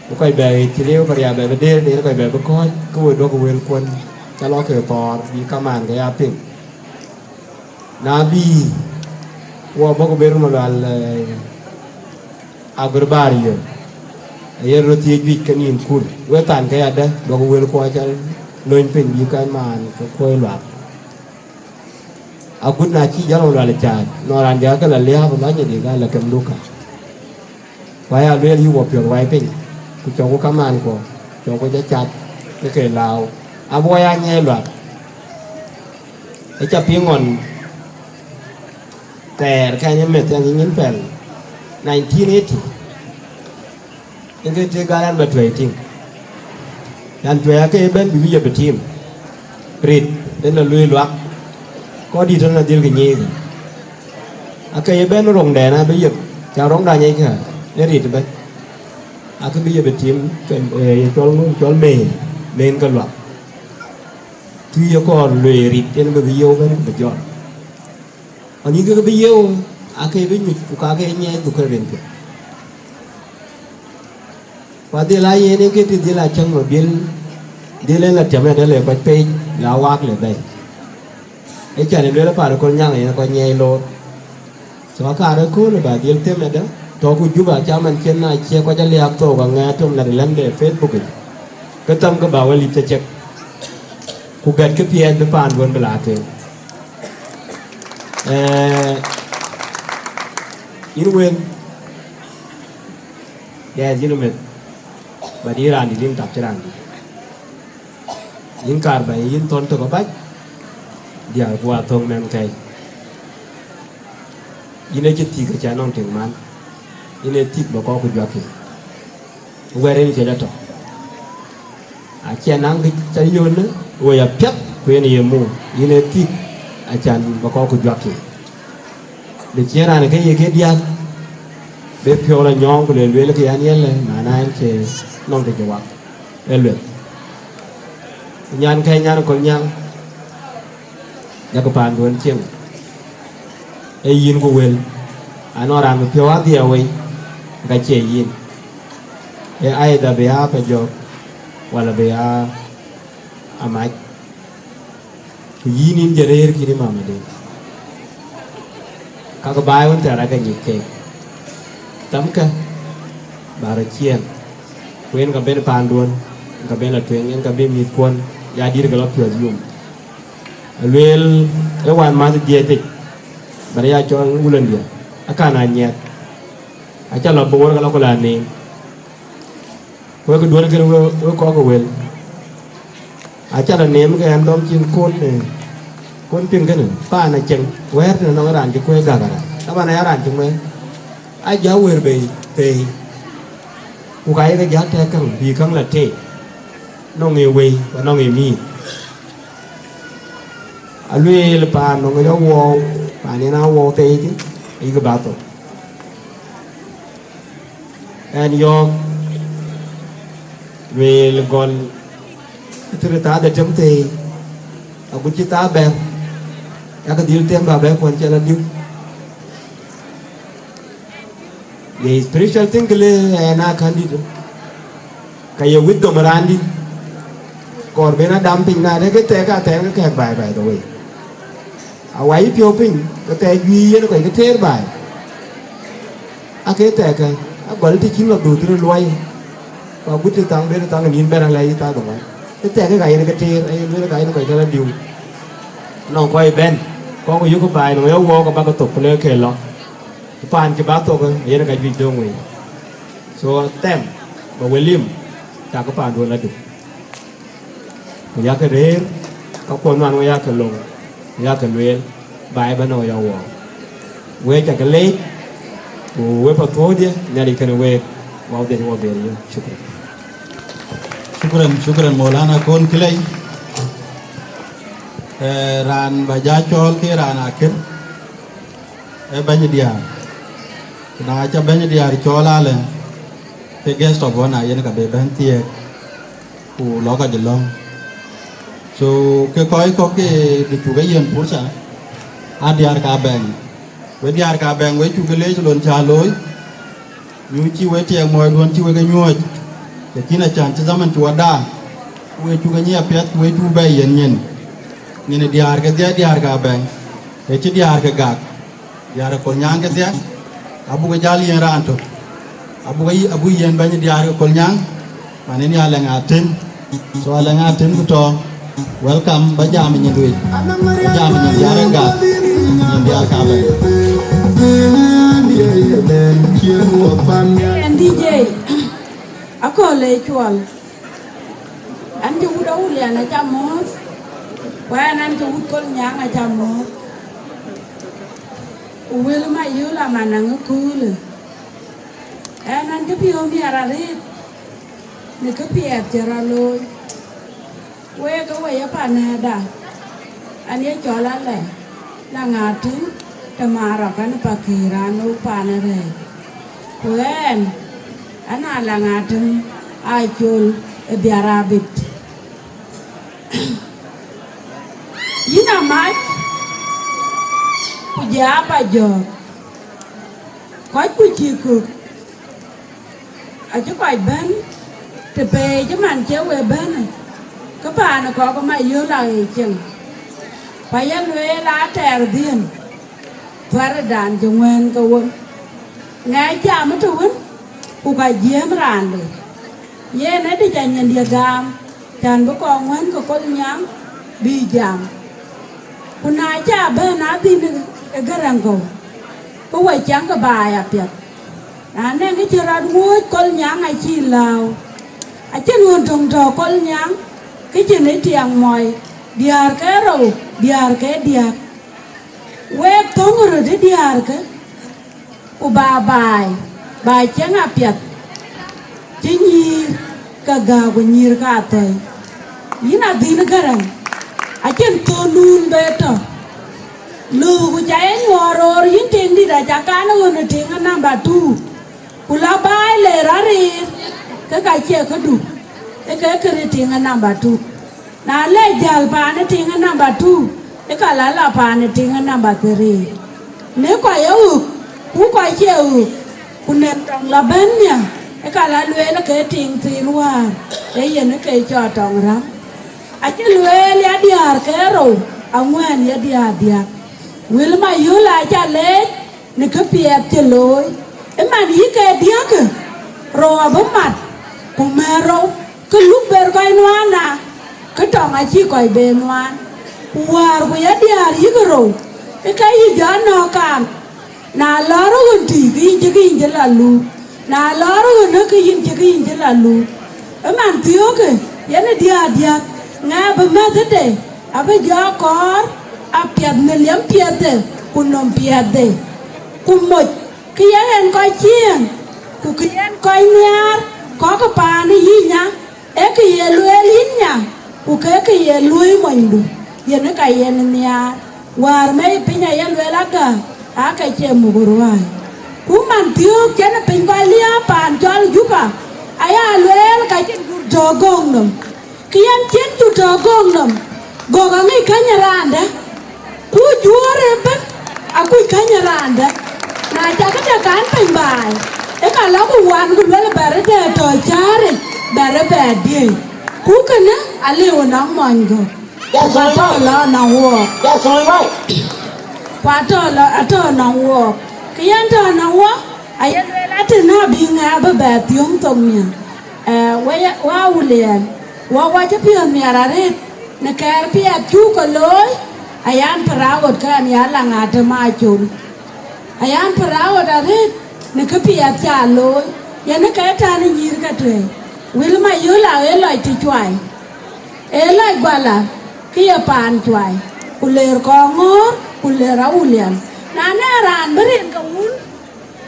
bï kɔc bɛ ɣet cï liu, kɔc ya bɛ bï dëër, dëër kɔc bɛ bï kɔ̈ɔ̈c, ke we duɔ̈kkï wëlkuɔn, ca lɔ ke thɔɔr, bï kamaan ke ya piŋ. Na bï, wɔ bɔ̈ ku ber Malual, eh, Agur bäär yök, aye röt thiëëc juëc ke nïn kur, wek than ke adë, duɔ̈k wël kuɔ cä lööny piny bï kɛn maan ke kuɔi luaak. Agut na cï jɔl lual caac, nɔn raan jɔ ke la liääp ë manyde, ka la kem duka. Ku aya lueel yï wɔ piɔ̈ɔ̈th wai piny, ku cɔku kamaan kuɔ, cɔku jɔ cath ke ke lääu. Abï wɔ ya nyiɛɛi luaak. Ë ca piŋ ɣɔn thɛɛr kɛn ë meth ɛn nyin pɛl nineteen eighty. Ë ke të gal ɛn bɛ tuɛɛi tïŋ. Yan tuɛɛi ake ëbɛ̈n bï bï jɔ bï tiim. Rit ënë luui luak. Kɔdït ënë dhil kë nyiic. Ake ëbɛ̈n roŋdɛn abï yep. Ca roŋda nyiɛckë ë rit ëbɛ̈n. Akë bï yep ë tiim, cɔl, eh, ye cɔl ŋö, cɔl meen, meen ke luak. Tui ye kɔɔr luëi rit yen bï bï yeu bɛ̈n ku bï jɔt. Ɣɔn yïn ke bï yeu, ake bï nyuc, ku ka ke nyiɛɛi dhuk ke rin piɛth. Ku adhil aa yen ë ke të dhil aa cäŋ nɔ dhil, dhil en la tiam ëdë le kɔc pec, la waak le bɛ̈i. Ë can ë lueel paan ë kɔc nyaŋ yen kɔc nyiɛɛi loor. So akaar ëköölë ba dhil them ëdë, tɔ̈ ku Juba, caman cïn na cie kɔc aliääp thok aŋɛɛr tom la de lɛ̈m de Facebook yic, ke tham ke ba wël yïth cecek, ku gɛt kë piɛth bï paanduön bï la tueŋ. Eh, yïn wël, yes, yïn meth, ba dï raandït, yïn tak cï raandït. Yïn kaar ba yïn thɔn tök abac, diäär ku athöŋ mɛnhkɛi. Yïn acï thïk aca nɔŋ tiŋ man, yïn ee thïk bä kɔɔr ku juakkï. Wɛ̈t en cï jɔ tɔ̈. Acie naŋ kë ca yöönë, woi apiɛth ku yen ye muk, yïn ee thïk acan bä kɔɔr ku juakkï. Bï cïn raan ke ye ke diäk, bï piɔ̈u lɔ nyɔɔŋ ku le lueel ke yan yɛlë, na na en cï nɔŋ të cï wak. Ë lueth. Nyan kɛ̈c nyan ë kɔl nyaŋ, jakï paanduön cieŋ. Ee yïn ku wël, anɔŋ raan bï piɔ̈u adhiɛ wei, ka cie yïn. Ee aidha bï aa pɛ jɔk, wala bï aa amac. Ku yïn yïn jɔ rëër kïn ë mama dï. Kakë baai wën thɛɛr ake nyic keek. Thamkë, bä rɔt ciëën. Ku en ka ben paanduön, en ka ben la tueŋ, en ka ben mïthkuön, ya dït ke lɔ piɔ̈ɔ̈th yum. Alueel ë wan mäth dhiëëth yic, bä ya cɔl wulëndiɛ, akan a nyiɛth. Aca lɔ boor ke lɔ ku la neem. Wek duɔ̈n kënë we, we kɔ̈k ke wël. Aca lɔ neem ke ɛn dɔm cin kon, eh, kon piŋ kënë, paan acieŋ, wɛ̈ɛ̈r tënë nɔŋ raan cï kuëë gäk arac. Taban aya raan cï ŋuɛ̈ɛ̈n. Aja wëër bei thëi. Ku ka yeke ja tɛ̈k käŋ, bï käŋ la tëi. Nɔŋ ë wëi, ku nɔŋ ë mïïth. Alueel paan nɔŋ ya wuɔɔu, paan yen a wuɔɔu thëi thïn, ayïk ba thok. Ɛn yɔ̈ɔ̈k, lueel gɔl, ë thïn thaa de tem thëi, agut cï thaa bɛ̈r, yak dhil tem ba bɛ̈r kuɔn cɛ la diu. Ye spiritual thing kë le ɛn a candidate. Ka ye wisdom raandï. Kɔɔr ben a dam piny na de ke thɛɛk a thɛɛk ke kɛ̈k baai, by the way. A wai piɔ̈u piny, ke thɛɛk juëc yen kɔc ke teer baai. Ake thɛɛkë, a gɔl të cïn lɔ dhuth röt luɔi. Ku agut të thaŋ ben thaŋ nïn bɛ̈n alɛɛc thaa dhoŋuan. Ke thɛɛkë ka yen ke teer, aye lueel ka yen kɔc ke la diu. Nɔŋ kɔc bɛ̈n, kɔŋ yök baai nɔŋ ya wuɔɔk abakë thok ku le ke lɔ. Ku paan cï ba thok, yen ka juëc döŋ wei. So them, ba we lim, cakë paanduön la duk. Ku yakë rëër, ka kuɔn nuan we yakë loŋ, ku yakë lueel, ba ë bɛ̈n nɔŋ ya wuɔɔk. We cakë leec, ku we pa thuɔ̈ɔ̈cdiɛ, Nhialic kënë week, wau dhiɛc wɔ ber yök. Shukran. Shukran, shukran, Maulana Kon Kilei. Eh, raan ba ja cɔɔl ke raan akër. Ee bɛ̈ny diäär. Ku na ca bɛ̈ny diäär cɔɔl alë, ke guest of honor yen ka bï bɛ̈n thiëëk, ku lɔ kɔc lɔ̈ŋ. So, ke kɔc kɔ̈k ke bï cuk e yiën pursa, aa diäär ka bɛ̈ny. We diäär ka bɛ̈ny, we cuk e leec lon cä looi, nyuc cï we tiɛɛk muɔɔcduön cï we ke nyuɔɔc, lakin acan cï zaman cï wɔ daa, ku we cuk e nyic apiɛth, ku we cuk bɛ yiën nyin. Nyin ë diäär kedhie, diäär ka bɛ̈ny, ee cï diäär ke gak. Diäär ë Kolnyaŋ kedhie, abuk jal yiën raan tök. Abu, abu yen bɛ̈ny diäär ke Kolnyaŋ, man ë Alɛŋ Atem. So Alɛŋ Atem ku tɔ̈, welcome, ba jam nyin duëc. Ba jam nyin diäär ë gak, nyin diäär ka bɛ̈ny. Yen D J, akɔ̈l ë cuɔl. An cï wut Awulian aca mɔ̈ɔ̈th, ku ɛn an cï wut Kolnyaŋ aca mɔ̈ɔ̈th. Ku wël Mayol aman aŋ ë köölë. Ɛn an cï piɔ̈u miɛt arëët në këpiɛth cï rɔt looi. Wek ë we ye panëda, an ye cɔl alɛ, na ŋa tïŋ të marɔk an pakïïr an wok pan ë rɛɛc. Ku ɛn, an a la ŋa tïŋ aa col ë biarabit. Yïn amac, ku jɛ aba jɔ̈ɔ̈k, kɔc ku cï kök, acï kɔc bɛ̈n të peec man cï we bɛ̈në, ke paan kɔ̈k ë Mayol aɣeec cieŋ. Ku aye lueel aa tɛɛr dhiën, thuɛrëdan cï ŋuɛ̈ɛ̈n ke wën. Ŋɛk jam ë të wën, ku ka jiëëm raande. Yen ë dï ca nyin dië gam, cän bï kɔn ŋuɛ̈ɛ̈n ke Kolnyaŋ bï jam. Ku na ca bɛ̈n adhïn ë Gäräŋ kɔ̈u, ke we cäŋ ke baai apiɛth. Na nɛŋ kë cï rɔt wuɔ̈ɔ̈c Kolnyaŋ acï lääu. Acïn ɣön töŋ tɔ̈ Kolnyaŋ, kë cïn ë tiɛŋ mɔi, diäär ke rou, diäär ke diäk. Wek thöŋ röt ë diäärkë, ku ba baai, ba cieŋ apiɛth, cï nyïïr ke gääk ku nyïïr ke athɔ̈i. Yïn adhïn Gäräŋ, acïn thöŋ nuun be tɔ̈. Lööŋ ku ca ye nyuɔɔr roor yïn tiŋdït aca kan ɣön ë tiŋ ë namba two. Ku la baai le rɔt riir, ke ka cie këdu, ë ke kënë tiŋ ë namba two. Na le jäl paan ë tiŋ ë namba two, ë ka la la paan ë tiŋ ë namba three. Në kɔc ye ɣök, ku kɔc cie ɣök, ku në tɔŋ la bɛ̈n nhial, ë ka la lueel ke tiŋ thiin wäär, ee yen ë ke cɔl tɔŋ räm. Acï lueel ya diäär ke rou, aŋuɛ̈ɛ̈n ya diäär diäk. Wël Mayol aca leec, në këpiɛth cï looi, ëman yï ke diäkë, rou abï mat, ku mɛ̈ɛ̈r rou, ke luk ber kɔc nuaan na, ke tɔŋ acï kɔc be nuaan. Ku wäär ku ya diäär yïkë rou, ë ke yï jɔ nɔ̈k kaam, na lɔɔr ɣön tïï, ke yïn cï ke yïn cï la luuk, na lɔɔr ɣön ë ke yïn cï ke yïn cï la luuk. Ëman thiöökë, yen ë diäär diäk, ŋɛk bï mɛ̈thëde, abï jɔ kɔɔr apiɛth në liɛm piɛthde, ku nöm piɛthde, ku moc, kë ye yen kɔc ciëën, ku kë yen kɔc nhiaar, kɔ̈k paan ë yï nya, ee kë ye lueel yïn nya, ku ke kë ye luöi monydu, yen ë ka yen nhiaar. Wäär mɛi piny aye lueel agäk, aake cie muk ruääi. Ku man thiöök cïn piny kɔc liääp paan cɔl Juba, aya lueel ka cïn dur tɔ̈ göök nɔm. Kë yɛn cïn dur tɔ̈ göök nɔm, göök aŋic käny ë raandë, ku juöör ëbën akuc käny ë raandë. Na ca këde kan piny baai, ë ka lɔ ku wan ku luel bɛ̈r ëdë tɔ̈ cääric, bɛ̈r ëbɛ diëëc. Ku kënë aliu ënɔŋ mɔny göök. That's all right. Atɔ̈ lɔ nɔŋ wook. That's all right. Ku atɔ̈ lɔ, atɔ̈ nɔŋ wook. Kë yɛn tɔ̈ nɔŋ wook, aye lueel atë na bï ŋɛk abï bɛ thiöŋ thok nhial. Eh, we, wa Awulian, wa, wa cï piɔ̈ɔ̈th miɛt arëët në kɛɛr piɛth cuk ke looi, ayan proud ke ɛn ya la ŋa të ma col. Ayan proud arëët në kë piɛth ca looi, yen ë ke tɛ̈n ë nyïïr ke tueŋ. Wël Mayol aɣe lɔc të cuai. Ee lɔc guala, kë ye paan cuai, ku leer Kɔŋɔ̈ɔ̈r, ku leer Awulian. Na nɛn raan bï rin ke wun,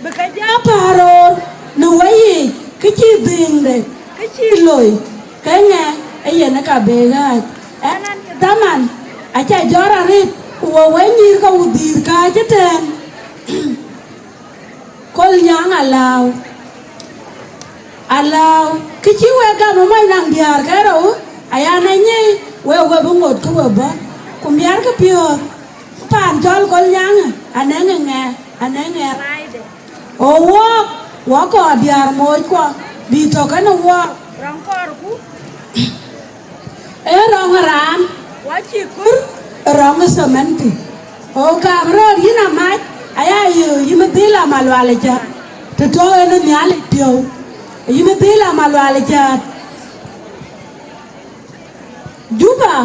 bï ke jɔ päär roor në weyiic, kë cï dhëëŋde, kë cï loi, ke ŋɛ ë yen ë ka be ɣääc. Ɛn an, cï dhaman, aca jɔt arëët, ku we wek nyïïr ke wudhiir kääc ëtɛ̈ɛ̈n. Kolnyaŋ alääu, alääu, kë cï wek gam ë mɔc naŋ diäär ke rou, aya na nyic, wek we bï ŋot kë we bɔ̈, ku miɛtkë piɔ̈ɔ̈th, paan cɔl Kolnyaŋ, anɛŋ ë ŋɛ, anɛŋ ë raide. O wɔɔk, wɔ kɔɔr diäär moockuɔ, bï tɔ̈ kënë wɔɔk, rɔŋ kɔɔrku. Ee rɔŋ ë raan, wa cï kör ë rɔŋ ë cement. O gam röör yïn amac, aya yöö yïn ë dhil amalual ë cä. Të tɔ̈ en ë Nhialic piɔ̈u, yïn ë dhil Amalual Cäät. Juba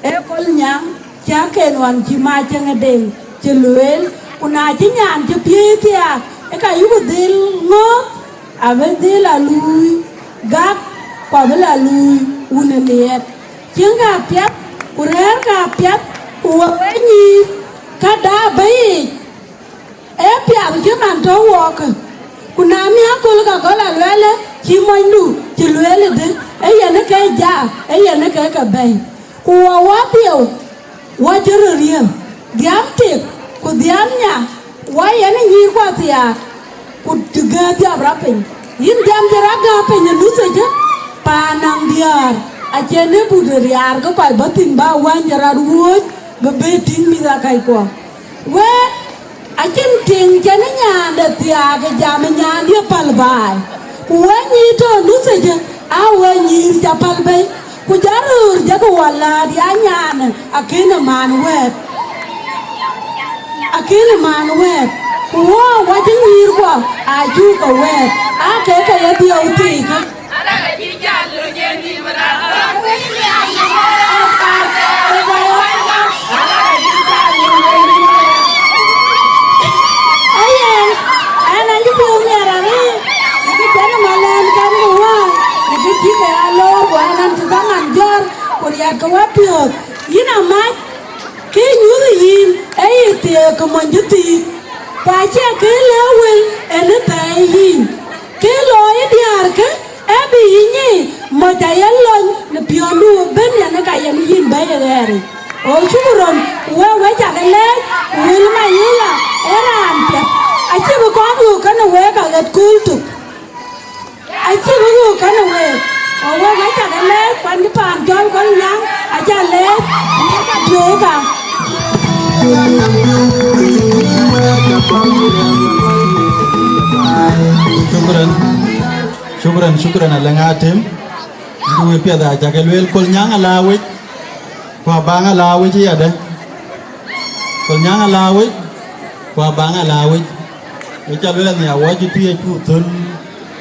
ee Kolnyaŋ, cä ken ɣɔn cï Macäŋ ë Deŋ cï lueel, ku na cï nyan cï piëëc thiaak, ë ka yuku dhil ŋɔ̈ɔ̈th, abï dhil a luui gak, ku abï la luui wun ë liɛɛt. Cieŋkë apiɛth, ku rɛ̈ɛ̈rkë apiɛth, ku we we nyïïr, ka dap bɛ̈i yiic. Ee piath cï man tɔ̈ wɔɔkë, ku na miäk aköl ka gɔl aluɛlë, cï monydu cï lueel ëdë, ee yen ë ke ja, ee yen ë ke ke bɛ̈i. Ku wɔ wä piɔ̈u, wä cï röt riëëu, dhiam tik, ku dhiam nya, wä yen ë nyïïrkuɔ thiaak, ku të gääk dhiap rɔt piny. Yïn dhiam cï rɔt gääk piny ë luthëcë, paan naŋ diäär, acïn ë but ë riaar ke kɔc bɔ̈ thïn bä wäny cï rɔt wuööc, bï bï tïŋ mïth akäckuɔ. Wek acïn tiŋ cïn ë nyaande thiaak ë jam ë nyaande päl baai, ku wek nyïïr tɔ̈ nuthëcë aa wek nyïïr ca päl bei, ku jɔ röör jɔkï wɔ läät ya nyaanë akënë maan wɛ̈ɛ̈t, akënë maan wɛ̈ɛ̈t, ku wɔ wä cï nyïïrkuɔ aa cuk ke wɛ̈ɛ̈t, aa ke ke ye dhiëëu thiikä. Ayen, ɛn an cï piɔ̈u miɛt arëët, në kë cän ë malɛn kɛn ke wäär, në kë cï ke ya loor, ku ɛn an cï dhaman jɔ̈ɔ̈r, ku riɛt ke wä piɔ̈ɔ̈th. Yïn amac, kë nyuuth yïn, ee yï thiëëk ke mony cï thiëëk, ku acie kë lëu wël en ë thɛɛi yïn. Kë looi ë diäärkë, ee bï yï nyic, mɔc aye lony në piɔ̈ndu ëbën, yen ë ka yen yïn bɛ̈i ë ɣɛɛric. O, shukran, ku wek, wek cakë lɛɛc, ku wël Mayila ee raan piɛth. Acï bï kɔn ɣöök kenë week aɣet kööl tök. Acï bï ɣöök kenë week. O, wek, wek cakë lɛɛc, kuan cï paan cɔl Kolnyaŋ, aca lɛɛc, ku ye ka piɔ̈u ë ka. Shukran. Shukran, shukran, Alëŋ Atem. Ndu wek piɛth aa cakë lueel, Kolnyaŋ ala wec, ku abaŋ ala wec ë yadë. Kolnyaŋ ala wec, ku abaŋ ala wec. Ë ca lueel anhiaar wɔ cï tui acuk thöl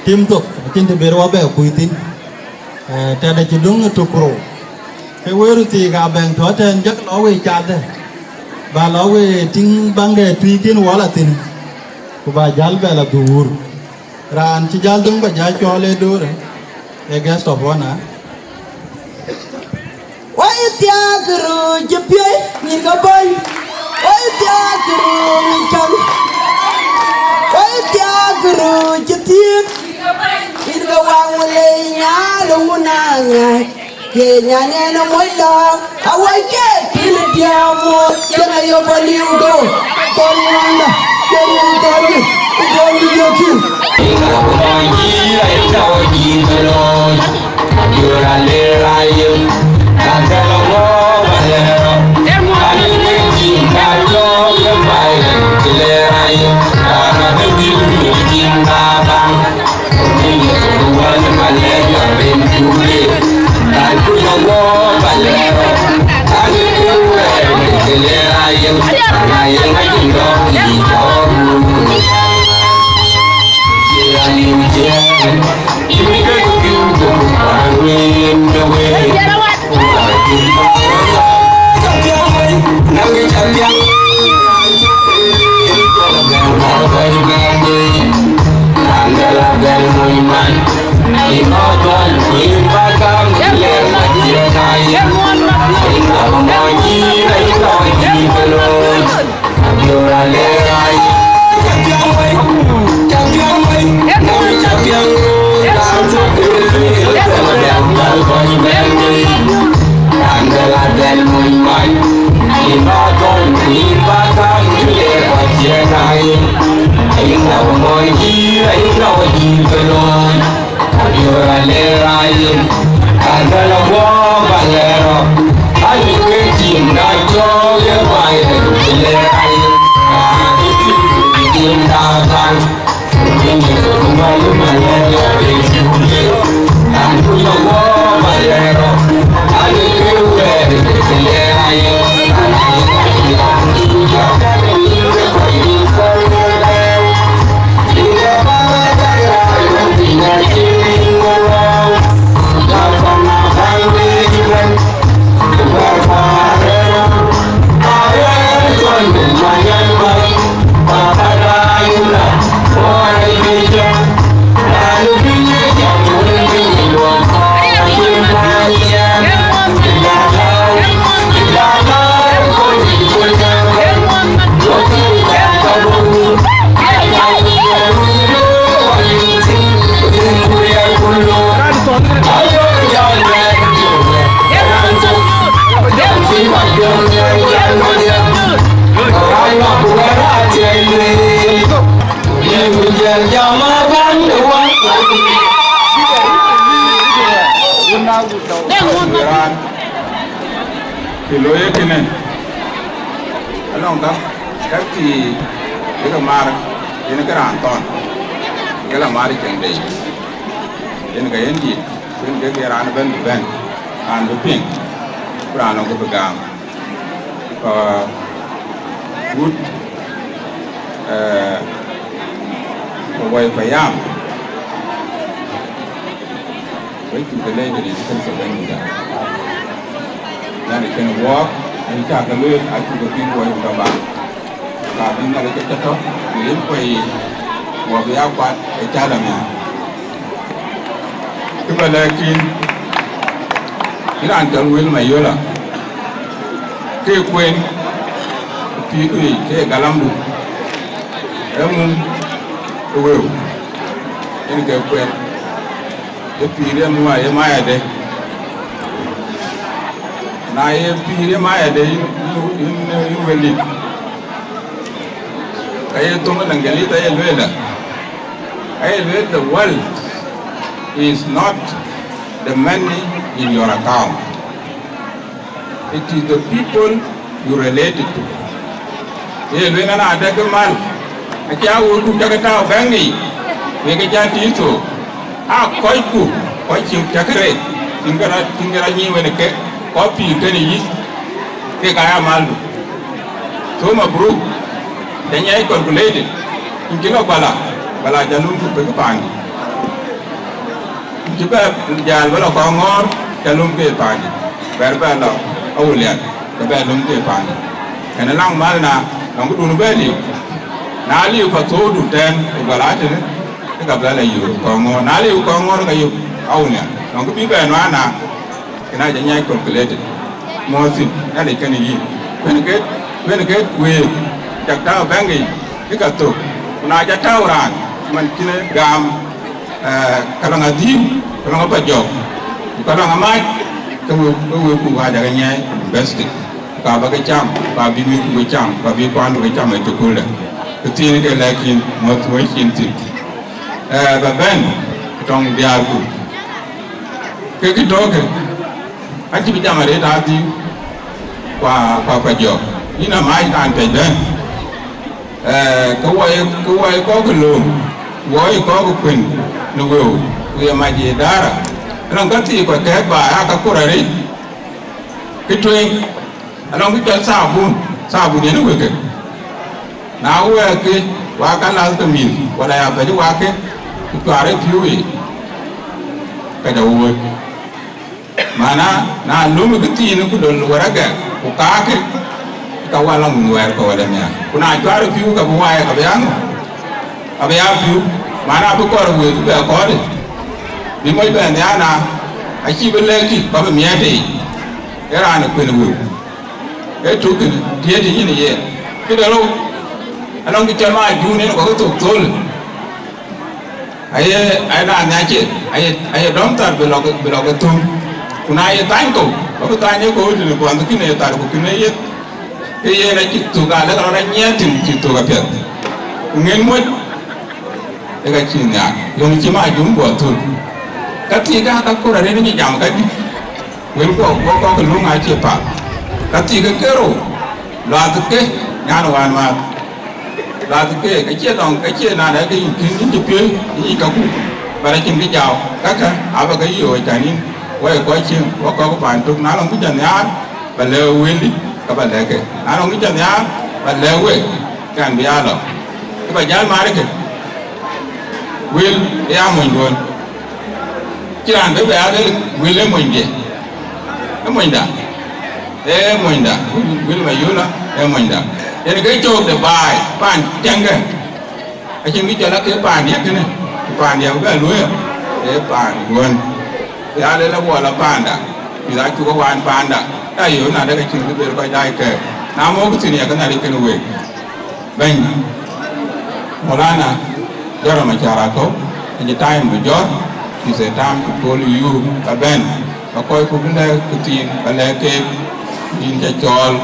tim thok, acïn të ber wɔ bɛ kuc thïn. Eh, tɛ̈dë cï döŋ ë tök ku rou. Ke wëër thiik abɛ̈ŋ tɔ̈ tɛ̈n, jɔkï lɔ wec cath dë. Ba lɔ wec tïŋ baŋ de tui kën wɔ la thïn, ku ba jäl bɛ la dhuur. Raan cï jäl döŋ ba jäl cɔɔl ë doorë, ë guest of honor. Wai thiaak rööc cï piöc nyin ke bɔ̈ny. Wai thiaak rööc cam. Wai thiaak rööc cï thiëëk nyin ke waŋ wëlei nyaal wun a ŋäc. Ye nyan en moc lɔ, awai ke pil diaamo, yen ayo baliu do. Ton wanda, yen wanda ni, ton ni yoki. Raan cï looi ee kënë, anɔŋ ka, ka cï, bï ke mar, yen ke raan thɔn, ke la mar cieŋ dei, yen ke yen dït, yen ke ke raan ëbɛ̈n bï bɛ̈n, raan bï piŋ, ku raan nɔŋ kë bï gam. Ka wut, eh, ka wai payam. Wek cuk ke lec rin kën ke bɛ̈ny da. Yan ë kën wɔɔk, an cak ke lueel, acuk ke piŋ wai ku taban. Ka bï Nhialic ke cä tɔ̈, ku yen kuɛi, wɔ bï ya kuat ë cä lɔ nhial. Kë bä lɛ̈k yïn, yïn raan cɔl Wël Mayola, ke kuen, pïïrdu yic ke galamdu, ee mum ë wëu, yen ke kuen, ë pïïr ë mum aye mayade. Na ye pïïr ë mayade yïn, yïn, yïn, yïn Wël dït, ka ye thoŋ ë Lëŋgëlith aye lueel, aye lueel, the wealth is not the money in your account. It is the people you related to. Ye lueel, na adek mal, acie wëu ku cak tääu bɛ̈ŋ yic, wek jal tïï thok, aa kɔcku, kɔc cï cak rɛɛc, cïn ke rɔt, cïn ke rɔt nyic wën ë kek, kɔc pïïr kënë yic, kek aya maldu. So mabruk, të nyai calculated, yïn cï lɔ bala, bala jal lum ku pek paandï. Yïn cï bɛ jäl bä lɔ Kɔŋɔ̈ɔ̈r, jal lum ke paandï. Bɛ̈r bɛ lɔ Awulian, ke bɛ lum ke paandï. Kënë laŋ mal na, lɔŋ këdun bɛ liu. Na liu ka thokdu tɛ̈n, ku bala tënë, ke ka bɛ lɔ yök Kɔŋɔ̈ɔ̈r. Na liu Kɔŋɔ̈ɔ̈r ka yök Awulian. Lɔŋ kë bï bɛ nuan na, Kënë acä nyaai calculated. Muɔ̈ɔ̈th thïn, Nhialic kënë yïn. Wën ke, wën ke week, cak tääu bɛ̈ŋ yic, bï ka thök. Ku na cä tääu raan, man cïn ë gam, eh, ka lɔŋ adhïu, ka lɔŋ apajɔk, ku ka lɔŋ amac, ke we, ke week ku wäc ake nyaai invested. Ku ka bä ke cam, ku ka bï week ku ke cam, ku ka bï kuandu ke cam ë thukulde. Kë thiin ke lɛ̈k yïn, muɔ̈ɔ̈th wec yïn thïn. Eh, bä bɛ̈n, tɔŋ diäärku. Ke kë tɔ̈ɔ̈kë, acï bï jam arëët adhïu, kua, kua, kua jɔk. Yïn amac raan piɛc bɛ̈n. Eh, ke wɔ ye, ke wɔ ye kɔ̈k lööm, wɔ ye kɔ̈k kuën në wëu, ku ye mac ye daara. Anɔŋ ka thii kɔc kɛ̈ɛ̈k baai, aa ka kur arëët. Kë tueŋ, anɔŋ kë cɔl thabun, thabun yen ë wëkë. Na wɛɛkë, wa ka lath ke mïth, wala ya bɛ̈c wakkë, ku cuaarë pïu yiic, ka jɔ wuöc. Mana, na lum kë thiin ku dol wäragɛ, ku kaakë, ka wal aŋun wɛɛr ke wala nhial. Ku na cuaarë pïu ka bï waai, ka bï aŋu, abï aa pïu. Mana bï kɔɔr wëëth bɛ kɔɔrë, bï moc bɛ nhial na, acï bï lɛ̈k tït, ka bï miɛt tei, ee raan ë kuën wëu. Ee tuk kënë, tiëëtë yïn ë yen. Këde rou, anɔŋ kë cɔl ma juun en kɔ̈k thok thöl. Aye, aye raan nhiac cï, aye, aye dɔm thar bï lɔ ke, bï lɔ ke thöŋ. Ku na ye thany kɔ̈u, ba bï thany ye kɔ̈u tënë buɔnh, kënë ye thar ku kënë ye, ke yen acï thök alë ka rɔt anyiɛɛn tïŋ cï thök apiɛth. Ku ŋën moc, ee ka cï nhiaar, yöŋ cï ma juun guɔ thöl. Ka thii ka, ka kor arëët ë jam ka dït. Wël kɔ̈k, wɔ kɔ̈k ë löŋ acï path. Ka thii ke kerou, luath ke, nyan wään määth. Luath ke, ka cie nɔŋ, ka cie naan ë ke yïn piŋ, yïn cï piööc, yïn yic kaku, bä rɔ cïn kë jam, kakë, abä ke yöö cän yïn, wɔ ye kɔc cieŋ, wɔ kɔ̈k paan tök, na lɔŋ kë cä nhiaar, bä lɛ̈k wëldï, ka bä lɛ̈k ke. Na lɔŋ kë cä nhiaar, bä lɛ̈k wek, kɛn bï aa lɔ. Kë bä jäl maarë ke, wël ë ya monyduön. Cïn raan bï bɛ aa lël wël ë monyde, ë monyda, ë monyda, wël, wël Mayula ë monyda. Yen ke cöök de baai, paan tiɛŋkë. Acïn kë cɔl ake paandiɛ̈ kënë, ku paandiɛ̈ bï bɛ luööi, ee paanduön. Ya lel awuɔl a paanda, mïth acuk ë waan paanda, ya yöök nadë ke cïn kë ber kɔc daai kɛ̈ɛ̈k. Na mɔ̈k thïn, ya ke Nhialic kënë week. Bɛ̈ny, Maulana, jɔt amacar akɔ̈u, acï time bï jɔt, is a time to call you, ba bɛ̈n, ba kɔc ku bï lɛ̈k ku thiin, ba lɛ̈k keek, yïn ca cɔɔl.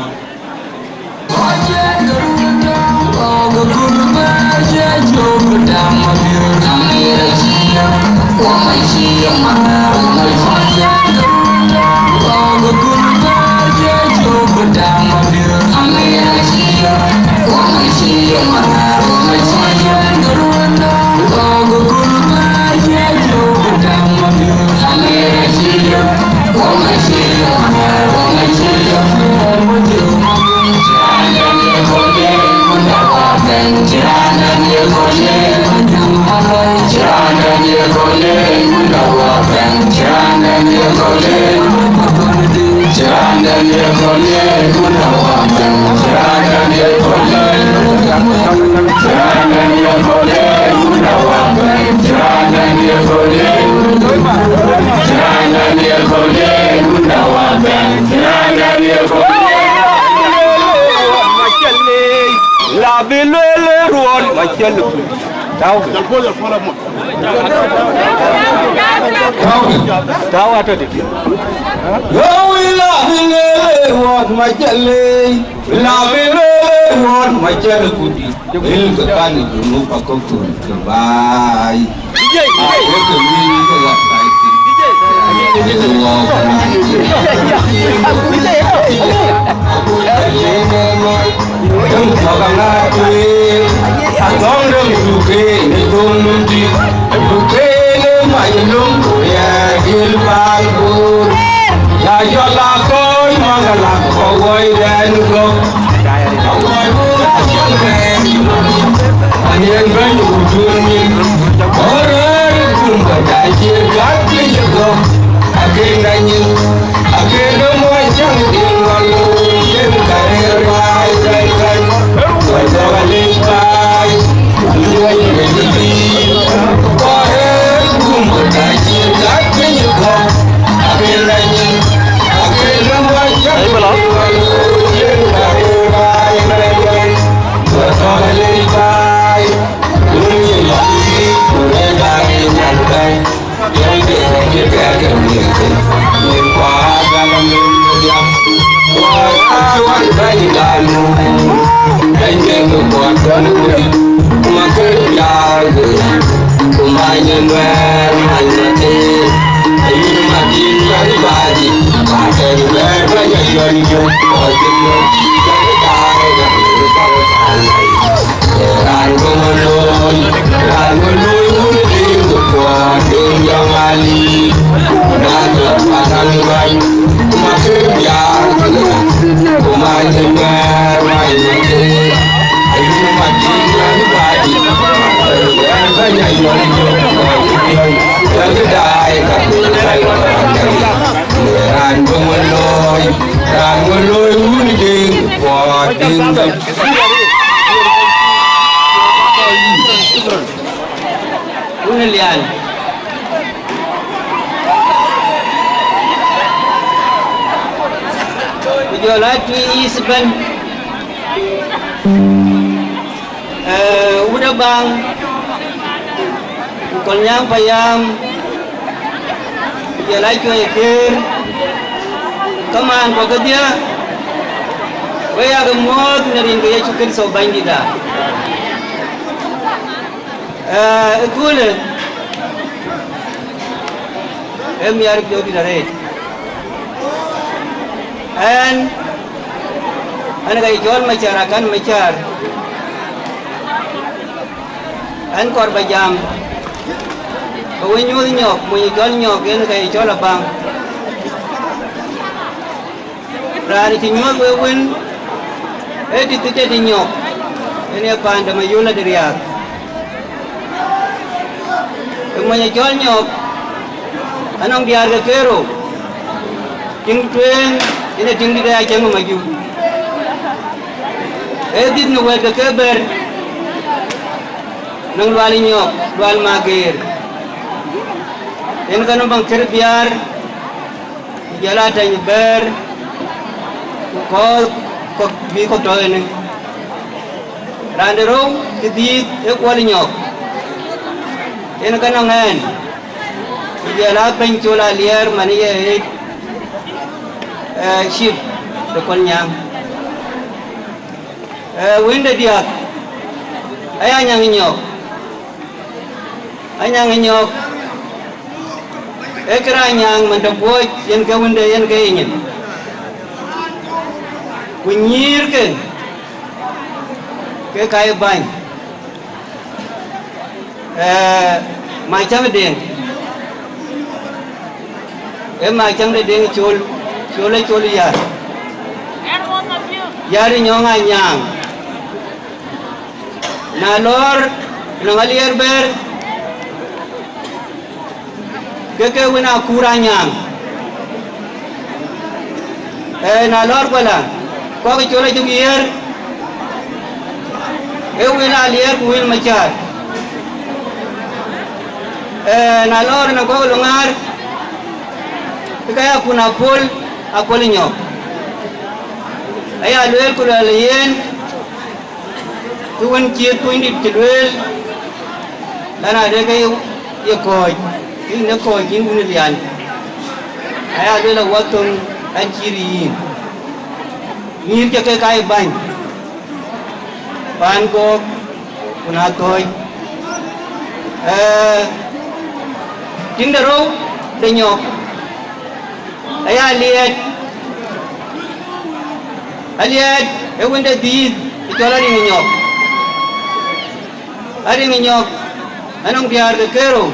La bï lueel ruɔt macël. Tau. Tau. Tau atɔ̈ dït. Yo, wi la bï lueel ruɔt macël. Wi la bï lueel ruɔt macël kudït. Bil ke pan Junub akokun ke baai. Ya jɔl a kɔc maŋ ala kɔc woi dɛn gɔ̈k. Yen bɛ̈ny ku tun nyin, ɣɔ̈rëër kum bä dac cï gat piny ë gɔ̈k, aken da nyin, aken de muɔc cäŋ din ŋɔl, yen ka rëër baai bɛ̈ny bɛ̈ny, wä jɔk alec baai, luɔi bɛ̈ny pïïr, ɣɔ̈rëër kum bä dac cï gat piny ë gɔ̈k, aken da nyin, aken de muɔc cäŋ din ŋɔl, yen ka rëër baai bɛ̈ny bɛ̈ny. Raan bï ŋö looi, raan bï looi wun ë Deŋ Kuɔɔr Deŋ Jɔŋ Ali, na jɔt Padaŋ Bany, ku ma kë biaar, ku ma jë mɛɛr, ma jë mɛɛr, ayï ma dït, ma jë badi, bɛ̈ny ayuɔl jɔ, jɔ kë daai ka, raan bï ŋö looi, raan bï ŋö looi wun ë Deŋ Kuɔɔr Deŋ Jɔŋ. Wun ë Lial. Ku jɔl a Tuïc East ëbɛ̈n. Eh, wut Abaŋ. Ku Kolnyaŋ Payam. Ku jɔl a Cuɛi Këër. Kamaan kɔ̈k kedhie. Wek yak muɔ̈ɔ̈th në rin ke Yecu Kërtho Bɛ̈nydïtda. Eh, ëköölë, ee miɛt piɔ̈u dït arëët. Ɛn, ɛn ka ye cɔl Macar Akan Macar. Ɛn kɔɔr ba jam, ke we nyuɔ̈th Nyɔk, mony cɔl Nyɔk, yen ka ye cɔl Abaŋ. Raan cï nyuɔ̈th wek wën, ee dït ë tëde Nyɔk, yen ee paan de Mayol de Riääk. Ë mony ë cɔl Nyɔk, anɔŋ diäär ke kerou, tiŋ tueŋ, yen ee tiŋ dït ë Acäŋ Majuk. Ee dït në wɛ̈ɛ̈t ke ke bɛ̈r, nɔŋ Lual Nyɔk, Lual Mageer. Yen ke nɔm baŋ kër biäär, ku jɔl a tɛny bɛ̈ɛ̈r, ku kɔ̈ɔ̈th kɔ̈k bï kɔ̈k tɔ ënë. Raan de rou kë dhiith ee Kuɔl Nyɔk, yen ke nɔŋ ɛn, ku jɔl a bɛ̈ny col Aliɛɛr man ye ɣet, eh, cip de Kolnyaŋ. Eh, wënde diäk, aya Anyaŋ Nyɔk. Anyaŋ Nyɔk, ee kërë Anyaŋ man tɔ kuɔɔc, yen ke wënde, yen ke ye nyin. Ku nyïïrke, ke ka ye bäny. Eh, Macäŋ Deŋ, ee Macäŋ de Deŋ Col, Col ee Col Yar. Yar ë nyɔŋ Anyaŋ. Na lɔɔr nɔŋ Aliɛɛr bɛ̈ɛ̈r, ke ke wën Akuur Anyaŋ. Ee, na lɔɔr Guala, kɔc col acïk yiëër, ee Wil Aliɛɛr ku Wil Macäär. Ee, na lɔɔr në kɔc Luŋaar, ke ka ya kun Apuɔl, Apuɔl Nyɔk. Aya lueel ku luɛɛl yen, Kë wën cï Thuɔŋdït cï lueel, lan adë ke ye kɔ̈ɔ̈c, yïn ë kɔ̈ɔ̈c yïn wun ë Lian. Aya lueel awɔ thöŋ an cïï yïn. Nyïïr cä ke ka ye bäny, paan gɔ̈k ku na thɔ̈ɔ̈c. Ee, tiŋ de rou de Nyɔk, aya Aliɛɛt, Aliɛɛt ee wën de dhiëth ë cɔl Ariŋ Nyɔk. Ariŋ Nyɔk anɔŋ diäär ke kerou,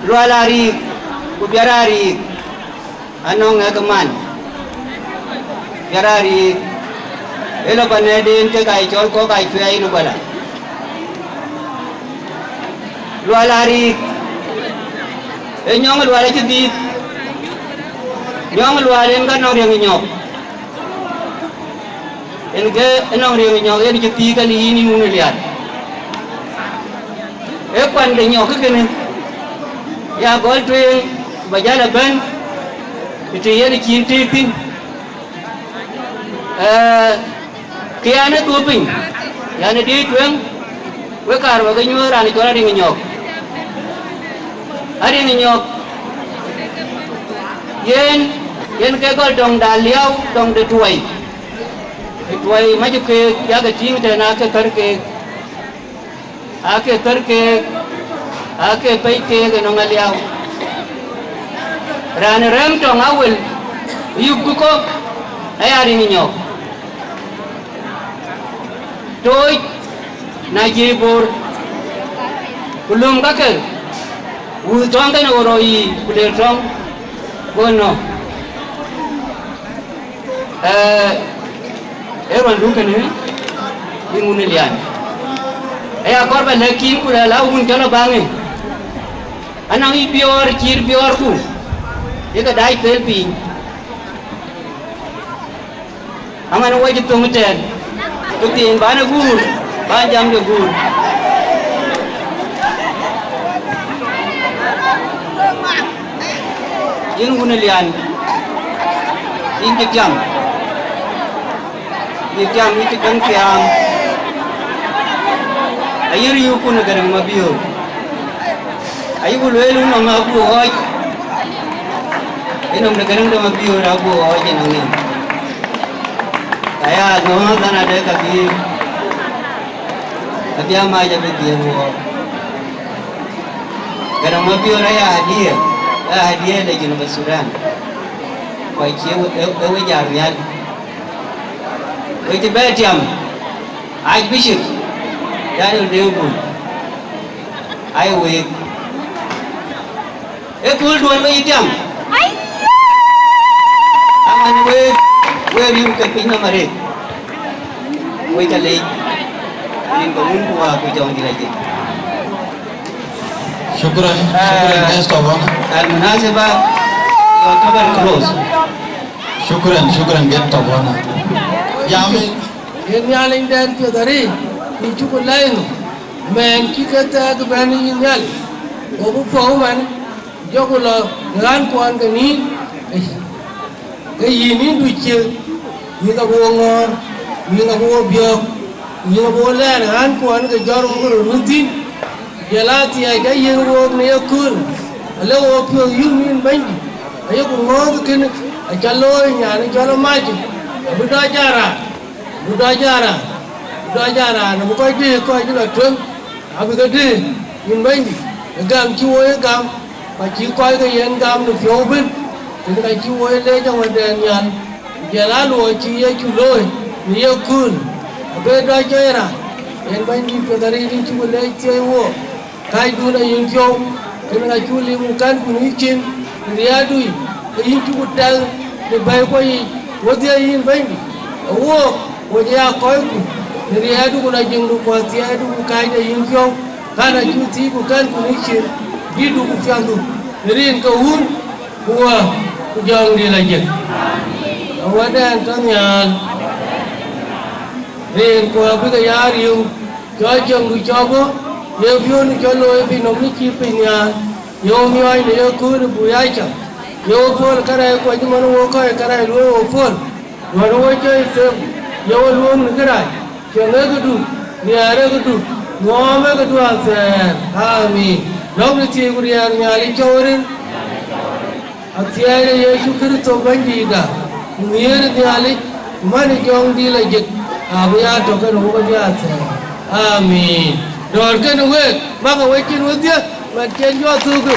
Lual Ariik ku Biar Ariik anɔŋ ë ke man. Biar Ariik ee lɔ panɛden ke ka ye cɔl kɔ̈k Acuɛɛi në Guala. Lual Ariik ee nyɔŋ Lual acï dhiëth, nyɔŋ Lual en ka nɔŋ Riŋ Nyɔk. En ke ënɔŋ Riŋ Nyɔk yen cï thiik an yïn yïn wun ë Lian. Ee kuan de Nyɔk kënë ya gɔl tueŋ, ku ba jäl abɛ̈n ë të yen cïn tëëk thïn. Ee, kë yan ë dhuɔ̈k piny, yan ë diëc tueŋ, wek kaar ba ke nyuöth raan cɔl Ariŋ Nyɔk. Ariŋ Nyɔk, yen, yen ke gɔl dɔŋ de Aliau, dɔŋ de Tuɔi. Ë Tuɔi mac keek, yak ë tïŋ tɛ̈n aake thär keek, aake thär keek, aake pɛ̈i keek ënɔŋ Aliau. Raan rɛ̈m tɔŋ Awel, yupku kɔ̈k, aya Ariŋ Nyɔk. Tooc, na jiëi Bor, ku löm kakë, wuth tɔŋ kënë ɣo rɔt yiic, ku le tɔŋ, go nɔ̈k. Ee, ee ruɔ̈ndu kënë, yïn wun ë Lian. Aya kɔɔr ba lɛ̈k kïn, ku lɛ̈k la wun cɔl Abaŋë. Anɔŋ yï biɔɔr, cïïr biɔɔrku, yekë dac pel piny. Aman wɔ cï thöŋ tɛ̈ɛ̈n, ku thiin bän ë guur, bän jam de guur. Yïn wun ë Lian, yïn cï tiam, yïn tiam, yïn cï käŋ tiaam, ayï riëëukun ë Gäräŋ Mabiöör. Ayïku lueel, nɔm abuk ɣɔɔc, ë nɔm de Gäräŋ de Mabiöör abuk ɣɔɔc ënɔŋ yen. Aya, nɔm adhan adë ka bï, ka bï amac abï dhiëëth wɔ. Gäräŋ Mabiöör aya hadiya, aya hadiya de Junub Sudan. Kɔc cï ë, ë, ë we jat nhial. We cï bɛ tiam, Archbishop Daniel Dewbun, ai week. Ë kööl duön we yï tiam. Aman week, we riëëu ke piny nɔm arëët. We ca leec, rin ke Wun ku Wät ku Jɔŋdït acï. Shukran, shukran, guest of honor. Al munasiba, your cover close. Shukran, shukran, guest of honor. Yami. Yen Nhialic dɛn piɛth arëët, yï cuk lɛc nhom, mɛɛn cï ke thɛɛk bɛ̈n yï nhial, gokï puɔ̈u man, jɔku lɔ në ɣän kuɔn ke nïïm, ke yïn nïn duc cië, yïn abï wo ŋɔ̈ɔ̈r, yïn abï wo biɔ̈ɔ̈k, yïn abï wo lɛɛr ɣän kuɔn ke jɔt wok röt wën thïn. Jɔl a thiɛɛc ca yiëk wook në yekööl, ale wo piɔ̈ɔ̈th yum yïn Bɛ̈nydït, ayeku ŋɔ̈ɔ̈th kënë, aca looi nyan ë cɔl Amac, abï dɔc aa raan, abï dɔc aa raan, abï dɔc aa raan, abï kɔc dëë kɔc cï lɔ tueŋ, abï ke dëë yïn Bɛ̈nydït, ë gam cï wo ye gam, ku acï kɔc ke yen gam në piɔ̈u ëbën, kënë ka cï wo ye leec Awändɛn nhial, ku jɔl aa luɔi cï Yecu looi në yekööl, abï dɔc aa raan, yen Bɛ̈nydït piɛth arëët yïn cï ku leec thiëi wook. Kacdun ayïn piɔ̈u, kënë ka cuk lim ku kɛ̈nku në yïcin në riɛɛrdu yic, ke yïn cuk tɛ̈l në bɛ̈ikuɔ yiic, wodhie yïn Bɛ̈nydït. Awook, wo cï ya kɔcku në riɛɛrdu ku lɔ jiëŋdu ku athiɛɛidu ku kacde yïn piɔ̈u, kän acuk thiëëc ku kɛ̈nku në yïcin, dïtdu ku piathdu, në rin ke Wun ku Wä Ku jɔŋdït la jek. Awädɛn tɔ̈ nhial. Rin ku abï ke ya riëëu, cɔl cieŋdu cɔl bɔ̈, ye piɔ̈n cɔl looi piny nɔm në cï piny nhial, ye wo miɔɔc në ye kööl ë buk ya cam, ye wo puɔ̈l kärɛc kuɔc man wo kɔc kärɛc luöi wo puɔ̈l, duɔ̈n wo cɔc them, ye wo luööm në kërac, cieŋ ee këdu, nhiaar ee këdu, ŋɔ̈ɔ̈m ee këdu athɛɛr. Amin. Lɔ̈k në thiëëc ku riɛɛr Nhialic cɔu rin. Athiɛɛi de Yecu Kërtho Bɛ̈nydïïtda, ku nhiëër ë Nhialic, ku man ë jɔŋdït la jek, abï ya tɔ̈ kenë wok ë diäär thɛɛr. Amin. Dɔ̈ɔ̈r kenë week, makë wecin wedhie, man cen jɔ thukë.